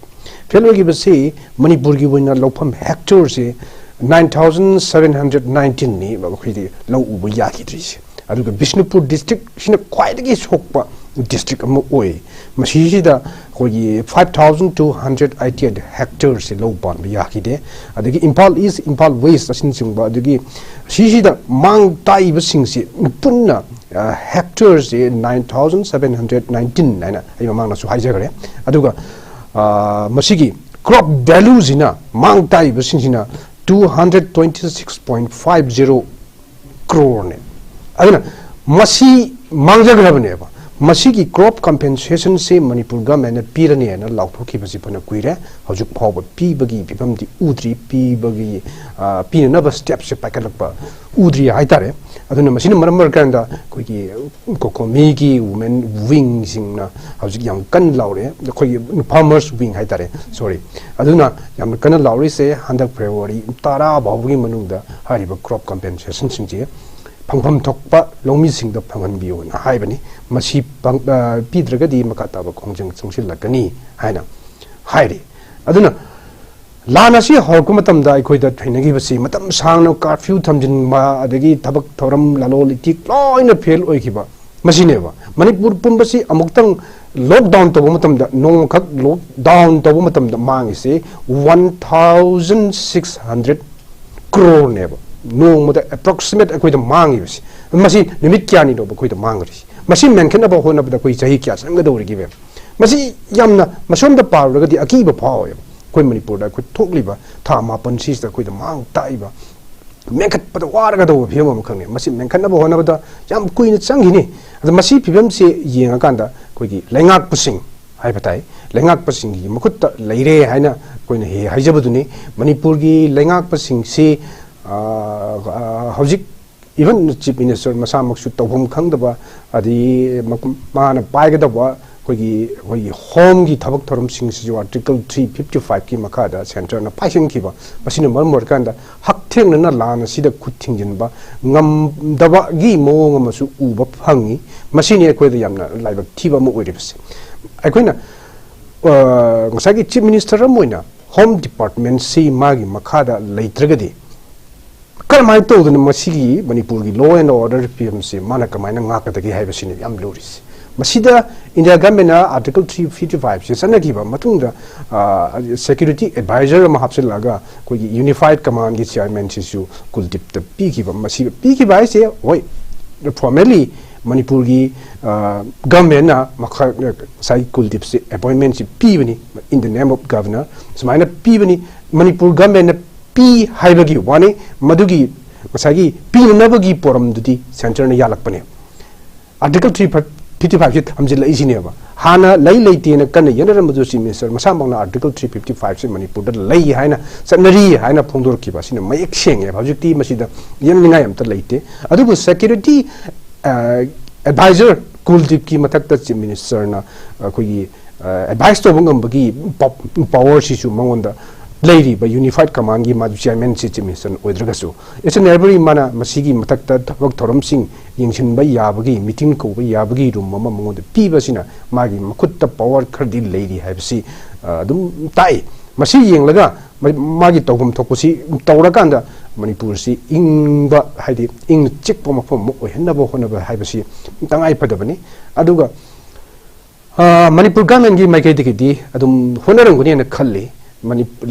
Fail ꯑꯣꯏꯈꯤꯕꯁꯤ ꯃꯅꯤꯄꯨꯔꯒꯤ ꯑꯣꯏꯅ ꯂꯧꯐꯝ hectareꯁꯤ nine thousand seven hundred nineteenꯅꯤ ꯑꯩꯈꯣꯏꯗꯤ ꯂꯧ ꯎꯕ ꯌꯥꯈꯤꯗ꯭ꯔꯤꯁꯦ꯫ ꯑꯗꯨꯒ ꯕꯤꯁꯅꯨꯄꯨꯔ districtꯁꯤꯅ ꯈ꯭ꯋꯥꯏꯗꯒꯤ ꯁꯣꯛꯄ district ꯑꯃ ꯑꯣꯏ꯫ ꯃꯁꯤꯁꯤꯗ ꯑꯩꯈꯣꯏꯒꯤ five thousand two hundred eighty eight hectareꯁꯦ ꯂꯧ ꯄꯥꯟꯕ ꯌꯥꯈꯤꯗꯦ꯫ ꯑꯗꯒꯤ ꯏꯝꯐꯥꯜ East, ꯏꯝꯐꯥꯜ West ꯑꯁꯤꯅꯆꯤꯡꯕ, ꯑꯗꯒꯤ ꯁꯤꯁꯤꯗ ꯃꯥꯡ ꯇꯥꯛꯏꯕꯁꯤꯡꯁꯤ ꯄꯨꯟꯅ, ꯑ, hectareꯁꯦ nine thousand seven hundred nineteen ꯍꯥꯏꯅ ꯑꯩ ꯃꯃꯥꯡꯗꯁꯨ ꯍꯥꯏꯖꯈ꯭ꯔꯦ꯫ ꯑꯗꯨꯒ, ꯑ, ꯃꯁꯤꯒꯤ crop valueꯁꯤꯅ, ꯃꯥꯡ ꯇꯥꯛꯏꯕꯁꯤꯡꯁꯤꯅ two hundred twenty six point five zero ꯀ꯭ꯔꯣꯔꯅꯦ꯫ ꯑꯗꯨꯅ ꯃꯁꯤ ꯃꯥꯡꯖꯈ꯭ꯔꯕꯅꯦꯕ꯫ ꯃꯁꯤꯒꯤ ꯀ꯭ꯔꯣꯞ ꯀꯝꯄꯦꯟꯁꯦꯁꯟꯁꯤ ꯃꯅꯤꯄꯨꯔ ꯒꯃꯦꯟꯅ ꯄꯤꯔꯅꯤ ꯍꯥꯏꯅ ꯂꯥꯎꯊꯣꯛꯈꯤꯕꯁꯤ ꯐꯅ ꯀꯨꯏꯔꯦ꯫ ꯍꯧꯖꯤꯛ ꯐꯥꯎꯕ ꯄꯤꯕꯒꯤ ꯐꯤꯕꯝꯗꯤ ꯎꯗ꯭ꯔꯤ, ꯄꯤꯕꯒꯤ, ꯑ, ꯄꯤꯅꯅꯕ ꯁ꯭ꯇꯦꯞꯁꯦ ꯄꯥꯏꯈꯠꯂꯛꯄ ꯎꯗ꯭ꯔꯤ ꯍꯥꯏꯇꯥꯔꯦ꯫ ꯑꯗꯨꯅ ꯃꯁꯤꯅ ꯃꯔꯝ ꯑꯣꯏꯔꯀꯥꯟꯗ ꯑꯩꯈꯣꯏꯒꯤ ꯀꯣꯀꯣꯃꯤꯒꯤ ꯋꯨꯃꯦꯟ ꯋꯤꯡꯁꯤꯡꯅ ꯍꯧꯖꯤꯛ ꯌꯥꯝ ꯀꯟꯅ ꯂꯥꯎꯔꯦ, ꯑꯩꯈꯣꯏꯒꯤ ꯐꯥꯔꯃꯔꯁ ꯋꯤꯡ ꯍꯥꯏꯇꯥꯔꯦ, ꯁꯣꯔꯤ꯫ ꯑꯗꯨꯅ ꯌꯥꯝꯅ ꯀꯟꯅ ꯂꯥꯎꯔꯤꯁꯦ ꯍꯟꯗꯛ ꯐꯦꯕ꯭ꯔꯨꯋꯥꯔꯤ ꯇꯔꯥ ꯐꯥꯎꯕꯒꯤ ꯃꯅꯨꯡꯗ ꯍꯥꯏꯔꯤꯕ ꯀ꯭ꯔꯣꯞ ꯀꯝꯄꯦꯟꯁꯦꯁꯟꯁꯤꯡꯁꯦ ꯐꯪꯐꯝ ꯊꯣꯛꯄ ꯂꯧꯃꯤꯁꯤꯡꯗ ꯐꯪꯍꯟꯕꯤꯌꯨꯅ ꯍꯥꯏꯕꯅꯤ꯫ ꯃꯁꯤ ꯄꯪ-, ꯑ, ꯄꯤꯗ꯭ꯔꯒꯗꯤ ꯃꯈꯥ ꯇꯥꯕ ꯈꯣꯡꯖꯪ ꯆꯪꯁꯤꯜꯂꯛꯀꯅꯤ ꯍꯥꯏꯅ ꯍꯥꯏꯔꯤ꯫ ꯑꯗꯨꯅ ꯂꯥꯟ ꯑꯁꯤ ꯍꯧꯔꯛꯄ ꯃꯇꯝꯗ ꯑꯩꯈꯣꯏꯗ ꯊꯦꯡꯅꯈꯤꯕꯁꯤ ꯃꯇꯝ ꯁꯥꯡꯅ ꯀꯥꯔꯐ꯭ꯌꯨ ꯊꯝꯖꯤꯟꯕ, ꯑꯗꯒꯤ ꯊꯕꯛ ꯊꯧꯔꯝ, ꯂꯂꯣꯟ ꯏꯇꯤꯛ ꯂꯣꯏꯅ ꯐꯦꯜ ꯑꯣꯏꯈꯤꯕ ꯃꯁꯤꯅꯦꯕ꯫ ꯃꯅꯤꯄꯨꯔ ꯄꯨꯝꯕꯁꯤ ꯑꯃꯨꯛꯇꯪ ꯂꯣꯛꯗꯥꯎꯟ ꯇꯧꯕ ꯃꯇꯝꯗ, ꯅꯣꯡꯃꯈꯛ ꯂꯣꯛꯗꯥꯎꯟ ꯇꯧꯕ ꯃꯇꯝꯗ ꯃꯥꯡꯉꯤꯁꯤ ꯋꯥꯟ ꯊꯥꯎꯖꯟ ꯁꯤꯛꯁ ꯍꯟꯗ꯭ꯔꯦꯠ ꯀ꯭ꯔꯣꯔꯅꯦꯕ꯫ ꯅꯣꯡꯃꯗ ꯑꯦꯄ꯭ꯔꯣꯛꯁꯤꯃꯦꯠ ꯑꯩꯈꯣꯏꯗ ꯃꯥꯡꯉꯤꯕꯁꯤ꯫ ꯃꯁꯤ ꯅꯨꯃꯤꯠ ꯀꯌꯥꯅꯤꯅꯣꯕ ꯑꯩꯈꯣꯏꯗ ꯃꯥꯡꯉꯔꯤꯁꯤ? ꯃꯁꯤ ꯃꯦꯟꯈꯠꯅꯕ ꯍꯣꯠꯅꯕꯗ ꯑꯩꯈꯣꯏ ꯆꯍꯤ ꯀꯌꯥ ꯆꯪꯒꯗꯧꯔꯤꯒꯦ? ꯃꯁꯤ ꯌꯥꯝꯅ, ꯃꯁꯣꯝꯗ ꯄꯥꯔꯨꯔꯒꯗꯤ ꯑꯀꯤꯕ ꯐꯥꯎꯋꯦꯕ꯫ ꯑꯩꯈꯣꯏ ꯃꯅꯤꯄꯨꯔꯗ ꯑꯩꯈꯣꯏ ꯊꯣꯛꯂꯤꯕ ꯊꯥ ꯃꯥꯄꯟꯁꯤꯗ ꯑꯩꯈꯣꯏꯗ ꯃꯥꯡ ꯇꯥꯛꯏꯕ, ꯃꯦꯟꯈꯠꯄꯗ ꯋꯥꯔꯒꯗꯧꯕ ꯐꯤꯕꯝ ꯑꯃꯈꯛꯅꯤ꯫ ꯃꯁꯤ ꯃꯦꯟꯈꯠꯅꯕ ꯍꯣꯠꯅꯕꯗ ꯌꯥꯝ ꯀꯨꯏꯅ ꯆꯪꯈꯤꯅꯤ꯫ ꯑꯗꯣ ꯃꯁꯤ ꯐꯤꯕꯝꯁꯤ ꯌꯦꯡꯉꯀꯥꯟꯗ ꯑꯩꯈꯣꯏꯒꯤ ꯂꯩꯉꯥꯛꯄꯁꯤꯡ ꯍꯥꯏꯕ ꯇꯥꯏ, ꯂꯩꯉꯥꯛꯄꯁꯤꯡꯒꯤ ꯃꯈꯨꯠꯇ ꯂꯩꯔꯦ ꯍꯥꯏꯅ ꯑꯩꯈꯣꯏꯅ ꯍꯦꯛ ꯍꯥꯏꯖꯕꯗꯨꯅꯤ꯫ ꯃꯅꯤꯄꯨꯔꯒꯤ ꯂꯩꯉꯥꯛꯄꯁꯤꯡꯁꯤ, ꯑ, ꯑ, ꯍꯧꯖꯤꯛ even ꯆꯤꯐ ꯃꯤꯅꯤꯁꯇꯔ ꯃꯁꯥꯃꯛꯁꯨ ꯇꯧꯐꯝ ꯈꯪꯗꯕ, ꯑꯗꯩ ꯃꯥꯅ ꯄꯥꯏꯒꯗꯕ ꯑꯩꯈꯣꯏꯒꯤ, ꯑꯩꯈꯣꯏꯒꯤ ꯍꯣꯝꯒꯤ ꯊꯕꯛ ꯊꯧꯔꯝꯁꯤꯡꯁꯤꯁꯨ ꯑꯥꯔꯇꯤꯀꯜ ꯊ꯭ꯔꯤ ꯐꯤꯐꯇꯤ ꯐꯥꯏꯚꯀꯤ ꯃꯈꯥꯗ ꯁꯦꯟꯇꯔꯅ ꯄꯥꯏꯁꯤꯟꯈꯤꯕ, ꯃꯁꯤꯅ ꯃꯔꯝ ꯑꯣꯏꯔꯀꯥꯟꯗ ꯍꯛꯊꯦꯡꯅꯅ ꯂꯥꯟ ꯑꯁꯤꯗ ꯈꯨꯠ ꯊꯤꯡꯖꯤꯟꯕ ꯉꯝꯗꯕꯒꯤ ꯃꯑꯣꯡ ꯑꯃꯁꯨ ꯎꯕ ꯐꯪꯉꯤ꯫ ꯃꯁꯤꯅꯤ ꯑꯩꯈꯣꯏꯗ ꯌꯥꯝꯅ ꯂꯥꯏꯕꯛ ꯊꯤꯕ ꯑꯃ ꯑꯣꯏꯔꯤꯕꯁꯦ꯫ ꯑꯩꯈꯣꯏꯅ, ꯑ, ꯉꯁꯥꯏꯒꯤ ꯆꯤꯐ ꯃꯤꯅꯤꯁꯇꯔ ꯑꯃ ꯑꯣꯏꯅ ꯍꯣꯝ ꯗꯤꯄꯥꯔꯠꯃꯦꯟꯁꯤ ꯃꯥꯒꯤ ꯃꯈꯥꯗ ꯂꯩꯇ꯭ꯔꯒꯗꯤ ꯀꯔꯝꯍꯥꯏꯅ ꯇꯧꯗꯅ ꯃꯁꯤꯒꯤ ꯃꯅꯤꯄꯨꯔꯒꯤ law and order ꯐꯤꯕꯝꯁꯤ ꯃꯥꯅ ꯀꯃꯥꯏꯅ ꯉꯥꯛꯀꯗꯒꯦ ꯍꯥꯏꯕꯁꯤꯅꯤ ꯌꯥꯝ ꯂꯨꯔꯤꯁꯤ꯫ ꯃꯁꯤꯗ ꯏꯟꯗꯤꯌꯥ ꯒꯃꯦꯟꯅ ꯑꯥꯔꯇꯤꯀꯜ ꯊ꯭ꯔꯤ ꯐꯤꯐꯇꯤ ꯐꯥꯏꯚꯁꯤ ꯆꯠꯅꯈꯤꯕ ꯃꯇꯨꯡꯗ, ꯑ, ꯁꯦꯀ꯭ꯌꯨꯔꯤꯇꯤ ꯑꯦꯗꯚꯥꯏꯖꯔ ꯑꯃ ꯍꯥꯞꯆꯤꯜꯂꯒ ꯑꯩꯈꯣꯏꯒꯤ ꯌꯨꯅꯤꯐꯥꯏꯠ ꯀꯃꯥꯟꯒꯤ ꯆꯤꯌꯥꯔꯃꯦꯟꯁꯤꯁꯨ ꯀꯨꯜꯗꯤꯞꯇ ꯄꯤꯈꯤꯕ꯫ ꯃꯁꯤ ꯄꯤꯈꯤꯕ ꯍꯥꯏꯁꯦ, ꯍꯣꯏ, ꯐꯣꯔꯃꯦꯂꯤ ꯃꯅꯤꯄꯨꯔꯒꯤ, ꯑ, ꯒꯃꯦꯟꯅ ꯃꯈꯥ, ꯉꯁꯥꯏ ꯀꯨꯜꯗꯤꯞꯁꯤ ꯑꯦꯄꯣꯏꯟꯃꯦꯟꯁꯤ ꯄꯤꯕꯅꯤ, in the name of governor ꯁꯨꯃꯥꯏꯅ ꯄꯤꯕꯅꯤ꯫ ꯃꯅꯤꯄꯨꯔ ꯒꯃꯦꯟꯅ ꯄꯤ ꯍꯥꯏꯕꯒꯤ ꯋꯥꯅꯤ꯫ ꯃꯗꯨꯒꯤ ꯉꯁꯥꯏꯒꯤ ꯄꯤꯅꯅꯕꯒꯤ ꯄꯣꯔꯝꯗꯨꯗꯤ ꯁꯦꯟꯇꯔꯅ ꯌꯥꯜꯂꯛꯄꯅꯦ꯫ ꯑꯥꯔꯇꯤꯀꯜ ꯊ꯭ꯔꯤ ꯐꯤꯐꯇꯤ ꯐꯥꯏꯚꯁꯤ ꯊꯝꯖꯤꯜꯂꯛꯏꯁꯤꯅꯦꯕ꯫ ꯍꯥꯟꯅ ꯂꯩ ꯂꯩꯇꯦꯅ ꯀꯟꯅ ꯌꯦꯠꯅꯔꯝꯕꯗꯨ ꯆꯤꯐ ꯃꯤꯅꯤꯁꯇꯔ ꯃꯁꯥꯃꯛꯅ ꯑꯥꯔꯇꯤꯀꯜ ꯊ꯭ꯔꯤ ꯐꯤꯐꯇꯤ ꯐꯥꯏꯚꯁꯤ ꯃꯅꯤꯄꯨꯔꯗ ꯂꯩ ꯍꯥꯏꯅ ꯆꯠꯅꯔꯤ ꯍꯥꯏꯅ ꯐꯣꯡꯗꯣꯔꯛꯈꯤꯕ ꯑꯁꯤꯅ ꯃꯌꯦꯛ ꯁꯦꯡꯉꯦꯕ꯫ ꯍꯧꯖꯤꯛꯇꯤ ꯃꯁꯤꯗ ꯌꯦꯠꯅꯅꯤꯡꯉꯥꯏ ꯑꯝꯇ ꯂꯩꯇꯦ꯫ ꯑꯗꯨꯕꯨ ꯁꯦꯀ꯭ꯌꯨꯔꯤꯇꯤ ꯑꯦꯗꯚꯥꯏꯖꯔ ꯀꯨꯜꯗꯤꯞꯀꯤ ꯃꯊꯛꯇ ꯆꯤꯐ ꯃꯤꯅꯤꯁꯇꯔꯅ ꯑꯩꯈꯣꯏꯒꯤ ꯑꯦꯗꯚꯥꯏꯁ ꯇꯧꯕ ꯉꯝꯕꯒꯤ ꯄꯥꯋꯔꯁꯤꯁꯨ ꯃꯉꯣꯟꯗ ꯂꯩꯔꯤꯕ ꯌꯨꯅꯤꯐꯥꯏꯠ ꯀꯃꯥꯟꯒꯤ ꯃꯥ ꯆꯤꯌꯥꯔꯃꯦꯟꯁꯤ ꯆꯤꯐ ꯃꯤꯅꯤꯁꯇꯔꯅ ꯑꯣꯏꯗ꯭ꯔꯒꯁꯨ, ꯏꯁ ꯑꯦꯟ ꯑꯦꯚ꯭ꯔꯤ ꯃꯥꯅ ꯃꯁꯤꯒꯤ ꯃꯊꯛꯇ ꯊꯕꯛ ꯊꯧꯔꯝꯁꯤꯡ ꯌꯦꯡꯁꯤꯟꯕ ꯌꯥꯕꯒꯤ, ꯃꯤꯇꯤꯡ ꯀꯧꯕ ꯌꯥꯕꯒꯤ ꯔꯨꯝ ꯑꯃ ꯃꯉꯣꯟꯗ ꯄꯤꯕꯁꯤꯅ ꯃꯥꯒꯤ ꯃꯈꯨꯠꯇ ꯄꯥꯋꯔ ꯈꯔꯗꯤ ꯂꯩꯔꯤ ꯍꯥꯏꯕꯁꯤ ꯑꯗꯨꯝ ꯇꯥꯛꯏ꯫ ꯃꯁꯤ ꯌꯦꯡꯂꯒ ꯃꯥꯒꯤ ꯇꯧꯐꯝ ꯊꯣꯛꯄꯁꯤ ꯇꯧꯔꯀꯥꯟꯗ ꯃꯅꯤꯄꯨꯔꯁꯤ ꯏꯪꯕ, ꯍꯥꯏꯗꯤ ꯏꯪꯅ ꯆꯤꯛꯄ ꯃꯐꯝ ꯑꯃ ꯑꯣꯏꯍꯟꯅꯕ ꯍꯣꯠꯅꯕ ꯍꯥꯏꯕꯁꯤ ꯇꯉꯥꯏ ꯐꯗꯕꯅꯤ꯫ ꯑꯗꯨꯒ ꯃꯅꯤꯄꯨꯔ ꯒꯚꯔꯟꯃꯦꯟꯒꯤ ꯃꯥꯏꯀꯩꯗꯒꯤꯗꯤ ꯑꯗꯨꯝ ꯍꯣꯠꯅꯔꯝꯒꯅꯤꯅ ꯈꯜꯂꯤ꯫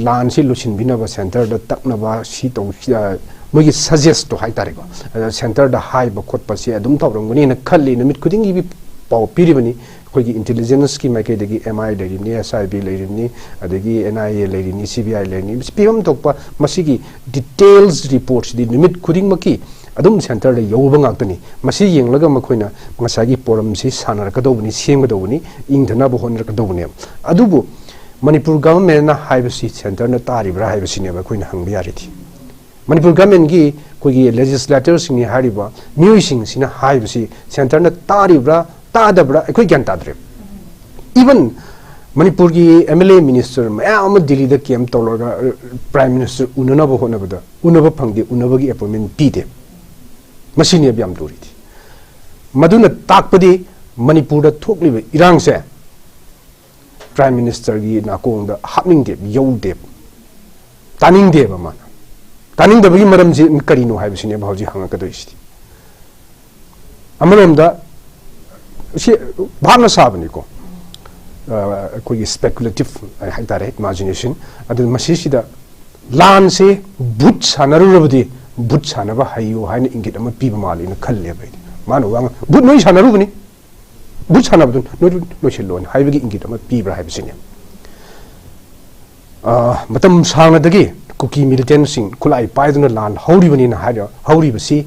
ꯂꯥꯟꯁꯤ ꯂꯣꯏꯁꯤꯟꯕꯤꯅꯕ, ꯁꯦꯟꯇꯔꯗ ꯇꯛꯅꯕ ꯁꯤ ꯇꯧ, ꯃꯣꯏꯒꯤ ꯁꯖꯦꯁꯇꯣ ꯍꯥꯏꯇꯥꯔꯦꯀꯣ, ꯁꯦꯟꯇꯔꯗ ꯍꯥꯏꯕ ꯈꯣꯠꯄꯁꯤ ꯑꯗꯨꯝ ꯇꯧꯔꯝꯒꯅꯤꯅ ꯈꯜꯂꯤ꯫ ꯅꯨꯃꯤꯠ ꯈꯨꯗꯤꯡꯒꯤ ꯄꯥꯎ ꯄꯤꯔꯤꯕꯅꯤ꯫ ꯑꯩꯈꯣꯏꯒꯤ ꯏꯟꯇꯦꯂꯤꯖꯦꯟꯁꯀꯤ ꯃꯥꯏꯀꯩꯗꯒꯤ ꯑꯦꯝ ꯑꯥꯏ ꯂꯩꯔꯤꯕꯅꯤ, ꯑꯦꯁ ꯑꯥꯏ ꯕꯤ ꯂꯩꯔꯤꯕꯅꯤ, ꯑꯗꯒꯤ ꯑꯦꯟ ꯑꯥꯏ ꯑꯦ ꯂꯩꯔꯤꯕꯅꯤ, ꯁꯤ ꯕꯤ ꯑꯥꯏ ꯂꯩꯔꯤꯕꯅꯤ꯫ ꯄꯤꯐꯝ ꯊꯣꯛꯄ ꯃꯁꯤꯒꯤ ꯗꯤꯇꯦꯜꯁ ꯔꯤꯄꯣꯔꯠꯁꯤꯗꯤ ꯅꯨꯃꯤꯠ ꯈꯨꯗꯤꯡꯃꯛꯀꯤ ꯑꯗꯨꯝ ꯁꯦꯟꯇꯔꯗ ꯌꯧꯕ ꯉꯥꯛꯇꯅꯤ꯫ ꯃꯁꯤ ꯌꯦꯡꯂꯒ ꯃꯈꯣꯏꯅ ꯉꯁꯥꯏꯒꯤ ꯄꯣꯔꯝꯁꯤ ꯁꯥꯟꯅꯔꯛꯀꯗꯧꯕꯅꯤ, ꯁꯦꯝꯒꯗꯧꯕꯅꯤ, ꯏꯪꯊꯅꯕ ꯍꯣꯠꯅꯔꯛꯀꯗꯧꯕꯅꯦꯕ꯫ ꯑꯗꯨꯕꯨ ꯃꯅꯤꯄꯨꯔ ꯒꯚꯔꯟꯃꯦꯟꯅ ꯍꯥꯏꯕꯁꯤ ꯁꯦꯟꯇꯔꯅ ꯇꯥꯔꯤꯕ꯭ꯔꯥ ꯍꯥꯏꯕꯁꯤꯅꯦꯕ ꯑꯩꯈꯣꯏꯅ ꯍꯪꯕ ꯌꯥꯔꯤꯗꯤ꯫ ꯃꯅꯤꯄꯨꯔ ꯒꯚꯔꯟꯃꯦꯟꯒꯤ ꯑꯩꯈꯣꯏꯒꯤ ꯂꯦꯖꯤꯁꯂꯦꯇꯔꯁꯤꯡꯅꯤ ꯍꯥꯏꯔꯤꯕ ꯃꯤꯑꯣꯏꯁꯤꯡꯁꯤꯅ ꯍꯥꯏꯕꯁꯤ ꯁꯦꯟꯇꯔꯅ ꯇꯥꯔꯤꯕ꯭ꯔꯥ ꯇꯥꯗꯕ꯭ꯔꯥ ꯑꯩꯈꯣꯏ ꯒ꯭ꯌꯥꯟ ꯇꯥꯗ꯭ꯔꯦ꯫ ꯏꯚꯟ ꯃꯅꯤꯄꯨꯔꯒꯤ ꯑꯦꯝ ꯑꯦꯜ ꯑꯦ ꯃꯤꯅꯤꯁꯇꯔ ꯃꯌꯥꯝ ꯑꯃ ꯗꯤꯜꯂꯤꯗ ꯀꯦꯝ ꯇꯧꯔꯒ ꯄ꯭ꯔꯥꯏꯝ ꯃꯤꯅꯤꯁꯇꯔ ꯎꯅꯅꯕ ꯍꯣꯠꯅꯕꯗ ꯎꯅꯕ ꯐꯪꯗꯦ, ꯎꯅꯕꯒꯤ ꯑꯦꯄꯣꯏꯟꯃꯦꯟ ꯄꯤꯗꯦ꯫ ꯃꯁꯤꯅꯦꯕ ꯌꯥꯝ ꯂꯨꯔꯤꯗꯤ꯫ ꯃꯗꯨꯅ ꯇꯥꯛꯄꯗꯤ ꯃꯅꯤꯄꯨꯔꯗ ꯊꯣꯛꯂꯤꯕ ꯏꯔꯥꯡꯁꯦ ꯄ꯭ꯔꯥꯏꯝ ꯃꯤꯅꯤꯁꯇꯔꯒꯤ ꯅꯥꯀꯣꯡꯗ ꯍꯥꯞꯅꯤꯡꯗꯦꯕ, ꯌꯧꯗꯦꯕ, ꯇꯥꯅꯤꯡꯗꯦꯕ ꯃꯥꯅ꯫ ꯇꯥꯅꯤꯡꯗꯕꯒꯤ ꯃꯔꯝꯁꯤ ꯀꯔꯤꯅꯣ ꯍꯥꯏꯕꯁꯤꯅꯦꯕ ꯍꯧꯖꯤꯛ ꯍꯪꯉꯛꯀꯗꯣꯏꯁꯤꯗꯤ꯫ ꯑꯃꯔꯣꯝꯗ ꯁꯤ ꯚꯥꯞꯅ ꯁꯥꯕꯅꯤꯀꯣ, ꯑ, ꯑꯩꯈꯣꯏꯒꯤ ꯁ꯭ꯄꯦꯀꯨꯂꯦꯇꯤꯞ ꯍꯥꯏꯇꯥꯔꯦ, ꯏꯃꯥꯖꯤꯅꯦꯁꯟ꯫ ꯑꯗꯨ ꯃꯁꯤꯁꯤꯗ ꯂꯥꯟꯁꯦ ꯚꯨꯠ ꯁꯥꯟꯅꯔꯨꯔꯕꯗꯤ ꯚꯨꯠ ꯁꯥꯟꯅꯕ ꯍꯩꯌꯨ ꯍꯥꯏꯅ ꯏꯪꯒꯤꯠ ꯑꯃ ꯄꯤꯕ ꯃꯥꯜꯂꯦꯅ ꯈꯜꯂꯦꯕ ꯑꯩꯗꯤ꯫ ꯃꯥꯅ ꯋꯥ ꯉꯥꯡ-, ꯚꯨꯠ ꯅꯣꯏ ꯁꯥꯟꯅꯔꯨꯕꯅꯤ, ꯚꯨꯠ ꯁꯥꯟꯅꯕꯗꯨ ꯅꯣꯏ ꯂꯣꯏꯁꯤꯜꯂꯣꯅ ꯍꯥꯏꯕꯒꯤ ꯏꯪꯒꯤꯠ ꯑꯃ ꯄꯤꯕ꯭ꯔꯥ ꯍꯥꯏꯕꯁꯤꯅꯦ꯫ ꯑ, ꯃꯇꯝ ꯁꯥꯡꯅꯗꯒꯤ ꯀꯨꯀꯤ ꯃꯤꯂꯤꯇꯦꯟꯁꯤꯡ ꯈꯨꯠꯂꯥꯏ ꯄꯥꯏꯗꯨꯅ ꯂꯥꯟ ꯍꯧꯔꯤꯕꯅꯤꯅ ꯍꯥꯏꯔ ꯍꯧꯔꯤꯕꯁꯤ,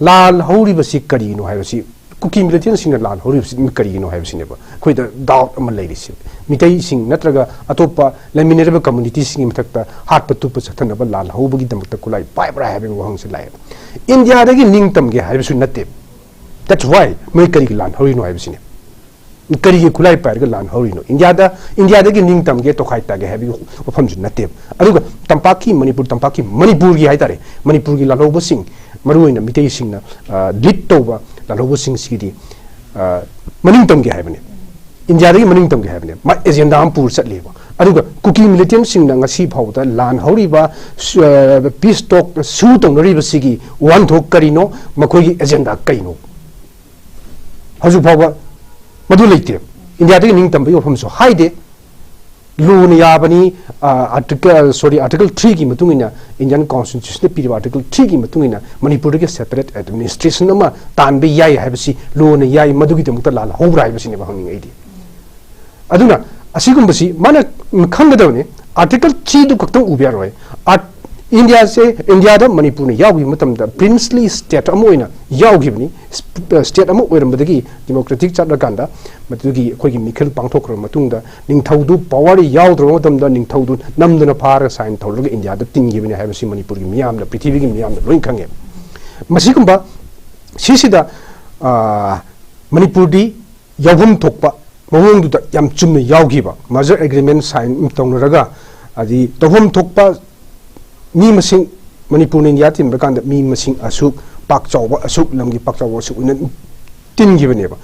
ꯂꯥꯟ ꯍꯧꯔꯤꯕꯁꯤ ꯀꯔꯤꯒꯤꯅꯣ ꯍꯥꯏꯕꯁꯤ, ꯀꯨꯀꯤ ꯃꯤꯂꯤꯇꯦꯟꯁꯤꯡꯅ ꯂꯥꯟ ꯍꯧꯔꯤꯕꯁꯤ ꯀꯔꯤꯒꯤꯅꯣ ꯍꯥꯏꯕꯁꯤꯅꯦꯕ ꯑꯩꯈꯣꯏꯗ ꯗꯥꯎꯠ ꯑꯃ ꯂꯩꯔꯤꯁꯦ꯫ ꯃꯤꯇꯩꯁꯤꯡ ꯅꯠꯇ꯭ꯔꯒ ꯑꯇꯣꯞꯄ ꯂꯩꯃꯤꯟꯅꯔꯤꯕ ꯀꯝꯃꯨꯅꯤꯇꯤꯁꯤꯡꯒꯤ ꯃꯊꯛꯇ ꯍꯥꯠꯄ ꯇꯨꯞꯄ ꯆꯠꯊꯅꯕ ꯂꯥꯟ ꯍꯧꯕꯒꯤꯗꯃꯛꯇ ꯈꯨꯠꯂꯥꯏ ꯄꯥꯏꯕ꯭ꯔꯥ ꯍꯥꯏꯕꯒꯤ ꯋꯥꯍꯪꯁꯤ ꯂꯥꯛꯑꯦ꯫ ꯏꯟꯗꯤꯌꯥꯗꯒꯤ ꯅꯤꯡꯇꯝꯒꯦ ꯍꯥꯏꯕꯁꯨ ꯅꯠꯇꯦ꯫ That's why ꯃꯣꯏ ꯀꯔꯤꯒꯤ ꯂꯥꯟ ꯍꯧꯔꯤꯅꯣ ꯍꯥꯏꯕꯁꯤꯅꯦ꯫ ꯀꯔꯤꯒꯤ ꯈꯨꯠꯂꯥꯏ ꯄꯥꯏꯔꯒ ꯂꯥꯟ ꯍꯧꯔꯤꯅꯣ? ꯏꯟꯗꯤꯌꯥꯗ, ꯏꯟꯗꯤꯌꯥꯗꯒꯤ ꯅꯤꯡꯇꯝꯒꯦ, ꯇꯣꯈꯥꯏ ꯇꯥꯒꯦ ꯍꯥꯏꯕꯒꯤ ꯋꯥꯐꯝꯁꯨ ꯅꯠꯇꯦꯕ꯫ ꯑꯗꯨꯒ ꯇꯝꯄꯥꯛꯀꯤ ꯃꯅꯤꯄꯨꯔ, ꯇꯝꯄꯥꯛꯀꯤ ꯃꯅꯤꯄꯨꯔꯒꯤ ꯍꯥꯏꯇꯥꯔꯦ, ꯃꯅꯤꯄꯨꯔꯒꯤ ꯂꯥꯜꯍꯧꯕꯁꯤꯡ, ꯃꯔꯨꯑꯣꯏꯅ ꯃꯤꯇꯩꯁꯤꯡꯅ ꯂꯤꯗ ꯇꯧꯕ ꯂꯥꯜꯍꯧꯕꯁꯤꯡꯁꯤꯒꯤꯗꯤ, ꯑ, ꯃꯅꯤꯡ ꯇꯝꯒꯦ ꯍꯥꯏꯕꯅꯦ꯫ ꯏꯟꯗꯤꯌꯥꯗꯒꯤ ꯃꯅꯤꯡ ꯇꯝꯒꯦ ꯍꯥꯏꯕꯅꯦ꯫ ꯃꯥ ꯑꯦꯖꯦꯟꯗꯥ ꯑꯃ ꯄꯨꯔ ꯆꯠꯂꯦꯕ꯫ ꯑꯗꯨꯒ ꯀꯨꯀꯤ ꯃꯤꯂꯤꯇꯦꯟꯁꯤꯡꯅ ꯉꯁꯤ ꯐꯥꯎꯕꯗ ꯂꯥꯟ ꯍꯧꯔꯤꯕ, ꯁ-, ꯑ, ꯄꯤꯁ ꯇꯣꯛ ꯁꯨ ꯇꯧꯅꯔꯤꯕꯁꯤꯒꯤ ꯋꯥꯍꯟꯊꯣꯛ ꯀꯔꯤꯅꯣ? ꯃꯈꯣꯏꯒꯤ ꯑꯦꯖꯦꯟꯗꯥ ꯀꯩꯅꯣ? ꯍꯧꯖꯤꯛ ꯐꯥꯎꯕ ꯃꯗꯨ ꯂꯩꯇꯦ꯫ ꯏꯟꯗꯤꯌꯥꯗꯒꯤ ꯅꯤꯡꯇꯝꯕꯒꯤ ꯋꯥꯐꯝꯁꯨ ꯍꯥꯏꯗꯦ꯫ ꯂꯣꯅ ꯌꯥꯕꯅꯤ, ꯑ, ꯑꯥꯔꯇꯤꯀꯜ, ꯁꯣꯔꯤ, ꯑꯥꯔꯇꯤꯀꯜ ꯊ꯭ꯔꯤꯒꯤ ꯃꯇꯨꯡ ꯏꯟꯅ, ꯏꯟꯗꯤꯌꯟ ꯀꯣꯟꯁꯇꯤꯇ꯭ꯌꯨꯁꯟꯗ ꯄꯤꯔꯤꯕ ꯑꯥꯔꯇꯤꯀꯜ ꯊ꯭ꯔꯤꯒꯤ ꯃꯇꯨꯡ ꯏꯟꯅ ꯃꯅꯤꯄꯨꯔꯗꯒꯤ ꯁꯦꯄꯔꯦꯠ ꯑꯦꯗꯃꯤꯅꯤꯁꯇ꯭ꯔꯦꯁꯟ ꯑꯃ ꯇꯥꯟꯕ ꯌꯥꯏ ꯍꯥꯏꯕꯁꯤ ꯂꯣꯅ ꯌꯥꯏ, ꯃꯗꯨꯒꯤꯗꯃꯛꯇ ꯂꯥꯜꯍꯧꯕ꯭ꯔꯥ ꯍꯥꯏꯕꯁꯤꯅꯦꯕ ꯍꯪꯅꯤꯡꯉꯛꯏꯗꯤ꯫ ꯑꯗꯨꯅ ꯑꯁꯤꯒꯨꯝꯕꯁꯤ ꯃꯥꯅ ꯈꯪꯒꯗꯕꯅꯤ꯫ ꯑꯥꯔꯇꯤꯀꯜ ꯊ꯭ꯔꯤꯗꯨ ꯈꯛꯇꯪ ꯎꯕ ꯌꯥꯔꯣꯏ꯫ ꯑꯥꯔꯠ-, ꯏꯟꯗꯤꯌꯥꯁꯦ, ꯏꯟꯗꯤꯌꯥꯗ ꯃꯅꯤꯄꯨꯔꯅ ꯌꯥꯎꯈꯤꯕ ꯃꯇꯝꯗ ꯄ꯭ꯔꯤꯟꯁꯂꯤ ꯁ꯭ꯇꯦꯠ ꯑꯃ ꯑꯣꯏꯅ ꯌꯥꯎꯈꯤꯕꯅꯤ꯫ ꯁ꯭ꯇꯦꯠ ꯑꯃ ꯑꯣꯏꯔꯝꯕꯗꯒꯤ ꯗꯤꯃꯣꯀ꯭ꯔꯦꯇꯤꯛ ꯆꯠꯂꯀꯥꯟꯗ, ꯃꯗꯨꯒꯤ ꯑꯩꯈꯣꯏꯒꯤ ꯃꯤꯈꯜ ꯄꯥꯡꯊꯣꯛꯈ꯭ꯔꯕ ꯃꯇꯨꯡꯗ, ꯅꯤꯡꯊꯧꯗꯨ ꯄꯋꯥꯔ ꯌꯥꯎꯗ꯭ꯔꯕ ꯃꯇꯝꯗ ꯅꯤꯡꯊꯧꯗꯨ ꯅꯝꯗꯅ ꯐꯥꯔꯒ ꯁꯥꯏꯟ ꯇꯧꯔꯒ ꯏꯟꯗꯤꯌꯥꯗ ꯇꯤꯟꯈꯤꯕꯅꯤ ꯍꯥꯏꯕꯁꯤ ꯃꯅꯤꯄꯨꯔꯒꯤ ꯃꯤꯌꯥꯝꯅ, ꯄ꯭ꯔꯤꯊꯤꯕꯤꯒꯤ ꯃꯤꯌꯥꯝꯅ ꯂꯣꯏ ꯈꯪꯉꯦ꯫ ꯃꯁꯤꯒꯨꯝꯕ ꯁꯤꯁꯤꯗ, ꯑꯥ, ꯃꯅꯤꯄꯨꯔꯗꯤ ꯌꯥꯎꯐꯝ ꯊꯣꯛꯄ ꯃꯑꯣꯡꯗꯨꯗ ꯌꯥꯝ ꯆꯨꯝꯅ ꯌꯥꯎꯈꯤꯕ, ꯃꯔꯖꯔ ꯑꯦꯒ꯭ꯔꯤꯃꯦꯟ ꯁꯥꯏꯟ ꯇꯧꯅꯔꯒ, ꯍꯥꯏꯗꯤ ꯇꯧꯐꯝ ꯊꯣꯛꯄ ꯃꯤ ꯃꯁꯤꯡ, ꯃꯅꯤꯄꯨꯔꯅ ꯏꯟꯗꯤꯌꯥ ꯇꯤꯟꯕ ꯀꯥꯟꯗ ꯃꯤ ꯃꯁꯤꯡ ꯑꯁꯨꯛ, ꯄꯥꯛ ꯆꯥꯎꯕ ꯑꯁꯨꯛ, ꯂꯝꯒꯤ ꯄꯥꯛ ꯆꯥꯎꯕ ꯑꯁꯨꯛ ꯑꯣꯏꯅ ꯇꯤꯟꯈꯤꯕꯅꯦꯕ꯫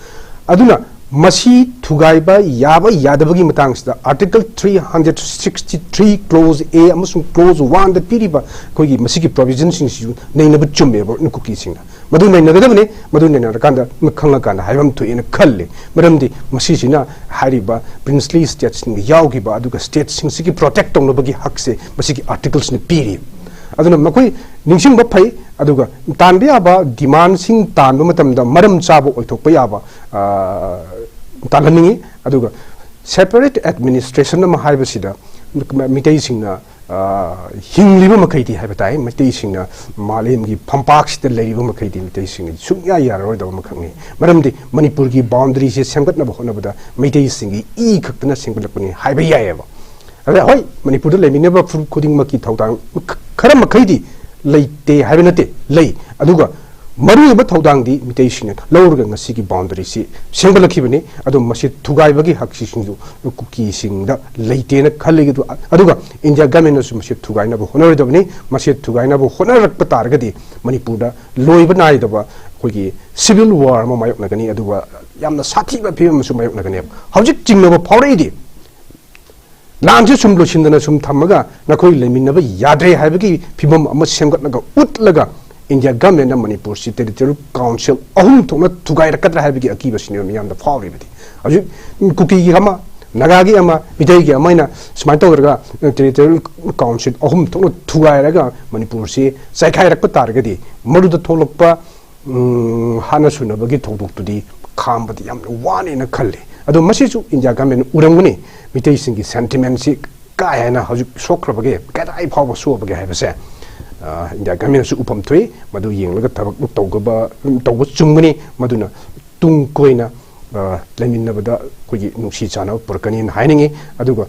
ꯑꯗꯨꯅ ꯃꯁꯤ ꯊꯨꯒꯥꯏꯕ ꯌꯥꯕ ꯌꯥꯗꯕꯒꯤ ꯃꯇꯥꯡꯁꯤꯗ Article three hundred sixty three clause A ꯑꯃꯁꯨꯡ clause one ꯗ ꯄꯤꯔꯤꯕ ꯑꯩꯈꯣꯏꯒꯤ ꯃꯁꯤꯒꯤ ꯄ꯭ꯔꯣꯕꯤꯖꯟꯁꯤꯡꯁꯤꯁꯨ ꯅꯩꯅꯕ ꯆꯨꯝꯃꯦꯕ ꯀꯨꯀꯤꯁꯤꯡꯅ꯫ ꯃꯗꯨ ꯅꯩꯅꯒꯗꯕꯅꯤ, ꯃꯗꯨ ꯅꯩꯅꯔꯀꯥꯟꯗ ꯈꯪꯉꯀꯥꯟꯗ ꯍꯥꯏꯐꯝ ꯊꯣꯛꯑꯦꯅ ꯈꯜꯂꯤ꯫ ꯃꯔꯝꯗꯤ ꯃꯁꯤꯁꯤꯅ ꯍꯥꯏꯔꯤꯕ ꯄ꯭ꯔꯤꯟꯁꯂꯤ ꯁ꯭ꯇꯦꯠꯁꯤꯡꯗ ꯌꯥꯎꯈꯤꯕ ꯑꯗꯨꯒ ꯁ꯭ꯇꯦꯠꯁꯤꯡꯁꯤꯒꯤ ꯄ꯭ꯔꯣꯇꯦꯛ ꯇꯧꯅꯕꯒꯤ ꯍꯛꯁꯦ ꯃꯁꯤꯒꯤ ꯑꯥꯔꯇꯤꯀꯜꯁꯤꯅ ꯄꯤꯔꯤ꯫ ꯑꯗꯨꯅ ꯃꯈꯣꯏ ꯅꯤꯡꯁꯤꯡꯕ ꯐꯩ, ꯑꯗꯨꯒ ꯇꯥꯟꯕ ꯌꯥꯕ ꯗꯤꯃꯥꯟꯁꯤꯡ ꯇꯥꯟꯕ ꯃꯇꯝꯗ ꯃꯔꯝ ꯆꯥꯕ ꯑꯣꯏꯊꯣꯛꯄ ꯌꯥꯕ, ꯑ, ꯇꯥꯜꯍꯟꯅꯤꯡꯉꯤ꯫ ꯑꯗꯨꯒ ꯁꯦꯄꯔꯦꯠ ꯑꯦꯗꯃꯤꯅꯤꯁꯇ꯭ꯔꯦꯁꯟ ꯑꯃ ꯍꯥꯏꯕꯁꯤꯗ ꯃꯤꯇꯩꯁꯤꯡꯅ ꯍꯤꯡꯂꯤꯕ ꯃꯈꯩꯗꯤ ꯍꯥꯏꯕ ꯇꯥꯏ, ꯃꯩꯇꯩꯁꯤꯡꯅ ꯃꯥꯂꯦꯝꯒꯤ ꯐꯝꯄꯥꯛꯁꯤꯗ ꯂꯩꯔꯤꯕ ꯃꯈꯩꯗꯤ ꯃꯩꯇꯩꯁꯤꯡꯅ ꯁꯨꯡꯌꯥ ꯌꯥꯔꯔꯣꯏꯗꯕ ꯑꯃꯈꯛꯅꯤ꯫ ꯃꯔꯝꯗꯤ ꯃꯅꯤꯄꯨꯔꯒꯤ ꯕꯥꯎꯟꯗꯔꯤꯁꯦ ꯁꯦꯝꯒꯠꯅꯕ ꯍꯣꯠꯅꯕꯗ ꯃꯩꯇꯩꯁꯤꯡꯒꯤ ꯏ ꯈꯛꯇꯅ ꯁꯦꯝꯒꯠꯂꯛꯄꯅꯤ ꯍꯥꯏꯕ ꯌꯥꯏꯑꯕ꯫ ꯑꯗ ꯍꯣꯏ, ꯃꯅꯤꯄꯨꯔꯗ ꯂꯩꯃꯤꯟꯅꯕ ꯐꯨꯔꯨꯞ ꯈꯨꯗꯤꯡꯃꯛꯀꯤ ꯊꯧꯗꯥꯡ ꯈꯔ ꯃꯈꯩꯗꯤ ꯂꯩꯇꯦ ꯍꯥꯏꯕ ꯅꯠꯇꯦ, ꯂꯩ꯫ ꯑꯗꯨꯒ ꯃꯔꯨꯑꯣꯏꯕ ꯊꯧꯗꯥꯡꯗꯤ ꯃꯤꯇꯩꯁꯤꯡꯅ ꯂꯧꯔꯒ ꯉꯁꯤꯒꯤ ꯕꯥꯎꯟꯗꯔꯤꯁꯤ ꯁꯦꯝꯒꯠꯂꯛꯈꯤꯕꯅꯤ꯫ ꯑꯗꯣ ꯃꯁꯤ ꯊꯨꯒꯥꯏꯕꯒꯤ ꯍꯛꯁꯤꯡꯁꯨ ꯀꯨꯀꯤꯁꯤꯡꯗ ꯂꯩꯇꯦꯅ ꯈꯜꯂꯤ꯫ ꯑꯗꯨ, ꯑꯗꯨꯒ ꯏꯟꯗꯤꯌꯥ ꯒꯃꯦꯟꯅꯁꯨ ꯃꯁꯤ ꯊꯨꯒꯥꯏꯅꯕ ꯍꯣꯠꯅꯔꯣꯏꯗꯕꯅꯤ꯫ ꯃꯁꯤ ꯊꯨꯒꯥꯏꯅꯕ ꯍꯣꯠꯅꯔꯛꯄ ꯇꯥꯔꯒꯗꯤ ꯃꯅꯤꯄꯨꯔꯗ ꯂꯣꯏꯕ ꯅꯥꯏꯗꯕ ꯑꯩꯈꯣꯏꯒꯤ ꯁꯤꯚꯤꯜ ꯋꯥꯔ ꯑꯃ ꯃꯥꯌꯣꯛꯅꯒꯅꯤ, ꯑꯗꯨꯒ ꯌꯥꯝꯅ ꯁꯥꯊꯤꯕ ꯐꯤꯕꯝ ꯑꯃꯁꯨ ꯃꯥꯌꯣꯛꯅꯒꯅꯦꯕ꯫ ꯍꯧꯖꯤꯛ ꯆꯤꯡꯅꯕ ꯐꯥꯎꯔꯛꯏꯗꯤ, ꯂꯥꯟꯁꯤ ꯁꯨꯝ ꯂꯣꯏꯁꯤꯟꯗꯅ ꯁꯨꯝ ꯊꯝꯃꯒ ꯅꯈꯣꯏ ꯂꯩꯃꯤꯟꯅꯕ ꯌꯥꯗ꯭ꯔꯦ ꯍꯥꯏꯕꯒꯤ ꯐꯤꯕꯝ ꯑꯃ ꯁꯦꯝꯒꯠꯂꯒ ꯎꯠꯂꯒ ꯏꯟꯗꯤꯌꯥ ꯒꯃꯦꯟꯅ ꯃꯅꯤꯄꯨꯔꯁꯤ ꯇꯦꯔꯤꯇꯣꯔꯤꯌꯦꯜ ꯀꯥꯎꯟꯁꯤꯜ ꯑꯍꯨꯝ ꯊꯣꯛꯅ ꯊꯨꯒꯥꯏꯔꯛꯀꯗ꯭ꯔꯥ ꯍꯥꯏꯕꯒꯤ ꯑꯀꯤꯕꯁꯤꯅꯦꯕ ꯃꯤꯌꯥꯝꯗ ꯐꯥꯎꯔꯤꯕꯗꯤ꯫ ꯍꯧꯖꯤꯛ ꯀꯨꯀꯤꯒꯤ ꯑꯃ, ꯅꯥꯒꯥꯒꯤ ꯑꯃ, ꯃꯤꯇꯩꯒꯤ ꯑꯃ ꯍꯥꯏꯅ ꯁꯨꯃꯥꯏꯅ ꯇꯧꯔꯒ ꯇꯦꯔꯤꯇꯣꯔꯤꯌꯦꯜ ꯀꯥꯎꯟꯁꯤꯜ ꯑꯍꯨꯝ ꯊꯣꯛꯅ ꯊꯨꯒꯥꯏꯔꯒ ꯃꯅꯤꯄꯨꯔꯁꯤ ꯆꯥꯏꯈꯥꯏꯔꯛꯄ ꯇꯥꯔꯒꯗꯤ ꯃꯗꯨꯗ ꯊꯣꯛꯂꯛꯄ ꯎꯝ, ꯍꯥꯠꯅ ꯁꯨꯅꯕꯒꯤ ꯊꯧꯗꯣꯛꯇꯨꯗꯤ ꯈꯥꯝꯕꯗꯤ ꯌꯥꯝꯅ ꯋꯥꯅꯦꯅ ꯈꯜꯂꯤ꯫ ꯑꯗꯣ ꯃꯁꯤꯁꯨ ꯏꯟꯗꯤꯌꯥ ꯒꯃꯦꯟꯅ ꯎꯔꯝꯒꯅꯤ, ꯃꯤꯇꯩꯁꯤꯡꯒꯤ ꯁꯦꯟꯇꯤꯃꯦꯟꯁꯤ ꯀꯥ ꯍꯦꯟꯅ ꯍꯧꯖꯤꯛ ꯁꯣꯛꯈ꯭ꯔꯕꯒꯦ, ꯀꯗꯥꯏ ꯐꯥꯎꯕ ꯁꯣꯛꯑꯕꯒꯦ ꯍꯥꯏꯕꯁꯦ, ꯑ, ꯏꯟꯗꯤꯌꯥ ꯒꯃꯦꯟꯅꯁꯨ ꯎꯐꯝ ꯊꯣꯛꯏ꯫ ꯃꯗꯨ ꯌꯦꯡꯂꯒ ꯊꯕꯛ ꯇꯧꯒꯕ, ꯇꯧꯕ ꯆꯨꯝꯒꯅꯤ꯫ ꯃꯗꯨꯅ ꯇꯨꯡ ꯀꯣꯏꯅ, ꯑ, ꯂꯩꯃꯤꯟꯅꯕꯗ ꯑꯩꯈꯣꯏꯒꯤ ꯅꯨꯡꯁꯤ ꯆꯥꯟꯅꯕ ꯄꯨꯔꯛꯀꯅꯤꯅ ꯍꯥꯏꯅꯤꯡꯉꯤ꯫ ꯑꯗꯨꯒ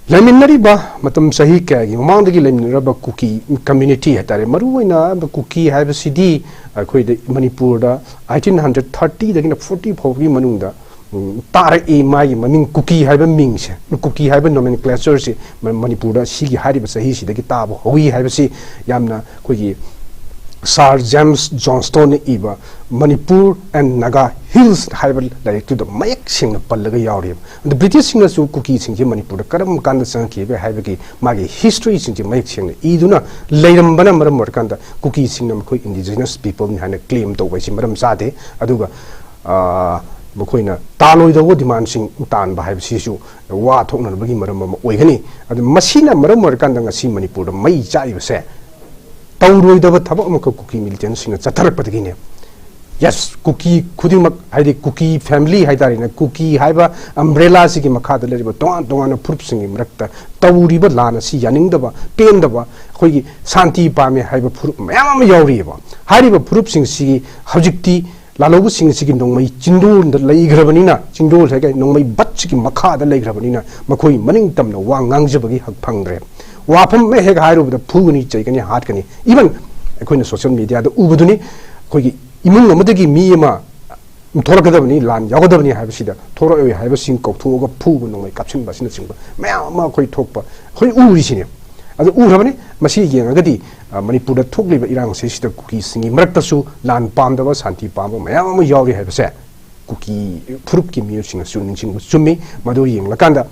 ꯂꯩꯃꯤꯟꯅꯔꯤꯕ ꯃꯇꯝ ꯆꯍꯤ ꯀꯌꯥꯒꯤ ꯃꯃꯥꯡꯗꯒꯤ ꯂꯩꯃꯤꯟꯅꯔꯕ ꯀꯨꯀꯤ ꯀꯝꯃ꯭ꯌꯨꯅꯤꯇꯤ ꯍꯥꯏꯇꯥꯔꯦ, ꯃꯔꯨꯑꯣꯏꯅ ꯀꯨꯀꯤ ꯍꯥꯏꯕꯁꯤꯗꯤ ꯑꯩꯈꯣꯏꯗ ꯃꯅꯤꯄꯨꯔꯗ eighteen hundred thirty ꯗꯒꯤꯅ forty ꯐꯥꯎꯕꯒꯤ ꯃꯅꯨꯡꯗ, ꯎꯝ, ꯇꯥꯔꯛꯏ꯫ ꯃꯥꯒꯤ ꯃꯃꯤꯡ ꯀꯨꯀꯤ ꯍꯥꯏꯕ ꯃꯤꯡꯁꯦ, ꯀꯨꯀꯤ ꯍꯥꯏꯕ ꯅꯣꯃꯦꯟꯀ꯭ꯂꯦꯆꯔꯁꯤ ꯃ-, ꯃꯅꯤꯄꯨꯔꯗ ꯁꯤꯒꯤ ꯍꯥꯏꯔꯤꯕ ꯆꯍꯤꯁꯤꯗꯒꯤ ꯇꯥꯕ ꯍꯧꯏ ꯍꯥꯏꯕꯁꯤ ꯌꯥꯝꯅ ꯑꯩꯈꯣꯏꯒꯤ ꯁꯥꯔ ꯖꯦꯝꯁ ꯖꯣꯟꯁꯇꯣꯟꯅ ꯏꯕ Manipur and Naga Hills ꯍꯥꯏꯕ ꯂꯥꯏꯔꯤꯛꯇꯨꯗ ꯃꯌꯦꯛ ꯁꯦꯡꯅ ꯄꯜꯂꯒ ꯌꯥꯎꯔꯤꯕ꯫ ꯑꯗꯨ ꯕ꯭ꯔꯤꯇꯤꯁꯁꯤꯡꯅꯁꯨ ꯀꯨꯀꯤꯁꯤꯡꯁꯦ ꯃꯅꯤꯄꯨꯔꯗ ꯀꯔꯝ ꯀꯥꯟꯗ ꯆꯪꯉꯛꯈꯤꯕꯒꯦ ꯍꯥꯏꯕꯒꯤ ꯃꯥꯒꯤ ꯍꯤꯁꯇ꯭ꯔꯤꯁꯤꯡꯁꯦ ꯃꯌꯦꯛ ꯁꯦꯡꯅ ꯏꯗꯨꯅ ꯂꯩꯔꯝꯕꯅ ꯃꯔꯝ ꯑꯣꯏꯔꯀꯥꯟꯗ ꯀꯨꯀꯤꯁꯤꯡꯅ ꯃꯈꯣꯏ ꯏꯟꯗꯤꯖꯤꯅꯁ ꯄꯤꯄꯜꯅꯤ ꯍꯥꯏꯅ ꯀ꯭ꯂꯦꯝ ꯇꯧꯕ ꯍꯥꯏꯁꯤ ꯃꯔꯝ ꯆꯥꯗꯦ꯫ ꯑꯗꯨꯒ, ꯑ, ꯃꯈꯣꯏꯅ ꯇꯥꯜꯂꯣꯏꯗꯧꯕ ꯗꯤꯃꯥꯟꯁꯤꯡ ꯇꯥꯟꯕ ꯍꯥꯏꯕꯁꯤꯁꯨ ꯋꯥ ꯊꯣꯛꯅꯅꯕꯒꯤ ꯃꯔꯝ ꯑꯃ ꯑꯣꯏꯒꯅꯤ꯫ ꯑꯗꯨ ꯃꯁꯤꯅ ꯃꯔꯝ ꯑꯣꯏꯔꯀꯥꯟꯗ ꯉꯁꯤ ꯃꯅꯤꯄꯨꯔꯗ ꯃꯩ ꯆꯥꯛꯏꯕꯁꯦ ꯇꯧꯔꯣꯏꯗꯕ ꯊꯕꯛ ꯑꯃꯈꯛ ꯀꯨꯀꯤ ꯃꯤꯂꯤꯇꯦꯟꯁꯤꯡꯅ ꯆꯠꯊꯔꯛꯄꯗꯒꯤꯅꯦ꯫ ꯌꯦꯁ, ꯀꯨꯀꯤ ꯈꯨꯗꯤꯡꯃꯛ, ꯍꯥꯏꯗꯤ ꯀꯨꯀꯤ ꯐꯦꯃꯤꯂꯤ ꯍꯥꯏꯇꯥꯔꯦꯅꯦ, ꯀꯨꯀꯤ ꯍꯥꯏꯕ ꯑꯝꯕ꯭ꯔꯦꯂꯥꯁꯤꯒꯤ ꯃꯈꯥꯗ ꯂꯩꯔꯤꯕ ꯇꯣꯉꯥꯟ ꯇꯣꯉꯥꯟꯕ ꯐꯨꯔꯨꯞꯁꯤꯡꯒꯤ ꯃꯔꯛꯇ ꯇꯧꯔꯤꯕ ꯂꯥꯟ ꯑꯁꯤ ꯌꯥꯅꯤꯡꯗꯕ, ꯄꯦꯟꯗꯕ, ꯑꯩꯈꯣꯏꯒꯤ ꯁꯥꯟꯇꯤ ꯄꯥꯝꯃꯦ ꯍꯥꯏꯕ ꯐꯨꯔꯨꯞ ꯃꯌꯥꯝ ꯑꯃ ꯌꯥꯎꯔꯤꯑꯕ꯫ ꯍꯥꯏꯔꯤꯕ ꯐꯨꯔꯨꯞꯁꯤꯡꯁꯤꯒꯤ ꯍꯧꯖꯤꯛꯇꯤ ꯂꯥꯜꯍꯧꯕꯁꯤꯡ ꯑꯁꯤꯒꯤ ꯅꯣꯡꯃꯩ ꯆꯤꯡꯗꯣꯜꯗ ꯂꯩꯈ꯭ꯔꯕꯅꯤꯅ, ꯆꯤꯡꯗꯣꯜ ꯍꯥꯏꯔꯒ ꯅꯣꯡꯃꯩ ꯕꯠꯁꯤꯒꯤ ꯃꯈꯥꯗ ꯂꯩꯈ꯭ꯔꯕꯅꯤꯅ, ꯃꯈꯣꯏ ꯃꯅꯤꯡ ꯇꯝꯅ ꯋꯥ ꯉꯥꯡꯖꯕꯒꯤ ꯍꯛ ꯐꯪꯗ꯭ꯔꯦ꯫ ꯋꯥꯐꯝ ꯑꯃ ꯍꯦꯛ ꯍꯥꯏꯔꯨꯕꯗ ꯐꯨꯒꯅꯤ, ꯆꯩꯒꯅꯤ, ꯍꯥꯠꯀꯅꯤ꯫ ꯏꯚꯟ ꯑꯩꯈꯣꯏꯅ ꯁꯣꯁꯤꯌꯦꯜ ꯃꯦꯗꯤꯌꯥꯗ ꯎꯕꯗꯨꯅꯤ, ꯑꯩꯈꯣꯏꯒꯤ ꯏꯃꯨꯡ ꯑꯃꯗꯒꯤ ꯃꯤ ꯑꯃ ꯊꯣꯛꯂꯛꯀꯗꯕꯅꯤ, ꯂꯥꯟ ꯌꯥꯎꯒꯗꯕꯅꯤ ꯍꯥꯏꯕꯁꯤꯗ ꯊꯣꯛꯂꯛꯑꯣꯏ ꯍꯥꯏꯕꯁꯤꯡ ꯀꯧꯊꯣꯛꯑꯒ ꯐꯨꯕ, ꯅꯣꯡꯃꯩ ꯀꯥꯞꯁꯤꯟꯕ ꯑꯁꯤꯅꯆꯤꯡꯕ ꯃꯌꯥꯝ ꯑꯃ ꯑꯩꯈꯣꯏ ꯊꯣꯛꯄ ꯑꯩꯈꯣꯏ ꯎꯔꯤꯁꯤꯅꯦ꯫ ꯑꯗꯨ ꯎꯔꯕꯅꯤ, ꯃꯁꯤ ꯌꯦꯡꯉꯒꯗꯤ, ꯑ, ꯃꯅꯤꯄꯨꯔꯗ ꯊꯣꯛꯂꯤꯕ ꯏꯔꯥꯡꯁꯤꯁꯤꯗ ꯀꯨꯀꯤꯁꯤꯡꯒꯤ ꯃꯔꯛꯇꯁꯨ ꯂꯥꯟ ꯄꯥꯝꯗꯕ, ꯁꯥꯟꯇꯤ ꯄꯥꯝꯕ ꯃꯌꯥꯝ ꯑꯃ ꯌꯥꯎꯔꯤ ꯍꯥꯏꯕꯁꯦ ꯀꯨꯀꯤ ꯐꯨꯔꯨꯞꯀꯤ ꯃꯤꯑꯣꯏꯁꯤꯡꯅꯁꯨ ꯅꯤꯡꯁꯤꯡꯕ ꯆꯨꯝꯃꯤ꯫ ꯃꯗꯨ ꯌꯦꯡꯂꯀꯥꯟꯗ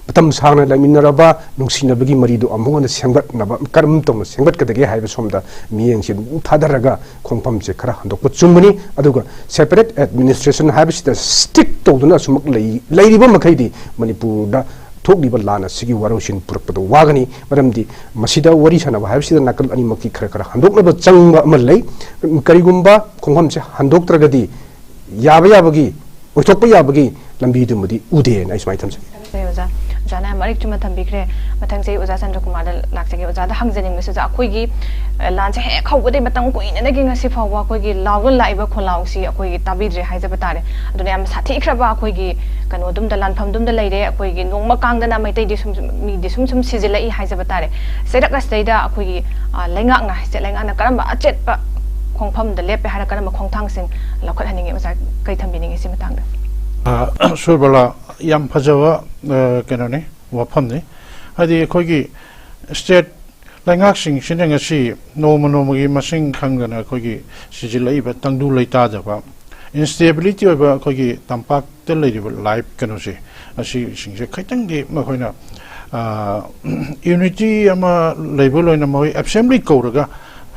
ꯃꯇꯝ ꯁꯥꯡꯅ ꯂꯩꯃꯤꯟꯅꯔꯕ ꯅꯨꯡꯁꯤꯅꯕꯒꯤ ꯃꯔꯤꯗꯨ ꯑꯃꯨꯛ ꯍꯟꯅ ꯁꯦꯝꯒꯠꯅꯕ ꯀꯔꯝ ꯇꯧꯅ ꯁꯦꯝꯒꯠꯀꯗꯒꯦ ꯍꯥꯏꯕ ꯁꯣꯝꯗ ꯃꯤꯠꯌꯦꯡꯁꯤ ꯑꯗꯨꯝ ꯊꯥꯗꯔꯒ ꯈꯣꯡꯐꯝꯁꯦ ꯈꯔ ꯍꯟꯗꯣꯛꯄ ꯆꯨꯝꯕꯅꯤ꯫ ꯑꯗꯨꯒ ꯁꯦꯄꯔꯦꯠ ꯑꯦꯗꯃꯤꯅꯤꯁꯇ꯭ꯔꯦꯁꯟ ꯍꯥꯏꯕꯁꯤꯗ ꯁ꯭ꯇꯤꯛ ꯇꯧꯗꯨꯅ ꯑꯁꯨꯃꯛ ꯂꯩ-, ꯂꯩꯔꯤꯕ ꯃꯈꯩꯗꯤ ꯃꯅꯤꯄꯨꯔꯗ ꯊꯣꯛꯂꯤꯕ ꯂꯥꯟ ꯑꯁꯤꯒꯤ ꯋꯥꯔꯣꯏꯁꯤꯟ ꯄꯨꯔꯛꯄꯗ ꯋꯥꯒꯅꯤ꯫ ꯃꯔꯝꯗꯤ ꯃꯁꯤꯗ ꯋꯥꯔꯤ ꯁꯥꯟꯅꯕ ꯍꯥꯏꯕꯁꯤꯗ ꯅꯥꯀꯜ ꯑꯅꯤꯃꯛꯀꯤ ꯈꯔ ꯈꯔ ꯍꯟꯗꯣꯛꯅꯕ ꯆꯪꯕ ꯑꯃ ꯂꯩ꯫ ꯀꯔꯤꯒꯨꯝꯕ ꯈꯣꯡꯐꯝꯁꯦ ꯍꯟꯗꯣꯛꯇ꯭ꯔꯒꯗꯤ ꯌꯥꯕ ꯌꯥꯕꯒꯤ, ꯑꯣꯏꯊꯣꯛꯄ ꯌꯥꯕꯒꯤ ꯂꯝꯕꯤꯗꯨꯃꯗꯤ ꯎꯗꯦꯅ ꯑꯩ ꯁꯨꯃꯥꯏꯅ ꯊꯝꯖꯩ꯫ ꯐꯔꯦ ꯑꯣꯖꯥ, ꯑꯣꯖꯥꯅ ꯌꯥꯝ ꯃꯔꯤꯛ ꯆꯨꯝꯅ ꯊꯝꯕꯤꯈ꯭ꯔꯦ꯫ ꯃꯊꯪꯁꯦ ꯑꯩ ꯑꯣꯖꯥ ꯆꯟꯗ꯭ꯔꯀꯨꯃꯥꯔꯗ ꯂꯥꯛꯆꯒꯦ꯫ ꯑꯣꯖꯥꯗ ꯍꯪꯖꯅꯤꯡꯕꯁꯦ, ꯑꯣꯖꯥ, ꯑꯩꯈꯣꯏꯒꯤ, ꯑ, ꯂꯥꯟꯁꯦ ꯍꯦꯛ ꯍꯧꯕꯗꯒꯤ ꯃꯇꯝ ꯀꯨꯏꯅꯗꯒꯤ ꯉꯁꯤ ꯐꯥꯎꯕ ꯑꯩꯈꯣꯏꯒꯤ ꯂꯥꯎꯗꯨꯅ ꯂꯥꯛꯏꯕ ꯈꯣꯜꯂꯥꯎꯁꯤ ꯑꯩꯈꯣꯏꯒꯤ ꯇꯥꯕꯤꯗ꯭ꯔꯦ ꯍꯥꯏꯖꯕ ꯇꯥꯔꯦ꯫ ꯑꯗꯨꯅ ꯌꯥꯝ ꯁꯥꯊꯤꯈ꯭ꯔꯕ ꯑꯩꯈꯣꯏꯒꯤ ꯀꯩꯅꯣꯗꯨꯝꯗ, ꯂꯥꯟꯐꯝꯗꯨꯝꯗ ꯂꯩꯔꯦ꯫ ꯑꯩꯈꯣꯏꯒꯤ ꯅꯣꯡꯃ ꯀꯥꯡꯗꯅ ꯃꯩꯇꯩꯗꯤ ꯁꯨꯝ, ꯁꯨꯝ, ꯃꯤꯗꯤ ꯁꯨꯝ ꯁꯨꯝ ꯁꯤꯖꯤꯜꯂꯛꯏ ꯍꯥꯏꯖꯕ ꯇꯥꯔꯦ꯫ ꯆꯩꯔꯛ ꯑꯁꯤꯗꯩꯗ ꯑꯩꯈꯣꯏꯒꯤ, ꯑ, ꯂꯩꯉꯥꯛꯅ, ꯁꯦ, ꯂꯩꯉꯥꯛꯅ ꯀꯔꯝꯕ ꯑꯆꯦꯠꯄ ꯈꯣꯡꯐꯝꯗ ꯂꯦꯞꯄꯦ ꯍꯥꯏꯔ ꯀꯔꯝꯕ ꯈꯣꯡꯊꯥꯡꯁꯤꯡ ꯂꯧꯈꯠꯍꯟꯅꯤꯡꯉꯤ? ꯑꯣꯖꯥ, ꯀꯩ ꯊꯝꯕꯤꯅꯤꯡꯉꯤ ꯁꯤ ꯃꯇꯥꯡꯗ? ꯑ, ꯁꯨꯔꯕꯂꯥ, ꯌꯥꯝ ꯐꯖꯕ, ꯑ, ꯀꯩꯅꯣꯅꯤ, ꯋꯥꯐꯝꯅꯤ꯫ ꯍꯥꯏꯗꯤ ꯑꯩꯈꯣꯏꯒꯤ ꯁ꯭ꯇꯦꯠ ꯂꯩꯉꯥꯛꯁꯤꯡꯁꯤꯅ ꯉꯁꯤ ꯅꯣꯡꯃ ꯅꯣꯡꯃꯒꯤ ꯃꯁꯤꯡ ꯈꯪꯗꯅ ꯑꯩꯈꯣꯏꯒꯤ ꯁꯤꯖꯤꯜꯂꯛꯏꯕ ꯇꯪꯗꯨ ꯂꯩꯇꯥꯗꯕ, ꯏꯟꯁꯇꯦꯕꯤꯂꯤꯇꯤ ꯑꯣꯏꯕ ꯑꯩꯈꯣꯏꯒꯤ ꯇꯝꯄꯥꯛꯇ ꯂꯩꯔꯤꯕ ꯂꯥꯏꯐ ꯀꯩꯅꯣꯁꯦ, ꯑꯁꯤꯁꯤꯡꯁꯦ ꯈꯤꯇꯪꯗꯤ ꯃꯈꯣꯏꯅ, ꯑ, ꯌꯨꯅꯤꯇꯤ ꯑꯃ ꯂꯩꯕ ꯂꯣꯏꯅ ꯃꯈꯣꯏ ꯑꯦꯁꯦꯝꯕ꯭ꯂꯤ ꯀꯧꯔꯒ,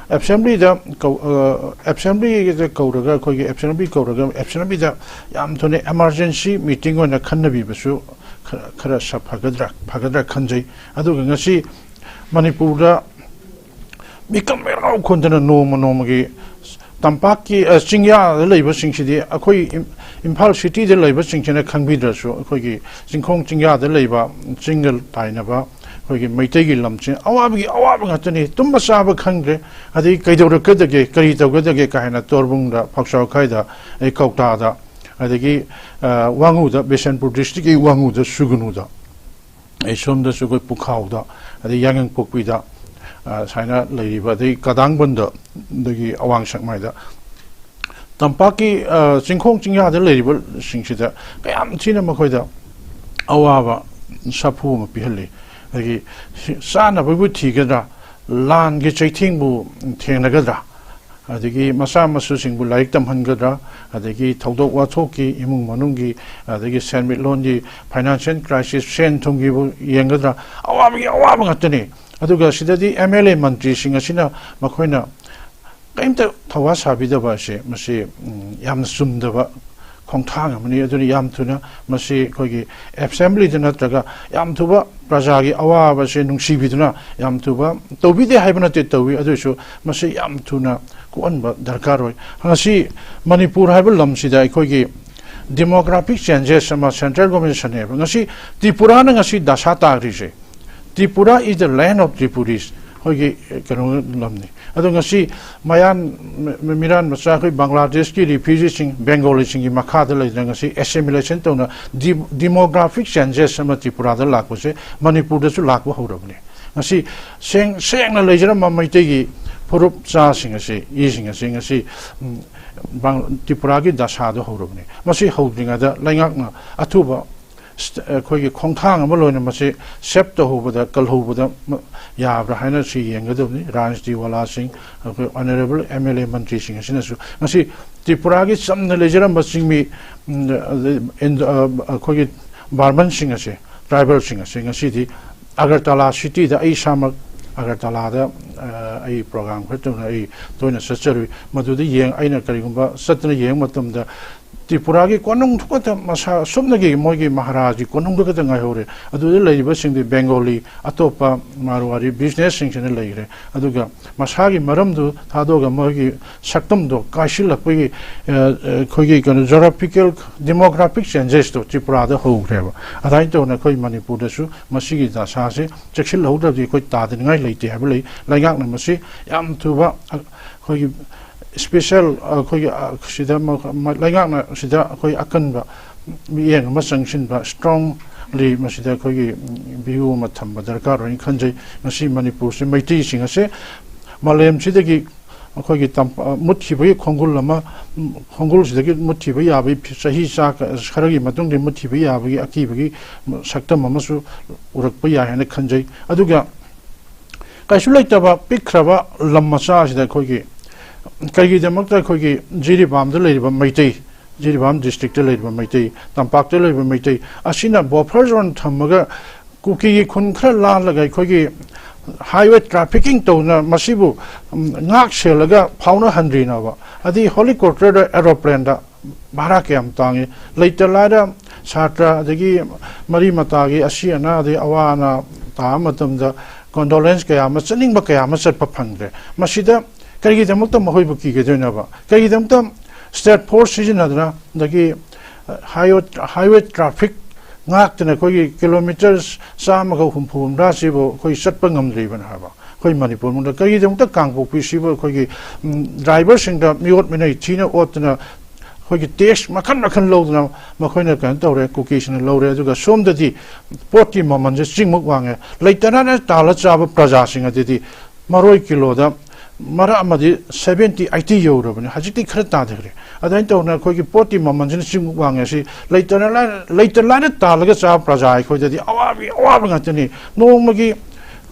ꯑꯦꯁꯦꯝꯕ꯭ꯂꯤꯗ ꯀꯧ-, ꯑ, ꯑꯦꯁꯦꯝꯕ꯭ꯂꯤꯗ ꯀꯧꯔꯒ, ꯑꯩꯈꯣꯏꯒꯤ ꯑꯦꯁꯦꯝꯕ꯭ꯂꯤ ꯀꯧꯔꯒ ꯑꯦꯁꯦꯝꯕ꯭ꯂꯤꯗ ꯌꯥꯝ ꯊꯨꯅ ꯏꯃꯥꯔꯖꯦꯟꯁꯤ ꯃꯤꯇꯤꯡ ꯑꯣꯏꯅ ꯈꯟꯅꯕꯤꯕꯁꯨ ꯈꯔ, ꯈꯔ ꯁꯛ ꯐꯒꯗ꯭ꯔꯥ, ꯐꯒꯗ꯭ꯔꯥ ꯈꯟꯖꯩ꯫ ꯑꯗꯨꯒ ꯉꯁꯤ ꯃꯅꯤꯄꯨꯔꯗ ꯃꯤꯀꯝ ꯃꯩꯔꯥꯎ ꯈꯣꯟꯗꯅ ꯅꯣꯡꯃ ꯅꯣꯡꯃꯒꯤ ꯇꯝꯄꯥꯛꯀꯤ, ꯑ, ꯆꯤꯡꯌꯥꯗ ꯂꯩꯕꯁꯤꯡꯁꯤꯗꯤ ꯑꯩꯈꯣꯏ ꯏꯝ-, ꯏꯝꯐꯥꯜ ꯁꯤꯇꯤꯗ ꯂꯩꯕꯁꯤꯡꯁꯤꯅ ꯈꯪꯕꯤꯗ꯭ꯔꯁꯨ, ꯑꯩꯈꯣꯏꯒꯤ ꯆꯤꯡꯈꯣꯡ ꯆꯤꯡꯌꯥꯗ ꯂꯩꯕ, ꯆꯤꯡꯒ ꯇꯥꯏꯅꯕ ꯑꯩꯈꯣꯏꯒꯤ ꯃꯩꯇꯩꯒꯤ ꯂꯝꯁꯦ ꯑꯋꯥꯕꯒꯤ ꯑꯋꯥꯕ ꯉꯥꯛꯇꯅꯤ꯫ ꯇꯨꯝꯕ ꯆꯥꯕ ꯈꯪꯗ꯭ꯔꯦ, ꯑꯗꯒꯤ ꯀꯩꯗꯧꯔꯛꯀꯗꯒꯦ, ꯀꯔꯤ ꯇꯧꯒꯗꯒꯦ ꯀꯥ ꯍꯦꯟꯅ ꯇꯣꯔꯕꯨꯡꯗ, ꯐꯥꯎꯆꯥꯎꯈꯥꯏꯗ, ꯑꯗꯒꯤ ꯀꯧꯇꯥꯗ, ꯑꯗꯒꯤ, ꯑ, ꯋꯥꯉꯨꯗ, ꯕꯤꯁꯦꯟꯄꯨꯔ ꯗꯤꯁꯇ꯭ꯔꯤꯛꯀꯤ ꯋꯥꯉꯨꯗ, ꯁꯨꯒꯅꯨꯗ, ꯑꯩ ꯁꯣꯝꯗꯁꯨ ꯑꯩꯈꯣꯏ ꯄꯨꯈꯥꯎꯗ, ꯑꯗꯩ ꯌꯥꯉꯪꯄꯣꯛꯄꯤꯗ, ꯑ, ꯁꯨꯃꯥꯏꯅ ꯂꯩꯔꯤꯕ, ꯑꯗꯩ ꯀꯗꯥꯡꯕꯟꯗ, ꯑꯗꯒꯤ ꯑꯋꯥꯡ ꯁꯦꯛꯃꯥꯏꯗ, ꯇꯝꯄꯥꯛꯀꯤ, ꯑ, ꯆꯤꯡꯈꯣꯡ ꯆꯤꯡꯌꯥꯗ ꯂꯩꯔꯤꯕꯁꯤꯡꯁꯤꯗ ꯀꯌꯥꯝ ꯊꯤꯅ ꯃꯈꯣꯏꯗ ꯑꯋꯥꯕ ꯁꯥꯐꯨ ꯑꯃ ꯄꯤꯍꯜꯂꯤ꯫ ꯑꯗꯒꯤ ꯆꯥꯅꯕꯕꯨ ꯊꯤꯒꯗ꯭ꯔꯥ, ꯂꯥꯟꯒꯤ ꯆꯩꯊꯦꯡꯕꯨ ꯊꯦꯡꯅꯒꯗ꯭ꯔꯥ, ꯑꯗꯒꯤ ꯃꯆꯥ ꯃꯁꯨꯁꯤꯡꯕꯨ ꯂꯥꯏꯔꯤꯛ ꯇꯝꯍꯟꯒꯗ꯭ꯔꯥ, ꯑꯗꯒꯤ ꯊꯧꯗꯣꯛ ꯋꯥꯊꯣꯛꯀꯤ, ꯏꯃꯨꯡ ꯃꯅꯨꯡꯒꯤ, ꯑꯗꯒꯤ ꯁꯦꯟꯃꯤꯠꯂꯣꯟꯒꯤ, ꯐꯥꯏꯅꯥꯟꯁꯤꯌꯦꯜ ꯀ꯭ꯔꯥꯏꯁꯤꯁ, ꯁꯦꯟ ꯊꯨꯝꯒꯤꯕꯨ ꯌꯦꯡꯒꯗ꯭ꯔꯥ, ꯑꯋꯥꯕꯒꯤ ꯑꯋꯥꯕ ꯉꯥꯛꯇꯅꯤ꯫ ꯑꯗꯨꯒ ꯁꯤꯗꯗꯤ ꯑꯦꯝ ꯑꯦꯜ ꯑꯦ ꯃꯟꯇ꯭ꯔꯤꯁꯤꯡ ꯑꯁꯤꯅ ꯃꯈꯣꯏꯅ ꯀꯔꯤꯝꯇ ꯊꯧꯋꯥ ꯁꯥꯕꯤꯗꯕ ꯑꯁꯦ, ꯃꯁꯤ, ꯎꯝ, ꯌꯥꯝꯅ ꯆꯨꯝꯗꯕ ꯈꯣꯡꯊꯥꯡ ꯑꯃꯅꯤ꯫ ꯑꯗꯨꯅ ꯌꯥꯝ ꯊꯨꯅ ꯃꯁꯤ ꯑꯩꯈꯣꯏꯒꯤ ꯑꯦꯁꯦꯝꯕ꯭ꯂꯤꯗ ꯅꯠꯇ꯭ꯔꯒ ꯌꯥꯝ ꯊꯨꯕ ꯄ꯭ꯔꯖꯥꯒꯤ ꯑꯋꯥꯕꯁꯦ ꯅꯨꯡꯁꯤꯕꯤꯗꯨꯅ ꯌꯥꯝ ꯊꯨꯕ, ꯇꯧꯕꯤꯗꯦ ꯍꯥꯏꯕ ꯅꯠꯇꯦ, ꯇꯧꯏ, ꯑꯗꯨ ꯑꯣꯏꯔꯁꯨ ꯃꯁꯤ ꯌꯥꯝ ꯊꯨꯅ ꯀꯣꯛꯍꯟꯕ ꯗꯔꯀꯥꯔ ꯑꯣꯏ꯫ ꯉꯁꯤ ꯃꯅꯤꯄꯨꯔ ꯍꯥꯏꯕ ꯂꯝꯁꯤꯗ ꯑꯩꯈꯣꯏꯒꯤ demographic changes ꯑꯃ ꯁꯦꯟꯇ꯭ꯔꯦꯜ ꯒꯣꯔꯃꯦꯟꯅ ꯁꯤꯟꯅꯩꯕ꯫ ꯉꯁꯤ ꯇ꯭ꯔꯤꯄꯨꯔꯥꯅ ꯉꯁꯤ ꯗꯁꯥ ꯇꯥꯈ꯭ꯔꯤꯁꯦ, Tripura is the land of Tripuris, ꯑꯩꯈꯣꯏꯒꯤ, ꯑ, ꯀꯩꯅꯣ ꯂꯝꯅꯤ꯫ ꯑꯗꯣ ꯉꯁꯤ ꯃꯌꯥꯟ, ꯃꯤ-, ꯃꯤꯔꯥꯟ ꯃꯆꯥ ꯑꯩꯈꯣꯏ ꯕꯪꯒ꯭ꯂꯥꯗꯦꯁꯀꯤ ꯔꯤꯐ꯭ꯌꯨꯖꯤꯁꯤꯡ, ꯕꯦꯡꯒꯣꯂꯤꯁꯤꯡꯒꯤ ꯃꯈꯥꯗ ꯂꯩꯗꯅ ꯉꯁꯤ ꯑꯦꯁꯤꯃꯤꯂꯦꯁꯟ ꯇꯧꯅ ꯗꯤ-, demographic changes ꯑꯃ ꯇ꯭ꯔꯤꯄꯨꯔꯥꯗ ꯂꯥꯛꯄꯁꯦ ꯃꯅꯤꯄꯨꯔꯗꯁꯨ ꯂꯥꯛꯄ ꯍꯧꯔꯕꯅꯤ꯫ ꯉꯁꯤ ꯁꯦꯡ-, ꯁꯦꯡꯅ ꯂꯩꯖꯔꯝꯕ ꯃꯩꯇꯩꯒꯤ ꯐꯨꯔꯨꯞ ꯆꯥꯁꯤꯡ ꯑꯁꯤ, ꯏꯁꯤꯡ ꯑꯁꯤ ꯉꯁꯤ, ꯎꯝ, ꯕꯪ-, ꯇ꯭ꯔꯤꯄꯨꯔꯥꯒꯤ ꯗꯁꯥꯗꯣ ꯍꯧꯔꯕꯅꯤ꯫ ꯃꯁꯤ ꯍꯧꯗ꯭ꯔꯤꯉꯩꯗ ꯂꯩꯉꯥꯛꯅ ꯑꯊꯨꯕ ꯁ꯭ꯇ-, ꯑꯩꯈꯣꯏꯒꯤ ꯈꯣꯡꯊꯥꯡ ꯑꯃ ꯂꯣꯏꯅ ꯃꯁꯤ ꯁꯦꯞ ꯇꯧꯍꯧꯕꯗ, ꯀꯜꯍꯧꯕꯗ ꯃ-, ꯌꯥꯕ꯭ꯔꯥ ꯍꯥꯏꯅ ꯁꯤ ꯌꯦꯡꯒꯗꯕꯅꯤ꯫ ꯔꯥꯖꯅꯤꯇꯤ ꯋꯥꯂꯥꯁꯤꯡ, ꯑꯩꯈꯣꯏ ꯑꯣꯅꯔꯦꯕꯜ ꯑꯦꯝ ꯑꯦꯜ ꯑꯦ ꯃꯟꯇ꯭ꯔꯤꯁꯤꯡ ꯑꯁꯤꯅꯁꯨ ꯉꯁꯤ ꯇ꯭ꯔꯤꯄꯨꯔꯥꯒꯤ ꯆꯝꯅ ꯂꯩꯖꯔꯝꯕ ꯆꯤꯡꯃꯤ, ꯎꯝ, ꯑꯗꯩ ꯏꯟ-, ꯑ, ꯑꯩꯈꯣꯏꯒꯤ ꯕꯥꯔꯃꯟꯁꯤꯡ ꯑꯁꯦ, ꯇ꯭ꯔꯥꯏꯕꯦꯜꯁꯤꯡ ꯑꯁꯦ ꯉꯁꯤꯗꯤ ꯑꯒꯔꯇꯂꯥ ꯁꯤꯇꯤꯗ ꯑꯩ ꯏꯁꯥꯃꯛ ꯑꯒꯔꯇꯂꯥꯗ, ꯑ, ꯑꯩ ꯄ꯭ꯔꯣꯒ꯭ꯔꯥꯝ ꯈꯔ ꯇꯧꯅ ꯑꯩ ꯇꯣꯏꯅ ꯆꯠꯆꯔꯨꯏ꯫ ꯃꯗꯨꯗ ꯌꯦꯡ-, ꯑꯩꯅ ꯀꯔꯤꯒꯨꯝꯕ ꯆꯠꯇꯨꯅ ꯌꯦꯡꯕ ꯃꯇꯝꯗ ꯇ꯭ꯔꯤꯄꯨꯔꯥꯒꯤ ꯀꯣꯅꯨꯡ ꯈꯛꯇ ꯃꯁꯥ ꯁꯨꯞꯅꯒꯤ ꯃꯣꯏꯒꯤ ꯃꯍꯥꯔꯥꯖꯒꯤ ꯀꯣꯅꯨꯡꯗ ꯈꯛꯇ ꯉꯥꯏꯍꯧꯔꯦ꯫ ꯑꯗꯨꯗ ꯂꯩꯔꯤꯕꯁꯤꯡꯗꯤ ꯕꯦꯡꯒꯣꯂꯤ, ꯑꯇꯣꯞꯄ ꯃꯥꯔꯋꯥꯔꯤ ꯕꯤꯖꯤꯅꯦꯁꯁꯤꯡꯁꯤꯅ ꯂꯩꯈ꯭ꯔꯦ꯫ ꯑꯗꯨꯒ ꯃꯁꯥꯒꯤ ꯃꯔꯝꯗꯨ ꯊꯥꯗꯣꯛꯑꯒ ꯃꯣꯏꯒꯤ ꯁꯛꯇꯝꯗꯣ ꯀꯥꯏꯁꯤꯜꯂꯛꯄꯒꯤ, ꯑ, ꯑ, ꯑꯩꯈꯣꯏꯒꯤ ꯀꯩꯅꯣ, ꯖꯣꯒ꯭ꯔꯥꯐꯤꯀꯦꯜ ꯗꯦꯃꯣꯒ꯭ꯔꯥꯐꯤꯛ ꯆꯦꯟꯖꯦꯁꯇꯣ ꯇ꯭ꯔꯤꯄꯨꯔꯥꯗ ꯍꯧꯈ꯭ꯔꯦꯕ꯫ ꯑꯗꯨꯃꯥꯏꯅ ꯇꯧꯅ ꯑꯩꯈꯣꯏ ꯃꯅꯤꯄꯨꯔꯗꯁꯨ ꯃꯁꯤꯒꯤ ꯗꯁꯥꯁꯦ ꯆꯦꯛꯁꯤꯜꯍꯧꯗ꯭ꯔꯗꯤ ꯑꯩꯈꯣꯏ ꯇꯥꯗꯅꯤꯡꯉꯥꯏ ꯂꯩꯇꯦ ꯍꯥꯏꯕ ꯂꯩ꯫ ꯂꯩꯉꯥꯛꯅ ꯃꯁꯤ ꯌꯥꯝ ꯊꯨꯕ, ꯑ, ꯑꯩꯈꯣꯏꯒꯤ ꯏꯁꯄꯤꯁꯦꯜ, ꯑꯩꯈꯣꯏꯒꯤ, ꯑ, ꯁꯤꯗ ꯃ-, ꯃ-, ꯂꯩꯉꯥꯛꯅ ꯁꯤꯗ ꯑꯩꯈꯣꯏ ꯑꯀꯟꯕ ꯃꯤꯠꯌꯦꯡ ꯑꯃ ꯆꯪꯁꯤꯟꯕ, ꯏꯁꯇ꯭ꯔꯣꯡꯂꯤ ꯃꯁꯤꯗ ꯑꯩꯈꯣꯏꯒꯤ, ꯎꯝ, ꯚ꯭ꯌꯨ ꯑꯃ ꯊꯝꯕ ꯗꯔꯀꯥꯔ ꯑꯣꯏꯅ ꯈꯟꯖꯩ꯫ ꯉꯁꯤ ꯃꯅꯤꯄꯨꯔꯁꯤ ꯃꯩꯇꯩꯁꯤꯡ ꯑꯁꯦ ꯃꯥꯂꯦꯝꯁꯤꯗꯒꯤ ꯑꯩꯈꯣꯏꯒꯤ ꯇꯝꯄ-, ꯃꯨꯠꯈꯤꯕꯒꯤ ꯈꯣꯡꯒꯨꯜ ꯑꯃ, ꯎꯝ, ꯈꯣꯡꯒꯨꯜꯁꯤꯗꯒꯤ ꯃꯨꯠꯈꯤꯕ ꯌꯥꯕꯒꯤ ꯐꯤ-, ꯆꯍꯤ ꯆꯥ ꯈꯔꯒꯤ ꯃꯇꯨꯡꯗ ꯃꯨꯠꯈꯤꯕ ꯌꯥꯕꯒꯤ ꯑꯀꯤꯕꯒꯤ ꯁꯛꯇꯝ ꯑꯃꯁꯨ ꯎꯔꯛꯄ ꯌꯥꯏ ꯍꯥꯏꯅ ꯈꯟꯖꯩ꯫ ꯑꯗꯨꯒ ꯀꯩꯁꯨ ꯂꯩꯇꯕ ꯄꯤꯛꯈ꯭ꯔꯕ ꯂꯝ ꯃꯆꯥ ꯑꯁꯤꯗ ꯑꯩꯈꯣꯏꯒꯤ, ꯀꯩꯒꯤꯗꯃꯛꯇ ꯑꯩꯈꯣꯏꯒꯤ ꯖꯤꯔꯤꯕꯥꯝꯗ ꯂꯩꯔꯤꯕ ꯃꯩꯇꯩ, ꯖꯤꯔꯤꯕꯥꯝ ꯗꯤꯁꯇ꯭ꯔꯤꯛꯇ ꯂꯩꯔꯤꯕ ꯃꯩꯇꯩ, ꯇꯝꯄꯥꯛꯇ ꯂꯩꯔꯤꯕ ꯃꯩꯇꯩ ꯑꯁꯤꯅ ꯕꯐꯔ ꯖꯣꯟ ꯊꯝꯃꯒ ꯀꯨꯀꯤꯒꯤ ꯈꯨꯟ ꯈꯔ ꯂꯥꯜꯂꯒ ꯑꯩꯈꯣꯏꯒꯤ ꯍꯥꯏꯋꯦ ꯇ꯭ꯔꯥꯐꯤꯀꯤꯡ ꯇꯧꯗꯅ ꯃꯁꯤꯕꯨ, ꯎꯝ, ꯉꯥꯛ ꯁꯦꯜꯂꯒ ꯐꯥꯎꯅꯍꯟꯗ꯭ꯔꯤꯅꯣꯕ? ꯑꯗꯩ ꯍꯦꯂꯤꯀꯣꯞꯇꯔꯗ, ꯑꯦꯔꯣꯄ꯭ꯂꯦꯟꯗ ꯚꯥꯔꯥ ꯀꯌꯥꯝ ꯇꯥꯡꯉꯤ? ꯂꯩꯇ ꯂꯥꯏꯔ ꯁꯥꯇ꯭ꯔ, ꯑꯗꯒꯤ ꯃꯔꯤ ꯃꯇꯥꯒꯤ ꯑꯁꯤ ꯑꯅꯥ, ꯑꯗꯩ ꯑꯋꯥ ꯑꯅꯥ ꯇꯥꯕ ꯃꯇꯝꯗ ꯀꯣꯟꯗꯣꯂꯦꯟꯁ ꯀꯌꯥ ꯑꯃ, ꯆꯠꯅꯤꯡꯕ ꯀꯌꯥ ꯑꯃ ꯆꯠꯄ ꯐꯪꯗ꯭ꯔꯦ꯫ ꯃꯁꯤꯗ ꯀꯔꯤꯒꯤꯗꯃꯛꯇ ꯃꯈꯣꯏꯕꯨ ꯀꯤꯒꯗꯣꯏꯅꯣꯕ? ꯀꯔꯤꯒꯤꯗꯃꯛꯇ ꯁ꯭ꯇꯦꯠ ꯐꯣꯔꯁ ꯁꯤꯖꯤꯟꯅꯗꯅ, ꯑꯗꯒꯤ ꯍꯥꯏꯋꯦ, ꯍꯥꯏꯋꯦ ꯇ꯭ꯔꯥꯐꯤꯛ ꯉꯥꯛꯇꯅ ꯑꯩꯈꯣꯏꯒꯤ ꯀꯤꯂꯣꯃꯤꯇꯔ ꯆꯥꯝꯃꯒ ꯍꯨꯝꯐꯨ ꯍꯨꯝꯗ꯭ꯔꯥꯁꯤꯕꯨ ꯑꯩꯈꯣꯏ ꯆꯠꯄ ꯉꯝꯗ꯭ꯔꯤꯕꯅ ꯍꯥꯏꯕ? ꯑꯩꯈꯣꯏ ꯃꯅꯤꯄꯨꯔ ꯃꯅꯨꯡꯗ ꯀꯔꯤꯒꯤꯗꯃꯛꯇ ꯀꯥꯡꯄꯣꯛꯄꯤꯁꯤꯕꯨ ꯑꯩꯈꯣꯏꯒꯤ, ꯎꯝ, ꯗ꯭ꯔꯥꯏꯚꯔꯁꯤꯡꯗ ꯃꯤꯑꯣꯠ ꯃꯤꯅꯩ ꯊꯤꯅ ꯑꯣꯠꯇꯅ ꯑꯩꯈꯣꯏꯒꯤ ꯇꯦꯛꯁ ꯃꯈꯜ ꯃꯈꯜ ꯂꯧꯗꯅ ꯃꯈꯣꯏꯅ ꯀꯩꯅꯣ ꯇꯧꯔꯦ, ꯀꯨꯀꯤꯁꯤꯅ ꯂꯧꯔꯦ꯫ ꯑꯗꯨꯒ ꯁꯣꯝꯗꯗꯤ ꯄꯣꯠꯀꯤ ꯃꯃꯜꯁꯦ ꯆꯤꯡꯃꯨꯛ ꯋꯥꯡꯉꯦ꯫ ꯂꯩꯇꯅꯅ ꯇꯥꯜꯂ ꯆꯥꯕ ꯄ꯭ꯔꯖꯥꯁꯤꯡ ꯑꯗꯨꯗꯤ ꯃꯔꯣꯏ ꯀꯤꯂꯣꯗ ꯃꯔꯛ ꯑꯃꯗꯤ ꯁꯚꯦꯟꯇꯤ, ꯑꯩꯠꯇꯤ ꯌꯧꯔꯕꯅꯤ, ꯍꯧꯖꯤꯛꯇꯤ ꯈꯔ ꯇꯥꯊꯈ꯭ꯔꯦ꯫ ꯑꯗꯨꯃꯥꯏꯅ ꯇꯧꯗꯅ ꯑꯩꯈꯣꯏꯒꯤ ꯄꯣꯠꯀꯤ ꯃꯃꯜꯁꯤꯅ ꯆꯤꯡꯃꯨꯛ ꯋꯥꯡꯉꯦ꯫ ꯑꯁꯤ ꯂꯩꯇꯅ ꯂꯥꯏꯔ-, ꯂꯩꯇ ꯂꯥꯏꯔ ꯇꯥꯜꯂꯒ ꯆꯥꯕ ꯄ꯭ꯔꯖꯥ ꯑꯩꯈꯣꯏꯗꯗꯤ ꯑꯋꯥꯕꯒꯤ ꯑꯋꯥꯕ ꯉꯥꯛꯇꯅꯤ꯫ ꯅꯣꯡꯃꯒꯤ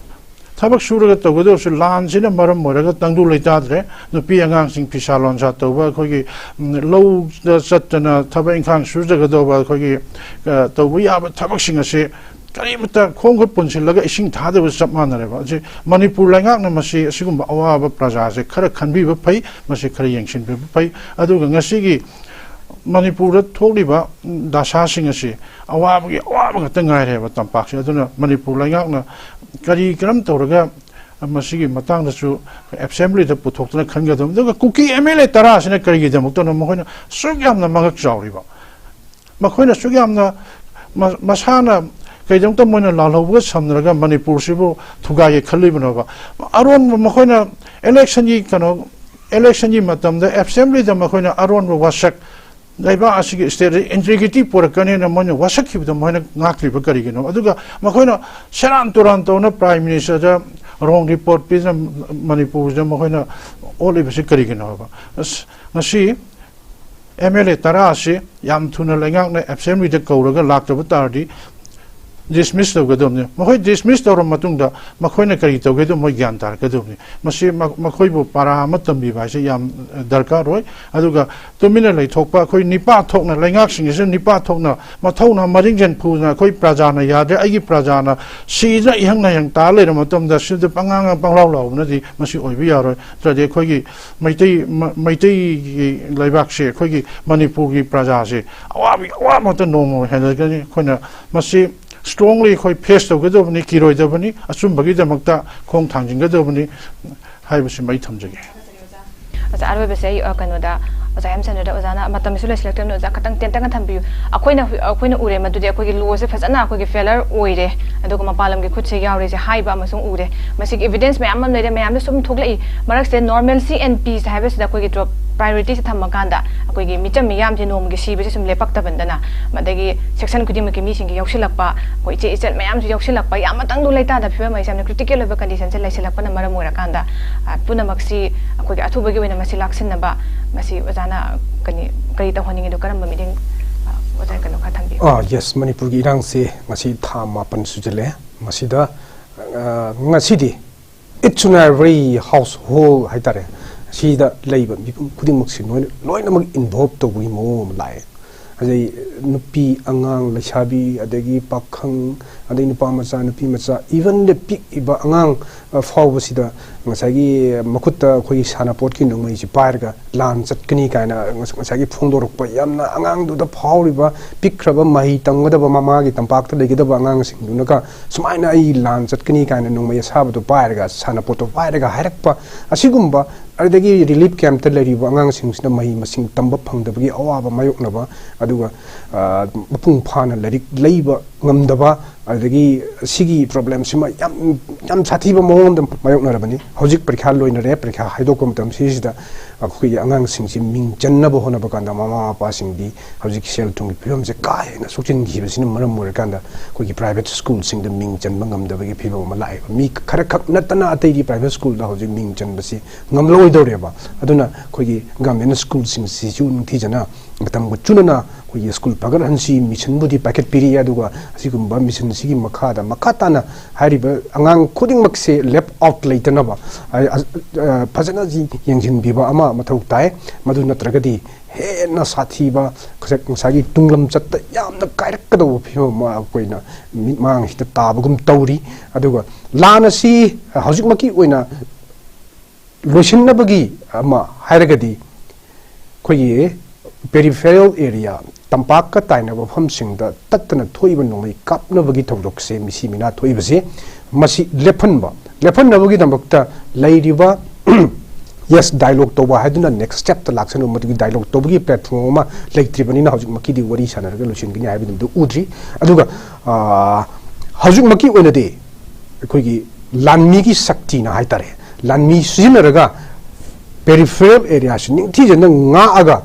ꯊꯕꯛ ꯁꯨꯔꯒ ꯇꯧꯒꯗꯧꯁꯨ ꯂꯥꯟꯁꯤꯅ ꯃꯔꯝ ꯑꯣꯏꯔꯒ ꯇꯪꯗꯨ ꯂꯩꯇꯥꯗ꯭ꯔꯦ꯫ ꯅꯨꯄꯤ ꯑꯉꯥꯡꯁꯤꯡ ꯐꯤꯁꯥ ꯂꯣꯟꯁꯥ ꯇꯧꯕ, ꯑꯩꯈꯣꯏꯒꯤ, ꯎꯝ, ꯂꯧꯗ ꯆꯠꯇꯅ ꯊꯕꯛ ꯏꯪꯈꯥꯡ ꯁꯨꯖꯒꯗꯧꯕ, ꯑꯩꯈꯣꯏꯒꯤ, ꯑ, ꯇꯧꯕ ꯌꯥꯕ ꯊꯕꯛꯁꯤꯡ ꯑꯁꯤ ꯀꯔꯤꯃꯠꯇ ꯈꯣꯡ ꯈꯨꯠ ꯄꯨꯟꯁꯤꯜꯂꯒ ꯏꯁꯤꯡ ꯊꯥꯗꯕ ꯆꯞ ꯃꯥꯟꯅꯔꯦꯕ꯫ ꯑꯁꯤ ꯃꯅꯤꯄꯨꯔ ꯂꯩꯉꯥꯛꯅ ꯃꯁꯤ ꯑꯁꯤꯒꯨꯝꯕ ꯑꯋꯥꯕ ꯄ꯭ꯔꯖꯥꯁꯦ ꯈꯔ ꯈꯟꯕꯤꯕ ꯐꯩ, ꯃꯁꯤ ꯈꯔ ꯌꯦꯡꯁꯤꯟꯕꯤꯕ ꯐꯩ꯫ ꯑꯗꯨꯒ ꯉꯁꯤꯒꯤ ꯃꯅꯤꯄꯨꯔꯗ ꯊꯣꯛꯂꯤꯕ ꯗꯁꯥꯁꯤꯡ ꯑꯁꯤ ꯑꯋꯥꯕꯒꯤ ꯑꯋꯥꯕ ꯉꯥꯛꯇ ꯉꯥꯏꯔꯦꯕ ꯇꯝꯄꯥꯛꯁꯦ꯫ ꯑꯗꯨꯅ ꯃꯅꯤꯄꯨꯔ ꯂꯩꯉꯥꯛꯅ ꯀꯔꯤ ꯀꯔꯝ ꯇꯧꯔꯒ ꯃꯁꯤꯒꯤ ꯃꯇꯥꯡꯗꯁꯨ ꯑꯦꯁꯦꯝꯕ꯭ꯂꯤꯗ ꯄꯨꯊꯣꯛꯇꯨꯅ ꯈꯟꯒꯗꯕꯅꯤ꯫ ꯑꯗꯨꯒ ꯀꯨꯀꯤ ꯑꯦꯝ ꯑꯦꯜ ꯑꯦ ꯇꯔꯥꯁꯤꯅ ꯀꯔꯤꯒꯤꯗꯃꯛꯇꯅꯣ ꯃꯈꯣꯏꯅ ꯑꯁꯨꯛ ꯌꯥꯝꯅ ꯃꯉꯛ ꯆꯥꯎꯔꯤꯕ? ꯃꯈꯣꯏꯅ ꯑꯁꯨꯛ ꯌꯥꯝꯅ ꯃ- ꯃꯁꯥꯅ ꯀꯩꯗꯧꯇ ꯃꯣꯏꯅ ꯂꯥꯜꯍꯧꯕꯒ ꯁꯝꯅꯔꯒ ꯃꯅꯤꯄꯨꯔꯁꯤꯕꯨ ꯊꯨꯒꯥꯏꯒꯦ ꯈꯜꯂꯤꯕꯅꯣꯕ? ꯑꯔꯣꯟꯕ ꯃꯈꯣꯏꯅ ꯏꯂꯦꯛꯁꯟꯒꯤ ꯀꯩꯅꯣ ꯏꯂꯦꯛꯁꯟꯒꯤ ꯃꯇꯝꯗ ꯑꯦꯁꯦꯝꯕ꯭ꯂꯤꯗ ꯃꯈꯣꯏꯅ ꯑꯔꯣꯟꯕ ꯋꯥꯁꯛ, ꯂꯩꯕꯥꯛ ꯑꯁꯤꯒꯤ ꯁ꯭ꯇꯦꯠ ꯏꯟꯇꯤꯒ꯭ꯔꯤꯇꯤ ꯄꯨꯔꯛꯀꯅꯤꯅ ꯃꯣꯏꯅ ꯋꯥꯁꯛꯈꯤꯕꯗꯣ ꯃꯣꯏꯅ ꯉꯥꯛꯇ꯭ꯔꯤꯕ ꯀꯔꯤꯒꯤꯅꯣ? ꯑꯗꯨꯒ ꯃꯈꯣꯏꯅ ꯁꯦꯔꯥꯟ ꯇꯨꯔꯥꯟ ꯇꯧꯅ ꯄ꯭ꯔꯥꯏꯝ ꯃꯤꯅꯤꯁꯇꯔꯗ ꯔꯣꯡ ꯔꯤꯄꯣꯔꯠ ꯄꯤꯗꯨꯅ ꯃꯅꯤꯄꯨꯔꯁꯤꯗ ꯃꯈꯣꯏꯅ ꯑꯣꯠꯂꯤꯕꯁꯤ ꯀꯔꯤꯒꯤꯅꯣ ꯍꯥꯏꯕ? ꯑꯁ, ꯉꯁꯤ ꯑꯦꯝ ꯑꯦꯜ ꯑꯦ ꯇꯔꯥ ꯑꯁꯤ ꯌꯥꯝ ꯊꯨꯅ ꯂꯩꯉꯥꯛꯅ ꯑꯦꯁꯦꯝꯕ꯭ꯂꯤꯗ ꯀꯧꯔꯒ ꯂꯥꯛꯇꯕ ꯇꯥꯔꯗꯤ ꯗꯤꯁꯃꯤꯁ ꯇꯧꯒꯗꯕꯅꯤ꯫ ꯃꯈꯣꯏ ꯗꯤꯁꯃꯤꯁ ꯇꯧꯔꯕ ꯃꯇꯨꯡꯗ ꯃꯈꯣꯏꯅ ꯀꯔꯤ ꯇꯧꯒꯦꯗꯣ ꯃꯣꯏ ꯒ꯭ꯌꯥꯟ ꯇꯥꯔꯛꯀꯗꯕꯅꯤ꯫ ꯃꯁꯤ ꯃ- ꯃꯈꯣꯏꯕꯨ ꯄꯔꯥ ꯑꯃ ꯇꯝꯕꯤꯕ ꯍꯥꯏꯁꯦ ꯌꯥꯝ ꯗꯔꯀꯥꯔ ꯑꯣꯏ꯫ ꯑꯗꯨꯒ ꯇꯨꯃꯤꯟꯅ ꯂꯩꯊꯣꯛꯄ, ꯑꯩꯈꯣꯏ ꯅꯤꯄꯥ ꯊꯣꯛꯅ, ꯂꯩꯉꯥꯛꯁꯤꯡ ꯑꯁꯤꯅ ꯅꯤꯄꯥ ꯊꯣꯛꯅ ꯃꯊꯧꯅ ꯃꯔꯤꯡꯖꯦꯜ ꯐꯨꯗꯅ ꯑꯩꯈꯣꯏ ꯄ꯭ꯔꯖꯥꯅ ꯌꯥꯗ꯭ꯔꯦ, ꯑꯩꯒꯤ ꯄ꯭ꯔꯖꯥꯅ ꯁꯤꯗꯅ ꯏꯍꯪ ꯅꯍꯪ ꯇꯥ ꯂꯩꯔꯕ ꯃꯇꯝꯗ ꯁꯤꯗ ꯄꯪꯉꯥꯡ ꯄꯪꯂꯥꯎ ꯂꯥꯎꯕꯅꯗꯤ ꯃꯁꯤ ꯑꯣꯏꯕ ꯌꯥꯔꯣꯏ꯫ ꯅꯠꯇ꯭ꯔꯗꯤ ꯑꯩꯈꯣꯏꯒꯤ ꯃꯩꯇꯩ ꯃ- ꯃꯩꯇꯩꯒꯤ ꯂꯩꯕꯥꯛꯁꯦ, ꯑꯩꯈꯣꯏꯒꯤ ꯃꯅꯤꯄꯨꯔꯒꯤ ꯄ꯭ꯔꯖꯥꯁꯦ ꯑꯋꯥꯕꯒꯤ ꯑꯋꯥꯕ ꯉꯥꯛꯇ ꯅꯣꯡꯃ ꯍꯦꯟꯒꯠꯀꯅꯤ꯫ ꯑꯩꯈꯣꯏꯅ ꯃꯁꯤ ꯁ꯭ꯇ꯭ꯔꯣꯡꯂꯤ ꯑꯩꯈꯣꯏ ꯐꯦꯁ ꯇꯧꯒꯗꯕꯅꯤ, ꯀꯤꯔꯣꯏꯗꯕꯅꯤ, ꯑꯆꯨꯝꯕꯒꯤꯗꯃꯛꯇ ꯈꯣꯡ ꯊꯥꯡꯖꯤꯟꯒꯗꯕꯅꯤ ꯍꯥꯏꯕꯁꯤꯃ ꯑꯩ ꯊꯝꯖꯒꯦ꯫ ꯑꯣꯖꯥ, ꯑꯔꯣꯏꯕꯁꯦ ꯑꯩ, ꯑ, ꯀꯩꯅꯣꯗ, ꯑꯣꯖꯥ ꯍꯦꯝꯆꯟꯗ꯭ꯔꯗ, ꯑꯣꯖꯥꯅ ꯃꯇꯝꯁꯨ ꯂꯩꯁꯤꯜꯂꯛꯇ꯭ꯔꯕꯅꯤꯅ ꯑꯣꯖꯥ ꯈꯇꯪ ꯇꯦꯟꯇꯛꯅ ꯊꯝꯕꯤꯌꯨ꯫ ꯑꯩꯈꯣꯏꯅ ꯑꯩꯈꯣꯏꯅ ꯎꯔꯦ ꯃꯗꯨꯗꯤ ꯑꯩꯈꯣꯏꯒꯤ ꯂꯣꯁꯦ ꯐꯖꯅ ꯑꯩꯈꯣꯏꯒꯤ ꯐꯦꯂꯔ ꯑꯣꯏꯔꯦ, ꯑꯗꯨꯒ ꯃꯄꯥꯟ ꯂꯝꯒꯤ ꯈꯨꯠꯁꯦ ꯌꯥꯎꯔꯦꯁꯦ ꯍꯥꯏꯕ ꯑꯃꯁꯨ ꯎꯔꯦ꯫ ꯃꯁꯤꯒꯤ ꯏꯕꯤꯗꯦꯟꯁ ꯃꯌꯥꯝ ꯑꯃ ꯂꯩꯔꯦ, ꯃꯌꯥꯝꯅ ꯁꯨꯝ ꯊꯣꯛꯂꯛꯏ꯫ ꯃꯔꯛꯁꯤꯗ normalcy and peace ꯍꯥꯏꯕꯁꯤꯗ ꯑꯩꯈꯣꯏꯒꯤ ꯇꯣꯞ ꯄ꯭ꯔꯥꯏꯑꯣꯔꯤꯇꯤꯁꯦ ꯊꯝꯃꯀꯥꯟꯗ ꯑꯩꯈꯣꯏꯒꯤ ꯃꯤꯆꯝ ꯃꯤꯌꯥꯝꯁꯦ ꯅꯣꯡꯃꯒꯤ ꯁꯤꯕꯁꯦ ꯁꯨꯝ ꯂꯦꯞꯄꯛꯇꯕꯅꯤꯅ, ꯑꯗꯒꯤ ꯁꯦꯛꯁꯟ ꯈꯨꯗꯤꯡꯃꯛꯀꯤ ꯃꯤꯁꯤꯡꯒꯤ ꯌꯥꯎꯁꯤꯜꯂꯛꯄ, ꯑꯩꯈꯣꯏ ꯏꯆꯦ ꯏꯆꯜ ꯃꯌꯥꯝꯁꯨ ꯌꯥꯎꯁꯤꯜꯂꯛꯄ, ꯌꯥꯝ ꯑꯃꯇꯪꯗꯨ ꯂꯩꯇꯥꯗ ꯐꯤꯕꯝ ꯑꯩꯁꯦ ꯌꯥꯝꯅ ꯀ꯭ꯔꯤꯇꯤꯀꯦꯜ ꯑꯣꯏꯕ ꯀꯟꯗꯤꯁꯟꯁꯦ ꯂꯩꯁꯤꯜꯂꯛꯄꯅ ꯃꯔꯝ ꯑꯣꯏꯔꯀꯥꯟꯗ, ꯑ, ꯄꯨꯝꯅꯃꯛꯁꯤ ꯑꯩꯈꯣꯏꯒꯤ ꯑꯊꯨꯕꯒꯤ ꯑꯣꯏꯅ ꯃꯁꯤ ꯂꯥꯛꯁꯤꯟꯅꯕ, ꯃꯁꯤ ꯑꯣꯖꯥꯅ ꯀꯔꯤ ꯀꯔꯤ ꯇꯧꯍꯟꯅꯤꯡꯉꯤꯗꯣ, ꯀꯔꯝꯕ ꯃꯤꯠꯌꯦꯡ, ꯑ, ꯑꯣꯖꯥ ꯀꯩꯅꯣ ꯈꯔ ꯊꯝꯕꯤꯌꯨ꯫ ꯑꯥ, ꯌꯦꯁ, ꯃꯅꯤꯄꯨꯔꯒꯤ ꯏꯔꯥꯡꯁꯦ ꯉꯁꯤ ꯊꯥ ꯃꯥꯄꯟ ꯁꯨꯖꯜꯂꯛꯑꯦ꯫ ꯃꯁꯤꯗ, ꯑ, ꯉꯁꯤꯗꯤ each and every household ꯍꯥꯏꯇꯥꯔꯦ, ꯁꯤꯗ ꯂꯩꯕ ꯃꯤꯄꯨꯝ ꯈꯨꯗꯤꯡꯃꯛꯁꯤ ꯂꯣꯏꯅ, ꯂꯣꯏꯅꯃꯛ ꯏꯟꯚꯣꯜꯕ ꯇꯧꯕꯒꯤ ꯃꯑꯣꯡ ꯑꯃ ꯂꯥꯛꯑꯦ꯫ ꯑꯗꯩ ꯅꯨꯄꯤ ꯑꯉꯥꯡ ꯂꯩꯁꯥꯕꯤ ꯑꯗꯒꯤ ꯄꯥꯈꯪ ꯑꯗꯩ ꯅꯨꯄꯥ ꯃꯆꯥ ꯅꯨꯄꯤ ꯃꯆꯥ even the ꯄꯤꯛꯏꯕ ꯑꯉꯥꯡ ꯐꯥꯎꯕꯁꯤꯗ ꯉꯁꯥꯏꯒꯤ ꯃꯈꯨꯠꯇ ꯑꯩꯈꯣꯏꯒꯤ ꯁꯥꯟꯅꯄꯣꯠꯀꯤ ꯅꯣꯡꯃꯩꯁꯤ ꯄꯥꯏꯔꯒ ꯂꯥꯟ ꯆꯠꯀꯅꯤ ꯀꯥꯏꯅ ꯉꯁꯥꯏꯒꯤ ꯐꯣꯡꯗꯣꯔꯛꯄ ꯌꯥꯝꯅ ꯑꯉꯥꯡꯗꯨꯗ ꯐꯥꯎꯔꯤꯕ ꯄꯤꯛꯈ꯭ꯔꯕ ꯃꯍꯩ ꯇꯝꯒꯗꯕ ꯃꯃꯥꯒꯤ ꯇꯝꯄꯥꯛꯇ ꯂꯩꯒꯗꯕ ꯑꯉꯥꯡꯁꯤꯡꯗꯨꯅꯒ ꯁꯨꯃꯥꯏꯅ ꯑꯩ ꯂꯥꯟ ꯆꯠꯀꯅꯤ ꯀꯥꯏꯅ ꯅꯣꯡꯃꯩ ꯑꯁꯥꯕꯗꯣ ꯄꯥꯏꯔꯒ ꯁꯥꯟꯅꯄꯣꯠꯇꯣ ꯄꯥꯏꯔꯒ ꯍꯥꯏꯔꯛꯄ ꯑꯁꯤꯒꯨꯝꯕ ꯑꯗꯨꯗꯒꯤ ꯔꯤꯂꯤꯐ ꯀꯦꯝꯞꯇ ꯂꯩꯔꯤꯕ ꯑꯉꯥꯡꯁꯤꯡꯁꯤꯅ ꯃꯍꯩ ꯃꯁꯤꯡ ꯇꯝꯕ ꯐꯪꯗꯕꯒꯤ ꯑꯋꯥꯕ ꯃꯥꯌꯣꯛꯅꯕ ꯑꯗꯨꯒ ꯃꯄꯨꯡ ꯐꯥꯅ ꯂꯥꯏꯔꯤꯛ ꯂꯩꯕ ꯉꯝꯗꯕ ꯑꯗꯨꯗꯒꯤ ꯁꯤꯒꯤ ꯄ꯭ꯔꯣꯕ꯭ꯂꯦꯝꯁꯤꯃ ꯌꯥꯝ ꯌꯥꯝ ꯁꯥꯊꯤꯕ ꯃꯑꯣꯡꯗ ꯃꯥꯌꯣꯛꯅꯔꯕꯅꯤ꯫ ꯍꯧꯖꯤꯛ ꯄꯔꯤꯈꯥ ꯂꯣꯏꯅꯔꯦ꯫ ꯄꯔꯤꯈꯥ ꯍꯥꯏꯗꯣꯛꯄ ꯃꯇꯝꯁꯤꯗ ꯑꯩꯈꯣꯏꯒꯤ ꯑꯉꯥꯡꯁꯤꯡꯁꯤ ꯃꯤꯡ ꯆꯟꯅꯕ ꯍꯣꯠꯅꯕ ꯀꯥꯟꯗ ꯃꯃꯥ ꯃꯄꯥꯁꯤꯡꯗꯤ ꯍꯧꯖꯤꯛ ꯁꯦꯜ ꯊꯨꯝꯒꯤ ꯐꯤꯕꯝꯁꯦ ꯀꯥ ꯍꯦꯟꯅ ꯁꯣꯛꯆꯤꯟꯈꯤꯕꯁꯤꯅ ꯃꯔꯝ ꯑꯣꯏꯔꯀꯥꯟꯗ ꯑꯩꯈꯣꯏꯒꯤ ꯄ꯭ꯔꯥꯏꯚꯦꯠ ꯁ꯭ꯀꯨꯜꯁꯤꯡꯗ ꯃꯤꯡ ꯆꯟꯕ ꯉꯝꯗꯕꯒꯤ ꯐꯤꯕꯝ ꯑꯃ ꯂꯥꯛꯑꯦꯕ꯫ ꯃꯤ ꯈꯔꯈꯛ ꯅꯠꯇꯅ ꯑꯇꯩꯗꯤ ꯄ꯭ꯔꯥꯏꯚꯦꯠ ꯁ꯭ꯀꯨꯜꯗ ꯍꯧꯖꯤꯛ ꯃꯤꯡ ꯆꯟꯕꯁꯤ ꯉꯝꯂꯣꯏꯗꯧꯔꯦꯕ꯫ ꯑꯗꯨꯅ ꯑꯩꯈꯣꯏꯒꯤ ꯒꯚꯔꯟꯃꯦꯟꯠ ꯁ꯭ꯀꯨꯜꯁꯤꯡꯁꯤꯁꯨ ꯅꯤꯡꯊꯤꯖꯅ ꯃꯇꯝꯒ ꯆꯨꯅꯅ ꯑꯩꯈꯣꯏꯒꯤ ꯁ꯭ꯀꯨꯜ ꯐꯒꯠꯍꯟꯁꯤ ꯃꯤꯁꯟꯕꯨꯗꯤ ꯄꯥꯏꯈꯠꯄꯤꯔꯤ꯫ ꯑꯗꯨꯒ ꯑꯁꯤꯒꯨꯝꯕ ꯃꯤꯁꯟꯁꯤꯒꯤ ꯃꯈꯥꯗ ꯃꯈꯥ ꯇꯥꯅ ꯍꯥꯏꯔꯤꯕ ꯑꯉꯥꯡ ꯈꯨꯗꯤꯡꯃꯛꯁꯦ ꯂꯦꯞ ꯑꯥꯎꯠ ꯂꯩꯇꯅꯕ ꯐꯖꯅ ꯌꯦꯡꯁꯤꯟꯕꯤꯕ ꯑꯃ ꯃꯊꯧ ꯇꯥꯏ꯫ ꯃꯗꯨ ꯅꯠꯇ꯭ꯔꯒꯗꯤ ꯍꯦꯟꯅ ꯁꯥꯊꯤꯕ ꯉꯁꯥꯏꯒꯤ ꯇꯨꯡꯂꯝꯆꯠꯇ ꯌꯥꯝꯅ ꯀꯥꯏꯔꯛꯀꯗꯧꯕ ꯐꯤꯕꯝ ꯑꯃ ꯑꯩꯈꯣꯏꯅ ꯃꯤꯠꯃꯥꯡꯁꯤꯗ ꯇꯥꯕꯒꯨꯝ ꯇꯧꯔꯤ꯫ ꯑꯗꯨꯒ ꯂꯥꯟ ꯑꯁꯤ ꯍꯧꯖꯤꯛꯃꯛꯀꯤ ꯑꯣꯏꯅ ꯂꯣꯏꯁꯤꯟꯅꯕꯒꯤ ꯑꯃ ꯍꯥꯏꯔꯒꯗꯤ ꯑꯩꯈꯣꯏꯒꯤ ꯄꯦꯔꯤꯐꯦꯔꯦꯜ ꯑꯦꯔꯤꯌꯥ, ꯇꯝꯄꯥꯛꯀ ꯇꯥꯏꯅꯕ ꯃꯐꯝꯁꯤꯡꯗ ꯇꯠꯇꯅ ꯊꯣꯛꯏꯕ ꯅꯣꯡꯃꯩ ꯀꯥꯞꯅꯕꯒꯤ ꯊꯧꯗꯣꯛꯁꯦ, ꯃꯤꯁꯤ ꯃꯤꯅꯥ ꯊꯣꯛꯏꯕꯁꯦ, ꯃꯁꯤ ꯂꯦꯞꯍꯟꯕ ꯂꯦꯞꯍꯟꯅꯕꯒꯤꯗꯃꯛꯇ ꯂꯩꯔꯤꯕ ꯌꯦꯁ ꯗꯥꯏꯂꯣꯒ ꯇꯧꯕ ꯍꯥꯏꯗꯨꯅ ꯅꯦꯛꯁ ꯁ꯭ꯇꯦꯞꯇ ꯂꯥꯛꯁꯟꯕ ꯃꯗꯨꯒꯤ ꯗꯥꯏꯂꯣꯒ ꯇꯧꯕꯒꯤ ꯄ꯭ꯂꯦꯠꯐꯣꯝ ꯑꯃ ꯂꯩꯇ꯭ꯔꯤꯕꯅꯤꯅ ꯍꯧꯖꯤꯛꯃꯛꯀꯤꯗꯤ ꯋꯥꯔꯤ ꯁꯥꯟꯅꯔꯒ ꯂꯣꯏꯁꯤꯟꯒꯅꯤ ꯍꯥꯏꯕꯗꯨ ꯑꯗꯨ ꯎꯗ꯭ꯔꯤ꯫ ꯑꯗꯨꯒ ꯍꯧꯖꯤꯛꯃꯛꯀꯤ ꯑꯣꯏꯅꯗꯤ ꯑꯩꯈꯣꯏꯒꯤ ꯂꯥꯟꯃꯤꯒꯤ ꯁꯛꯇꯤꯅ ꯍꯥꯏꯇꯥꯔꯦ, ꯂꯥꯟꯃꯤ ꯁꯤꯖꯤꯟꯅꯔꯒ ꯄꯦꯔꯤꯐꯦꯔꯦꯜ ꯑꯦꯔꯤꯌꯥꯁꯤ ꯅꯤꯡꯊꯤꯖꯅ ꯉꯥꯛꯑꯒ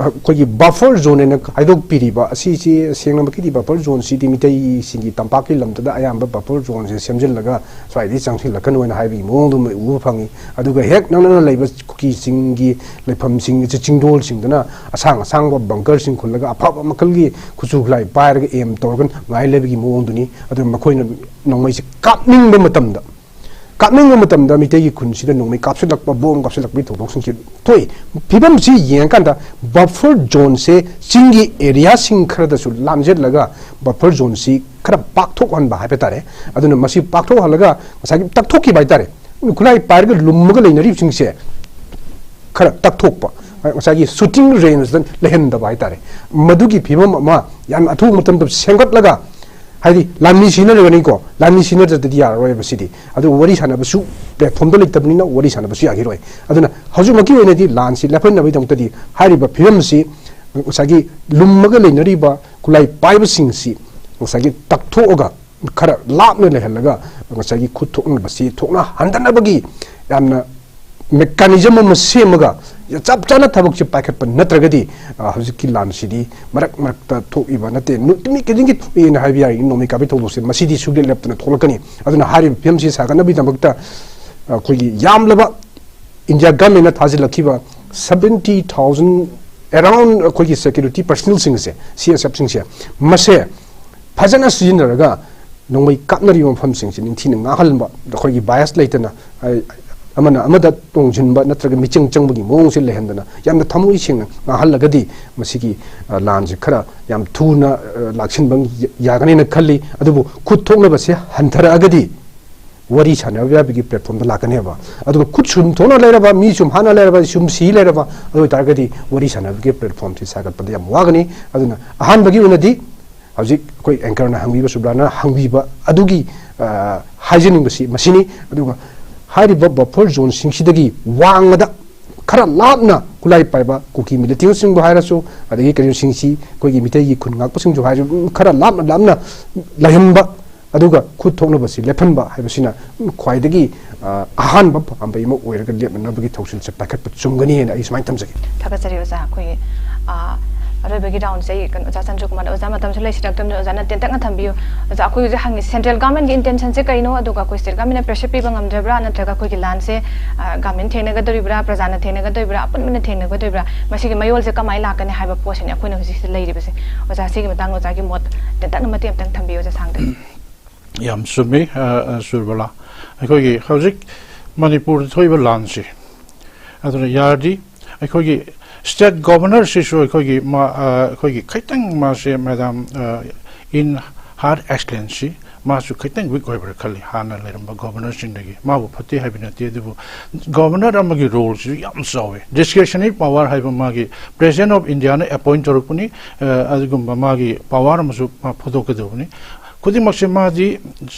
ꯑꯩꯈꯣꯏꯒꯤ ꯕꯐꯔ ꯖꯣꯟ ꯍꯥꯏꯅ ꯈꯥꯏꯗꯣꯛꯄꯤꯔꯤꯕ ꯑꯁꯤꯁꯤ ꯁꯦꯡꯅꯃꯛꯀꯤꯗꯤ ꯕꯐꯔ ꯖꯣꯟꯁꯤꯗꯤ ꯃꯤꯇꯩꯁꯤꯡꯒꯤ ꯇꯝꯄꯥꯛꯀꯤ ꯂꯝꯗꯨꯗ ꯑꯌꯥꯝꯕ ꯕꯐꯔ ꯖꯣꯟꯁꯦ ꯁꯦꯝꯖꯤꯜꯂꯒ ꯁ꯭ꯋꯥꯏꯗꯒꯤ ꯆꯪꯁꯤꯜꯂꯛꯀꯅꯨ ꯍꯥꯏꯅ ꯍꯥꯏꯕꯒꯤ ꯃꯑꯣꯡꯗꯨ ꯑꯃ ꯎꯕ ꯐꯪꯉꯤ꯫ ꯑꯗꯨꯒ ꯍꯦꯛ ꯅꯛꯅꯅ ꯂꯩꯕ ꯀꯨꯀꯤꯁꯤꯡꯒꯤ ꯂꯩꯐꯝꯁꯤꯡ, ꯆꯤꯡꯗꯣꯜꯁꯤꯡꯗꯨꯅ ꯑꯁꯥꯡ ꯑꯁꯥꯡꯕ ꯕꯪꯀꯔꯁꯤꯡ ꯈꯨꯜꯂꯒ ꯑꯐꯕ ꯃꯈꯜꯒꯤ ꯈꯨꯠꯁꯨ ꯈꯨꯠꯂꯥꯏ ꯄꯥꯏꯔꯒ ꯑꯦꯝ ꯇꯧꯔꯒ ꯉꯥꯏ ꯂꯩꯕꯒꯤ ꯃꯑꯣꯡꯗꯨꯅꯤ꯫ ꯑꯗꯨꯅ ꯃꯈꯣꯏꯅ ꯅꯣꯡꯃꯩꯁꯤ ꯀꯥꯞꯅꯤꯡꯕ ꯃꯇꯝꯗ ꯀꯥꯞꯅꯤꯡꯕ ꯃꯇꯝꯗ ꯃꯤꯇꯩꯒꯤ ꯈꯨꯟꯁꯤꯗ ꯅꯣꯡꯃꯩ ꯀꯥꯞꯁꯤꯜꯂꯛꯄ, ꯕꯣꯝ ꯀꯥꯞꯁꯤꯜꯂꯛꯄꯒꯤ ꯊꯧꯗꯣꯛꯁꯤꯡꯁꯤ ꯊꯣꯛꯏ꯫ ꯐꯤꯕꯝꯁꯤ ꯌꯦꯡꯉꯀꯥꯟꯗ ꯕꯐꯔ ꯖꯣꯟꯁꯦ ꯆꯤꯡꯒꯤ ꯑꯦꯔꯤꯌꯥꯁꯤꯡ ꯈꯔꯗꯁꯨ ꯂꯥꯟꯖꯦꯜꯂꯒ ꯕꯐꯔ ꯖꯣꯟꯁꯤ ꯈꯔ ꯄꯥꯛꯊꯣꯛꯍꯟꯕ ꯍꯥꯏꯕ ꯇꯥꯔꯦ꯫ ꯑꯗꯨꯅ ꯃꯁꯤ ꯄꯥꯛꯊꯣꯛꯍꯜꯂꯒ ꯉꯁꯥꯏꯒꯤ ꯇꯛꯊꯣꯛꯈꯤꯕ ꯍꯥꯏ ꯇꯥꯔꯦ꯫ ꯈꯨꯠꯂꯥꯏ ꯄꯥꯏꯔꯒ ꯂꯨꯝꯃꯒ ꯂꯩꯅꯔꯤꯕꯁꯤꯡꯁꯦ ꯈꯔ ꯇꯛꯊꯣꯛꯄ, ꯉꯁꯥꯏꯒꯤ ꯁꯨꯇꯤꯡ ꯔꯦꯟꯖꯇ ꯂꯩꯍꯟꯗꯕ ꯍꯥꯏ ꯇꯥꯔꯦ꯫ ꯃꯗꯨꯒꯤ ꯐꯤꯕꯝ ꯑꯃ ꯌꯥꯝ ꯑꯊꯨꯕ ꯃꯇꯝꯗ ꯁꯦꯝꯒꯠꯂꯒ, ꯍꯥꯏꯗꯤ ꯂꯥꯟꯃꯤ ꯁꯤꯟꯅꯔꯒꯅꯤꯀꯣ, ꯂꯥꯟꯃꯤ ꯁꯤꯟꯅꯗ꯭ꯔꯗꯤ ꯌꯥꯔꯔꯣꯏꯕ ꯁꯤꯗꯤ꯫ ꯑꯗꯨ ꯋꯥꯔꯤ ꯁꯥꯟꯅꯕꯁꯨ ꯄ꯭ꯂꯦꯠꯐꯣꯝꯗꯣ ꯂꯩꯇꯕꯅꯤꯅ ꯋꯥꯔꯤ ꯁꯥꯟꯅꯕꯁꯨ ꯌꯥꯈꯤꯔꯣꯏ꯫ ꯑꯗꯨꯅ ꯍꯧꯖꯤꯛꯃꯛꯀꯤ ꯑꯣꯏꯅꯗꯤ ꯂꯥꯟꯁꯤ ꯂꯦꯞꯍꯟꯅꯕꯒꯤꯗꯃꯛꯇꯗꯤ ꯍꯥꯏꯔꯤꯕ ꯐꯤꯕꯝꯁꯤ ꯉꯁꯥꯏꯒꯤ ꯂꯨꯝꯃꯒ ꯂꯩꯅꯔꯤꯕ ꯈꯨꯠꯂꯥꯏ ꯄꯥꯏꯕꯁꯤꯡꯁꯤ ꯉꯁꯥꯏꯒꯤ ꯇꯛꯊꯣꯛꯑꯒ ꯈꯔ ꯂꯥꯞꯅ ꯂꯩꯍꯜꯂꯒ ꯉꯁꯥꯏꯒꯤ ꯈꯨꯠ ꯊꯣꯛꯅꯕꯁꯤ ꯊꯣꯛꯅ ꯍꯟꯗꯅꯕꯒꯤ ꯌꯥꯝꯅ ꯃꯦꯀꯥꯅꯤꯖꯝ ꯑꯃ ꯁꯦꯝꯃꯒ ꯆꯞ ꯆꯥꯅ ꯊꯕꯛꯁꯦ ꯄꯥꯏꯈꯠꯄ ꯅꯠꯇ꯭ꯔꯒꯗꯤ, ꯑ, ꯍꯧꯖꯤꯛꯀꯤ ꯂꯥꯟꯁꯤꯗꯤ ꯃꯔꯛ ꯃꯔꯛꯇ ꯊꯣꯛꯏꯕ ꯅꯠꯇꯦ, ꯅꯨꯃꯤꯠ ꯈꯨꯗꯤꯡꯒꯤ ꯊꯣꯛꯏꯅ ꯍꯥꯏꯕ ꯌꯥꯏ꯫ ꯅꯣꯡꯃꯩ ꯀꯥꯞꯄꯒꯤ ꯊꯧꯗꯣꯛꯁꯦ ꯃꯁꯤꯗꯤ ꯁꯨꯡꯂꯦꯞ ꯂꯦꯞꯇꯅ ꯊꯣꯛꯂꯛꯀꯅꯤ꯫ ꯑꯗꯨꯅ ꯍꯥꯏꯔꯤꯕ ꯐꯤꯕꯝꯁꯤ ꯁꯥꯒꯠꯅꯕꯒꯤꯗꯃꯛꯇ ꯑꯩꯈꯣꯏꯒꯤ ꯌꯥꯝꯂꯕ ꯏꯟꯗꯤꯌꯥ ꯒꯚꯔꯟꯃꯦꯟꯅ ꯊꯥꯖꯤꯜꯂꯛꯈꯤꯕ seventy thousand around ꯑꯩꯈꯣꯏꯒꯤ ꯁꯦꯀ꯭ꯌꯨꯔꯤꯇꯤ ꯄꯔꯁꯅꯦꯜꯁꯤꯡꯁꯦ, ꯁꯤ ꯑꯦꯁ ꯑꯦꯐꯁꯤꯡꯁꯦ, ꯃꯁꯦ ꯐꯖꯅ ꯁꯤꯖꯤꯟꯅꯔꯒ ꯅꯣꯡꯃꯩ ꯀꯥꯞꯅꯔꯤꯕ ꯃꯐꯝꯁꯤꯡꯁꯦ ꯅꯤꯡꯊꯤꯅ ꯉꯥꯛꯍꯟꯕ, ꯑꯩꯈꯣꯏꯒꯤ ꯕꯥꯏꯁ ꯂꯩꯇꯅ, ꯑ, ꯑꯃꯅ ꯑꯃꯗ ꯇꯣꯡꯁꯤꯟꯕ ꯅꯠꯇ꯭ꯔꯒ ꯃꯤꯆꯪ ꯆꯪꯕꯒꯤ ꯃꯑꯣꯡꯁꯦ ꯂꯩꯍꯟꯗꯅ ꯌꯥꯝꯅ ꯊꯃꯣꯏ ꯁꯦꯡꯅ ꯉꯥꯛꯍꯜꯂꯒꯗꯤ ꯃꯁꯤꯒꯤ, ꯑ, ꯂꯥꯟꯁꯦ ꯈꯔ ꯌꯥꯝ ꯊꯨꯅ, ꯑ, ꯂꯥꯛꯁꯤꯟꯕ ꯌꯥꯒꯅꯦꯅ ꯈꯜꯂꯤ꯫ ꯑꯗꯨꯕꯨ ꯈꯨꯠ ꯊꯣꯛꯅꯕꯁꯦ ꯍꯟꯊꯔꯛꯑꯒꯗꯤ ꯋꯥꯔꯤ ꯁꯥꯟꯅꯕ ꯌꯥꯕꯒꯤ ꯄ꯭ꯂꯦꯠꯐꯣꯝꯗ ꯂꯥꯛꯀꯅꯦꯕ꯫ ꯑꯗꯨꯒ ꯈꯨꯠ ꯁꯨꯝ ꯊꯣꯛꯅ ꯂꯩꯔꯕ, ꯃꯤ ꯁꯨꯝ ꯍꯥꯠꯅ ꯂꯩꯔꯕ, ꯁꯨꯝ ꯁꯤ ꯂꯩꯔꯕ, ꯑꯗꯨ ꯑꯣꯏꯇꯥꯔꯒꯗꯤ ꯋꯥꯔꯤ ꯁꯥꯟꯅꯕꯒꯤ ꯄ꯭ꯂꯦꯠꯐꯣꯝꯁꯤ ꯁꯥꯒꯠꯄꯗ ꯌꯥꯝ ꯋꯥꯒꯅꯤ꯫ ꯑꯗꯨꯅ ꯑꯍꯥꯟꯕꯒꯤ ꯑꯣꯏꯅꯗꯤ ꯍꯧꯖꯤꯛ ꯑꯩꯈꯣꯏ ꯑꯦꯡꯀꯔꯅ ꯍꯪꯕꯤꯕ, ꯁꯨꯕ꯭ꯔꯥꯅ ꯍꯪꯕꯤꯕ ꯑꯗꯨꯒꯤ, ꯑ, ꯍꯥꯏꯖꯅꯤꯡꯕꯁꯤ ꯃꯁꯤꯅꯤ꯫ ꯑꯗꯨꯒ ꯍꯥꯏꯔꯤꯕ ꯕꯐꯔ ꯖꯣꯟꯁꯤꯡꯁꯤꯗꯒꯤ ꯋꯥꯡꯃꯗ ꯈꯔ ꯂꯥꯞꯅ ꯈꯨꯠꯂꯥꯏ ꯄꯥꯏꯕ ꯀꯨꯀꯤ ꯃꯤꯂꯤꯇꯦꯟꯁꯤꯡꯕꯨ ꯍꯥꯏꯔꯁꯨ, ꯑꯗꯒꯤ ꯀꯩꯅꯣꯁꯤꯡꯁꯤ, ꯑꯩꯈꯣꯏꯒꯤ ꯃꯤꯇꯩꯒꯤ ꯈꯨꯟ ꯉꯥꯛꯄꯁꯤꯡꯁꯨ ꯍꯥꯏꯔꯁꯨ, ꯈꯔ ꯂꯥꯞꯅ ꯂꯥꯞꯅ ꯂꯩꯍꯟꯕ, ꯑꯗꯨꯒ ꯈꯨꯠ ꯊꯣꯛꯅꯕꯁꯤ ꯂꯦꯞꯍꯟꯕ ꯍꯥꯏꯕꯁꯤꯅ ꯈ꯭ꯋꯥꯏꯗꯒꯤ, ꯑ, ꯑꯍꯥꯟꯕ ꯄꯥꯝꯕꯩ ꯑꯃ ꯑꯣꯏꯔꯒ ꯂꯦꯞꯅꯅꯕꯒꯤ ꯊꯧꯁꯤꯜꯁꯦ ꯄꯥꯏꯈꯠꯄ ꯆꯨꯝꯒꯅꯤ ꯍꯥꯏꯅ ꯑꯩ ꯁꯨꯃꯥꯏꯅ ꯊꯝꯖꯒꯦ꯫ ꯊꯥꯒꯠꯆꯔꯤ ꯑꯣꯖꯥ꯫ ꯑꯩꯈꯣꯏꯒꯤ, ꯑ, ꯑꯔꯣꯏꯕꯒꯤ ꯔꯥꯎꯟꯁꯦ ꯑꯩ ꯀꯩꯅꯣ, ꯑꯣꯖꯥ ꯆꯟꯗ꯭ꯔꯀꯨꯃꯥꯔ, ꯑꯣꯖꯥ ꯃꯇꯝꯁꯨ ꯂꯩꯁꯤꯜꯂꯛꯇꯕꯅꯤꯅ ꯑꯣꯖꯥꯅ ꯇꯦꯟꯇꯛꯅ ꯊꯝꯕꯤꯌꯨ꯫ ꯑꯣꯖꯥ, ꯑꯩꯈꯣꯏ ꯍꯧꯖꯤꯛ ꯍꯪꯉꯤ, ꯁꯦꯟꯇ꯭ꯔꯦꯜ ꯒꯚꯔꯟꯃꯦꯟꯒꯤ ꯏꯟꯇꯦꯟꯁꯟꯁꯦ ꯀꯩꯅꯣ? ꯑꯗꯨꯒ ꯑꯩꯈꯣꯏ ꯁ꯭ꯇꯦꯠ ꯒꯚꯔꯟꯃꯦꯟꯅ ꯄ꯭ꯔꯦꯁꯔ ꯄꯤꯕ ꯉꯝꯗ꯭ꯔꯕ꯭ꯔꯥ? ꯅꯠꯇ꯭ꯔꯒ ꯑꯩꯈꯣꯏꯒꯤ ꯂꯥꯟꯁꯦ, ꯑ, ꯒꯚꯔꯟꯃꯦꯟ ꯊꯦꯡꯅꯒꯗꯧꯔꯤꯕ꯭ꯔꯥ, ꯄ꯭ꯔꯖꯥꯅ ꯊꯦꯡꯅꯒꯗꯧꯔꯤꯕ꯭ꯔꯥ, ꯑꯄꯨꯟꯕꯅ ꯊꯦꯡꯅꯒꯗꯧꯔꯤꯕ꯭ꯔꯥ? ꯃꯁꯤꯒꯤ ꯃꯌꯣꯜꯁꯦ ꯀꯃꯥꯏꯅ ꯂꯥꯛꯀꯅꯤ ꯍꯥꯏꯕ ꯄꯣꯠꯁꯤꯅꯤ ꯑꯩꯈꯣꯏꯅ ꯍꯧꯖꯤꯛ ꯁꯤꯗ ꯂꯩꯔꯤꯕꯁꯦ꯫ ꯑꯣꯖꯥ, ꯁꯤꯒꯤ ꯃꯇꯥꯡꯗ ꯑꯣꯖꯥꯒꯤ ꯃꯣꯠ ꯇꯦꯟꯇꯛꯅ ꯃꯇꯦꯛ ꯑꯃꯇꯪ ꯊꯝꯕꯤꯌꯨ, ꯑꯣꯖꯥ, ꯁꯥꯡꯗ꯫ ꯌꯥꯝ ꯆꯨꯝꯃꯤ, ꯑ, ꯑ, ꯁꯨꯔꯕꯂꯥ꯫ ꯑꯩꯈꯣꯏꯒꯤ ꯍꯧꯖꯤꯛ ꯃꯅꯤꯄꯨꯔꯗ ꯊꯣꯛꯏꯕ ꯂꯥꯟꯁꯤ, ꯑꯗꯨꯅ ꯌꯥꯔꯗꯤ ꯑꯩꯈꯣꯏꯒꯤ ꯁ꯭ꯇꯦꯠ ꯒꯣꯕꯔꯅꯔꯁꯤꯁꯨ ꯑꯩꯈꯣꯏꯒꯤ ꯃꯥ-, ꯑ, ꯑꯩꯈꯣꯏꯒꯤ ꯈꯤꯇꯪ ꯃꯥꯁꯦ, ꯃꯦꯗꯥꯝ, ꯑ, in her excellency, ꯃꯥꯁꯨ ꯈꯤꯇꯪ ꯋꯤꯛ ꯑꯣꯏꯕ꯭ꯔꯥ ꯈꯜꯂꯤ ꯍꯥꯟꯅ ꯂꯩꯔꯝꯕ ꯒꯣꯕꯔꯅꯔꯁꯤꯡꯗꯒꯤ꯫ ꯃꯥꯕꯨ ꯐꯠꯇꯦ ꯍꯥꯏꯕ ꯅꯠꯇꯦ, ꯑꯗꯨꯕꯨ ꯒꯣꯕꯔꯅꯔ ꯑꯃꯒꯤ ꯔꯣꯜꯁꯤꯁꯨ ꯌꯥꯝ ꯆꯥꯎꯋꯦ꯫ ꯗꯤꯁꯀ꯭ꯔꯦꯁꯅꯔꯤ ꯄꯋꯥꯔ ꯍꯥꯏꯕ ꯃꯥꯒꯤ ꯄ꯭ꯔꯦꯁꯤꯗꯦꯟ ꯑꯣꯐ ꯏꯟꯗꯤꯌꯥꯅ ꯑꯦꯄꯣꯏꯟ ꯇꯧꯔꯛꯄꯅꯤ꯫ ꯑ, ꯑꯗꯨꯒꯨꯝꯕ ꯃꯥꯒꯤ ꯄꯋꯥꯔ ꯑꯃꯁꯨ ꯃꯥ ꯐꯨꯗꯣꯛꯀꯗꯕꯅꯤ꯫ ꯈꯨꯗꯤꯡꯃꯛꯁꯦ ꯃꯥꯗꯤ,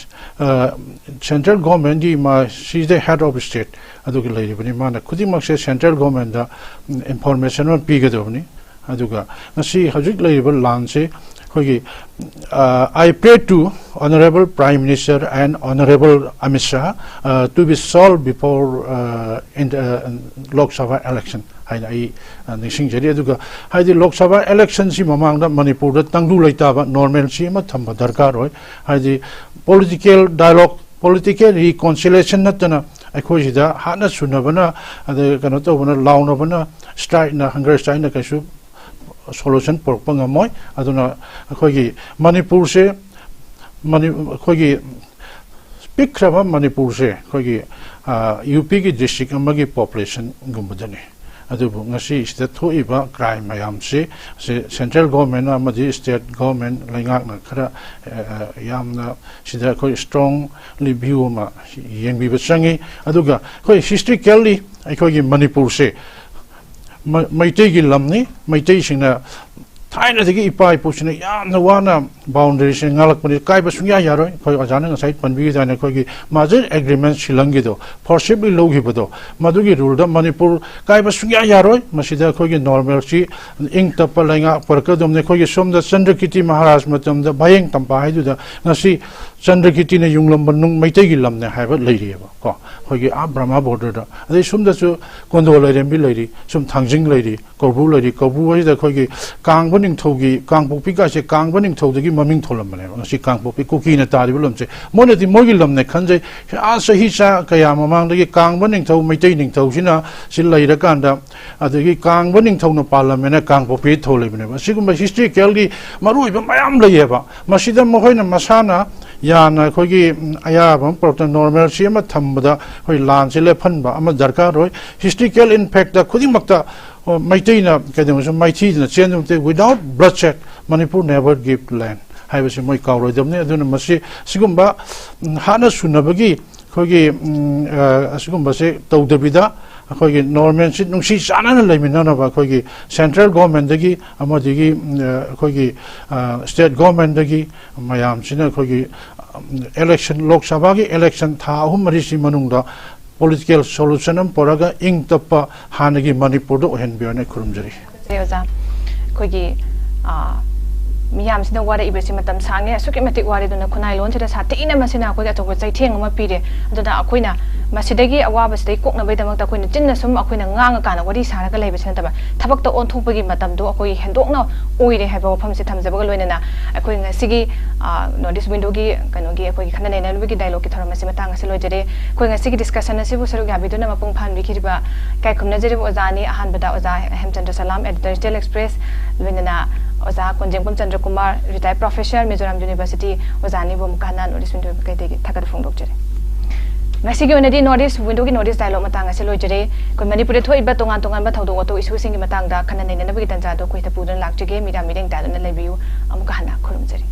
ꯑ, ꯁꯦꯟꯇ꯭ꯔꯦꯜ ꯒꯣꯔꯃꯦꯟꯒꯤ ꯃꯥ, she's the head of state ꯑꯗꯨꯒ ꯂꯩꯔꯤꯕꯅꯤ꯫ ꯃꯥꯅ ꯈꯨꯗꯤꯡꯃꯛꯁꯦ ꯁꯦꯟꯇ꯭ꯔꯦꯜ ꯒꯣꯔꯃꯦꯟꯗ, ꯎꯝ, ꯏꯟꯐꯣꯔꯃꯦꯁꯟ ꯑꯃ ꯄꯤꯒꯗꯕꯅꯤ꯫ ꯑꯗꯨꯒ ꯉꯁꯤ ꯍꯧꯖꯤꯛ ꯂꯩꯔꯤꯕ ꯂꯥꯟꯁꯦ ꯑꯩꯈꯣꯏꯒꯤ, ꯑ, "I pray to Honorable Prime Minister and Honorable Amit Shah, uh, to be solved before, uh, in the, uh, Lok Sabha election" ꯍꯥꯏꯅ ꯑꯩ, ꯑ, ꯅꯤꯡꯁꯤꯡꯖꯔꯤ꯫ ꯑꯗꯨꯒ ꯍꯥꯏꯗꯤ ꯂꯣꯛ ꯁꯚꯥ ꯏꯂꯦꯛꯁꯟꯁꯤ ꯃꯃꯥꯡꯗ ꯃꯅꯤꯄꯨꯔꯗ ꯇꯪꯗꯨ ꯂꯩꯇꯥꯕ ꯅꯣꯔꯃꯦꯜꯁꯤ ꯑꯃ ꯊꯝꯕ ꯗꯔꯀꯥꯔ ꯑꯣꯏ꯫ ꯍꯥꯏꯗꯤ ꯄꯣꯂꯤꯇꯤꯀꯦꯜ ꯗꯥꯏꯂꯣꯒ, ꯄꯣꯂꯤꯇꯤꯀꯦꯜ ꯔꯤꯀꯣꯟꯁꯤꯂꯦꯁꯟ ꯅꯠꯇꯅ ꯑꯩꯈꯣꯏꯁꯤꯗ ꯍꯥꯠꯅ ꯁꯨꯅꯕꯅ, ꯑꯗꯩ ꯀꯩꯅꯣ ꯇꯧꯕꯅ, ꯂꯥꯎꯅꯕꯅ, ꯁ꯭ꯇ꯭ꯔꯥꯏꯛꯅ, ꯍꯪꯒꯔ ꯁ꯭ꯇ꯭ꯔꯥꯏꯛꯅ ꯀꯩꯁꯨ ꯁꯣꯂꯨꯁꯟ ꯄꯨꯔꯛꯄ ꯉꯝꯃꯣꯏ꯫ ꯑꯗꯨꯅ ꯑꯩꯈꯣꯏꯒꯤ ꯃꯅꯤꯄꯨꯔꯁꯦ, ꯃꯅꯤ-, ꯑꯩꯈꯣꯏꯒꯤ ꯄꯤꯛꯈ꯭ꯔꯕ ꯃꯅꯤꯄꯨꯔꯁꯦ ꯑꯩꯈꯣꯏꯒꯤ, ꯑ, ꯌꯨ ꯄꯤꯒꯤ ꯗꯤꯁꯇ꯭ꯔꯤꯛ ꯑꯃꯒꯤ ꯄꯣꯄꯨꯂꯦꯁꯟꯒꯨꯝꯕꯗꯅꯤ꯫ ꯑꯗꯨꯕꯨ ꯉꯁꯤ ꯁꯤꯗ ꯊꯣꯛꯏꯕ ꯀ꯭ꯔꯥꯏꯝ ꯃꯌꯥꯝꯁꯤ, ꯁꯤ ꯁꯦꯟꯇ꯭ꯔꯦꯜ ꯒꯣꯔꯃꯦꯟ ꯑꯃꯗꯤ ꯁ꯭ꯇꯦꯠ ꯒꯣꯔꯃꯦꯟ ꯂꯩꯉꯥꯛꯅ ꯈꯔ, ꯑ, ꯑ, ꯌꯥꯝꯅ ꯁꯤꯗ ꯑꯩꯈꯣꯏ ꯁ꯭ꯇ꯭ꯔꯣꯡꯂꯤ ꯚ꯭ꯌꯨ ꯑꯃ ꯌꯦꯡꯕꯤꯕ ꯆꯪꯉꯤ꯫ ꯑꯗꯨꯒ ꯑꯩꯈꯣꯏ ꯍꯤꯁꯇ꯭ꯔꯤꯀꯦꯜꯂꯤ ꯑꯩꯈꯣꯏꯒꯤ ꯃꯅꯤꯄꯨꯔꯁꯦ ꯃ-, ꯃꯩꯇꯩꯒꯤ ꯂꯝꯅꯤ꯫ ꯃꯩꯇꯩꯁꯤꯡꯅ ꯊꯥꯏꯅꯗꯒꯤ ꯏꯄꯥ ꯏꯄꯨꯁꯤꯡꯅ ꯌꯥꯝꯅ ꯋꯥꯅ ꯕꯥꯎꯟꯗꯔꯤꯁꯦ ꯉꯥꯛꯂꯛꯄꯅꯤ꯫ ꯀꯥꯏꯕ ꯁꯨꯡꯌꯥ ꯌꯥꯔꯣꯏ꯫ ꯑꯩꯈꯣꯏ ꯑꯣꯖꯥꯅ ꯉꯁꯥꯏ ꯄꯟꯕꯤꯈꯤꯗꯥꯏꯅꯦ, ꯑꯩꯈꯣꯏꯒꯤ ꯃꯥꯖꯤꯟ ꯑꯦꯒ꯭ꯔꯤꯃꯦꯟ ꯁꯤꯂꯪꯒꯤꯗꯣ, ꯐꯣꯔꯁꯤꯞꯂꯤ ꯂꯧꯈꯤꯕꯗꯣ, ꯃꯗꯨꯒꯤ ꯔꯨꯜꯗ ꯃꯅꯤꯄꯨꯔ ꯀꯥꯏꯕ ꯁꯨꯡꯌꯥ ꯌꯥꯔꯣꯏ꯫ ꯃꯁꯤꯗ ꯑꯩꯈꯣꯏꯒꯤ ꯅꯣꯔꯃꯦꯜꯁꯤ ꯏꯪ ꯇꯞꯄ ꯂꯩꯉꯥꯛ ꯄꯨꯔꯛꯀꯗꯕꯅꯤ꯫ ꯑꯩꯈꯣꯏꯒꯤ ꯁꯣꯝꯗ ꯆꯟꯗ꯭ꯔꯀꯤꯔꯇꯤ ꯃꯍꯥꯔꯥꯖ ꯃꯇꯝꯗ ꯚꯌꯦꯡ ꯇꯝꯐꯥ ꯍꯥꯏꯗꯨꯗ ꯉꯁꯤ ꯆꯟꯗ꯭ꯔꯀꯤꯔꯇꯤꯅ ꯌꯨꯡꯂꯝꯕ ꯅꯨꯡ ꯃꯩꯇꯩꯒꯤ ꯂꯝꯅꯦ ꯍꯥꯏꯕ ꯂꯩꯔꯤꯑꯕ ꯀꯣ, ꯑꯩꯈꯣꯏꯒꯤ ꯑꯥ ꯕ꯭ꯔꯍꯃ ꯕꯣꯔꯗꯔꯗ꯫ ꯑꯗꯩ ꯁꯣꯝꯗꯁꯨ ꯀꯣꯟꯗꯣ ꯂꯥꯏꯔꯦꯝꯕꯤ ꯂꯩꯔꯤ, ꯁꯨꯝ ꯊꯥꯡꯖꯤꯡ ꯂꯩꯔꯤ, ꯀꯧꯕ꯭ꯔꯨ ꯂꯩꯔꯤ꯫ ꯀꯧꯕ꯭ꯔꯨ ꯍꯥꯏꯁꯤꯗ ꯑꯩꯈꯣꯏꯒꯤ ꯀꯥꯡꯕ ꯅꯤꯡꯊꯧꯒꯤ ꯀꯥꯡꯄꯣꯛꯄꯤ ꯀꯥꯏꯁꯦ ꯀꯥꯡꯕ ꯅꯤꯡꯊꯧꯗꯒꯤ ꯃꯃꯤꯡ ꯊꯣꯜꯂꯝꯕꯅꯦꯕ꯫ ꯉꯁꯤ ꯀꯥꯡꯄꯣꯛꯄꯤ ꯀꯨꯀꯤꯅ ꯇꯥꯔꯤꯕ ꯂꯝꯁꯦ ꯃꯣꯏꯅꯗꯤ ꯃꯣꯏꯒꯤ ꯂꯝꯅꯦ ꯈꯟꯖꯩ꯫ ꯑꯥ, ꯆꯍꯤ ꯆꯥ ꯀꯌꯥ ꯃꯃꯥꯡꯗꯒꯤ ꯀꯥꯡꯕ ꯅꯤꯡꯊꯧ, ꯃꯩꯇꯩ ꯅꯤꯡꯊꯧꯁꯤꯅ ꯁꯤ ꯂꯩꯔꯀꯥꯟꯗ, ꯑꯗꯒꯤ ꯀꯥꯡꯕ ꯅꯤꯡꯊꯧꯅ ꯄꯥꯜꯂꯝꯃꯦꯅ ꯀꯥꯡꯄꯣꯛꯄꯤ ꯊꯣꯜꯂꯤꯕꯅꯦꯕ꯫ ꯑꯁꯤꯒꯨꯝꯕ ꯍꯤꯁꯇ꯭ꯔꯤꯀꯦꯜꯒꯤ ꯃꯔꯨꯑꯣꯏꯕ ꯃꯌꯥꯝ ꯂꯩꯌꯦꯕ꯫ ꯃꯁꯤꯗ ꯃꯈꯣꯏꯅ ꯃꯁꯥꯅ ꯌꯥꯅ ꯑꯩꯈꯣꯏꯒꯤ, ꯎꯝ, ꯑꯌꯥꯕ ꯑꯃ ꯄꯨꯔꯛꯇ ꯅꯣꯔꯃꯦꯜꯁꯤ ꯑꯃ ꯊꯝꯕꯗ ꯑꯩꯈꯣꯏ ꯂꯥꯟꯁꯤ ꯂꯦꯞꯍꯟꯕ ꯑꯃ ꯗꯔꯀꯥꯔ ꯑꯣꯏ꯫ ꯍꯤꯁꯇ꯭ꯔꯤꯀꯦꯜ ꯏꯟꯐꯦꯛꯇ ꯈꯨꯗꯤꯡꯃꯛꯇ, ꯑꯣ, ꯃꯩꯇꯩꯅ ꯀꯩꯗꯧꯅꯁꯨ ꯃꯥꯏꯊꯤꯗꯅ ꯆꯦꯟꯗꯨꯅ ꯅꯠꯇꯦ꯫ Without bloodshed, Manipur never give land ꯍꯥꯏꯕꯁꯤ ꯃꯣꯏ ꯀꯥꯎꯔꯣꯏꯗꯕꯅꯤ꯫ ꯑꯗꯨꯅ ꯃꯁꯤ ꯁꯤꯒꯨꯝꯕ, ꯎꯝ, ꯍꯥꯠꯅ ꯁꯨꯅꯕꯒꯤ ꯑꯩꯈꯣꯏꯒꯤ, ꯎꯝ, ꯑ, ꯑꯁꯤꯒꯨꯝꯕꯁꯦ ꯇꯧꯗꯕꯤꯗ ꯑꯩꯈꯣꯏꯒꯤ ꯅꯣꯔꯃꯦꯜꯁꯤ ꯅꯨꯡꯁꯤ ꯆꯥꯟꯅꯅ ꯂꯩꯃꯤꯟꯅꯅꯕ ꯑꯩꯈꯣꯏꯒꯤ ꯁꯦꯟꯇ꯭ꯔꯦꯜ ꯒꯣꯔꯃꯦꯟꯗꯒꯤ ꯑꯃꯗꯒꯤ, ꯎꯝ, ꯑ, ꯑꯩꯈꯣꯏꯒꯤ, ꯑ, ꯁ꯭ꯇꯦꯠ ꯒꯣꯔꯃꯦꯟꯗꯒꯤ ꯃꯌꯥꯝꯁꯤꯅ ꯑꯩꯈꯣꯏꯒꯤ, ꯎꯝ, ꯏꯂꯦꯛꯁꯟ, ꯂꯣꯛ ꯁꯚꯥꯒꯤ ꯏꯂꯦꯛꯁꯟ ꯊꯥ ꯑꯍꯨꯝ ꯃꯔꯤꯁꯤ ꯃꯅꯨꯡꯗ ꯄꯣꯂꯤꯇꯤꯀꯦꯜ ꯁꯣꯂꯨꯁꯟ ꯑꯃ ꯄꯨꯔꯒ ꯏꯪ ꯇꯞꯄ ꯍꯥꯟꯅꯒꯤ ꯃꯅꯤꯄꯨꯔꯗ ꯑꯣꯏꯍꯟꯕꯤꯌꯣꯅ ꯈꯨꯔꯨꯝꯖꯔꯤ꯫ ꯑꯣꯖꯥ, ꯑꯩꯈꯣꯏꯒꯤ, ꯑ, ꯃꯤꯌꯥꯝꯁꯤꯅ ꯋꯥꯔꯛꯏꯕꯁꯤ ꯃꯇꯝ ꯁꯥꯡꯉꯦ, ꯑꯁꯨꯛꯀꯤ ꯃꯇꯤꯛ ꯋꯥꯔꯦ꯫ ꯑꯗꯨꯅ ꯈꯨꯟꯅꯥꯏ ꯂꯣꯟꯁꯤꯗ ꯁꯥꯊꯤꯅ ꯃꯁꯤꯅ ꯑꯩꯈꯣꯏꯒꯤ ꯑꯆꯧꯕ ꯆꯩꯊꯦꯡ ꯑꯃ ꯄꯤꯔꯦ꯫ ꯑꯗꯨꯅ ꯑꯩꯈꯣꯏꯅ ꯃꯁꯤꯗꯒꯤ ꯑꯋꯥꯕꯁꯤꯗꯒꯤ ꯀꯣꯛꯅꯕꯒꯤꯗꯃꯛꯇ ꯑꯩꯈꯣꯏꯅ ꯆꯤꯟꯅ ꯁꯨꯝ ꯑꯩꯈꯣꯏꯅ ꯉꯥꯡꯉꯀꯥꯟꯗ ꯋꯥꯔꯤ ꯁꯥꯔꯒ ꯂꯩꯕꯁꯤ ꯅꯠꯇꯕ, ꯊꯕꯛꯇ ꯑꯣꯟꯊꯣꯛꯄꯒꯤ ꯃꯇꯝꯗꯣ ꯑꯩꯈꯣꯏꯒꯤ ꯍꯦꯟꯗꯣꯛꯅ ꯑꯣꯏꯔꯦ ꯍꯥꯏꯕ ꯋꯥꯐꯝꯁꯦ ꯊꯝꯖꯕꯒ ꯂꯣꯏꯅꯅ, ꯑꯩꯈꯣꯏ ꯉꯁꯤꯒꯤ, ꯑ, North East Window ꯒꯤ ꯀꯩꯅꯣꯒꯤ ꯑꯩꯈꯣꯏꯒꯤ ꯈꯟꯅ ꯅꯩꯅꯕꯒꯤ dialogue ꯀꯤ ꯊꯧꯔꯝ ꯑꯁꯤ ꯃꯇꯥꯡ ꯑꯁꯤ ꯂꯣꯏꯖꯔꯦ꯫ ꯑꯩꯈꯣꯏ ꯉꯁꯤꯒꯤ discussion ꯑꯁꯤꯕꯨ ꯁꯔꯨꯛ ꯌꯥꯕꯤꯗꯨꯅ ꯃꯄꯨꯡ ꯐꯥꯍꯟꯕꯤꯈꯤꯕ ꯏꯀꯥꯏ ꯈꯨꯝꯅꯖꯔꯤꯕ ꯑꯣꯖꯥꯅꯤ꯫ ꯑꯍꯥꯟꯕꯗ ꯑꯣꯖꯥ ꯍꯦꯝꯆꯟꯗ꯭ꯔ ꯁꯂꯥꯝ, editor Digital Express, ꯂꯣꯏꯅꯅ ꯑꯣꯖꯥ ꯀꯣꯟꯖꯦꯡꯕꯝ Chandra Kumar, retired professor, Mizoram University, ꯑꯣꯖꯥꯅꯤꯕꯨ ꯑꯃꯨꯛꯀ ꯍꯟꯅ North East Window ꯀꯩꯗꯒꯤ ꯊꯥꯒꯠꯄ ꯐꯣꯡꯗꯣꯛꯆꯔꯤ꯫ ꯉꯁꯤꯒꯤ ꯑꯣꯏꯅꯗꯤ North East Window ꯒꯤ North East Dialogue ꯃꯇꯥꯡ ꯑꯁꯤ ꯂꯣꯏꯖꯔꯦ꯫ ꯑꯩꯈꯣꯏ ꯃꯅꯤꯄꯨꯔꯗ ꯊꯣꯛꯏꯕ ꯇꯣꯉꯥꯟ ꯇꯣꯉꯥꯟꯕ ꯊꯧꯗꯣꯛ ꯋꯥꯊꯣꯛ issue ꯁꯤꯡꯒꯤ ꯃꯇꯥꯡꯗ ꯈꯟꯅ ꯅꯩꯅꯅꯕꯒꯤ ꯇꯥꯟꯖꯥ ꯑꯗꯨ ꯑꯩꯈꯣꯏꯗ ꯄꯨꯗꯨꯅ ꯂꯥꯛꯆꯒꯦ꯫ ꯃꯤꯔꯥ ꯃꯤꯔꯦꯡ ꯇꯥꯗꯨꯅ ꯂꯩꯕꯤꯌꯨ꯫ ꯑꯃꯨꯛꯀ ꯍꯟꯅ ꯈꯨꯔꯨꯝꯖꯔꯤ꯫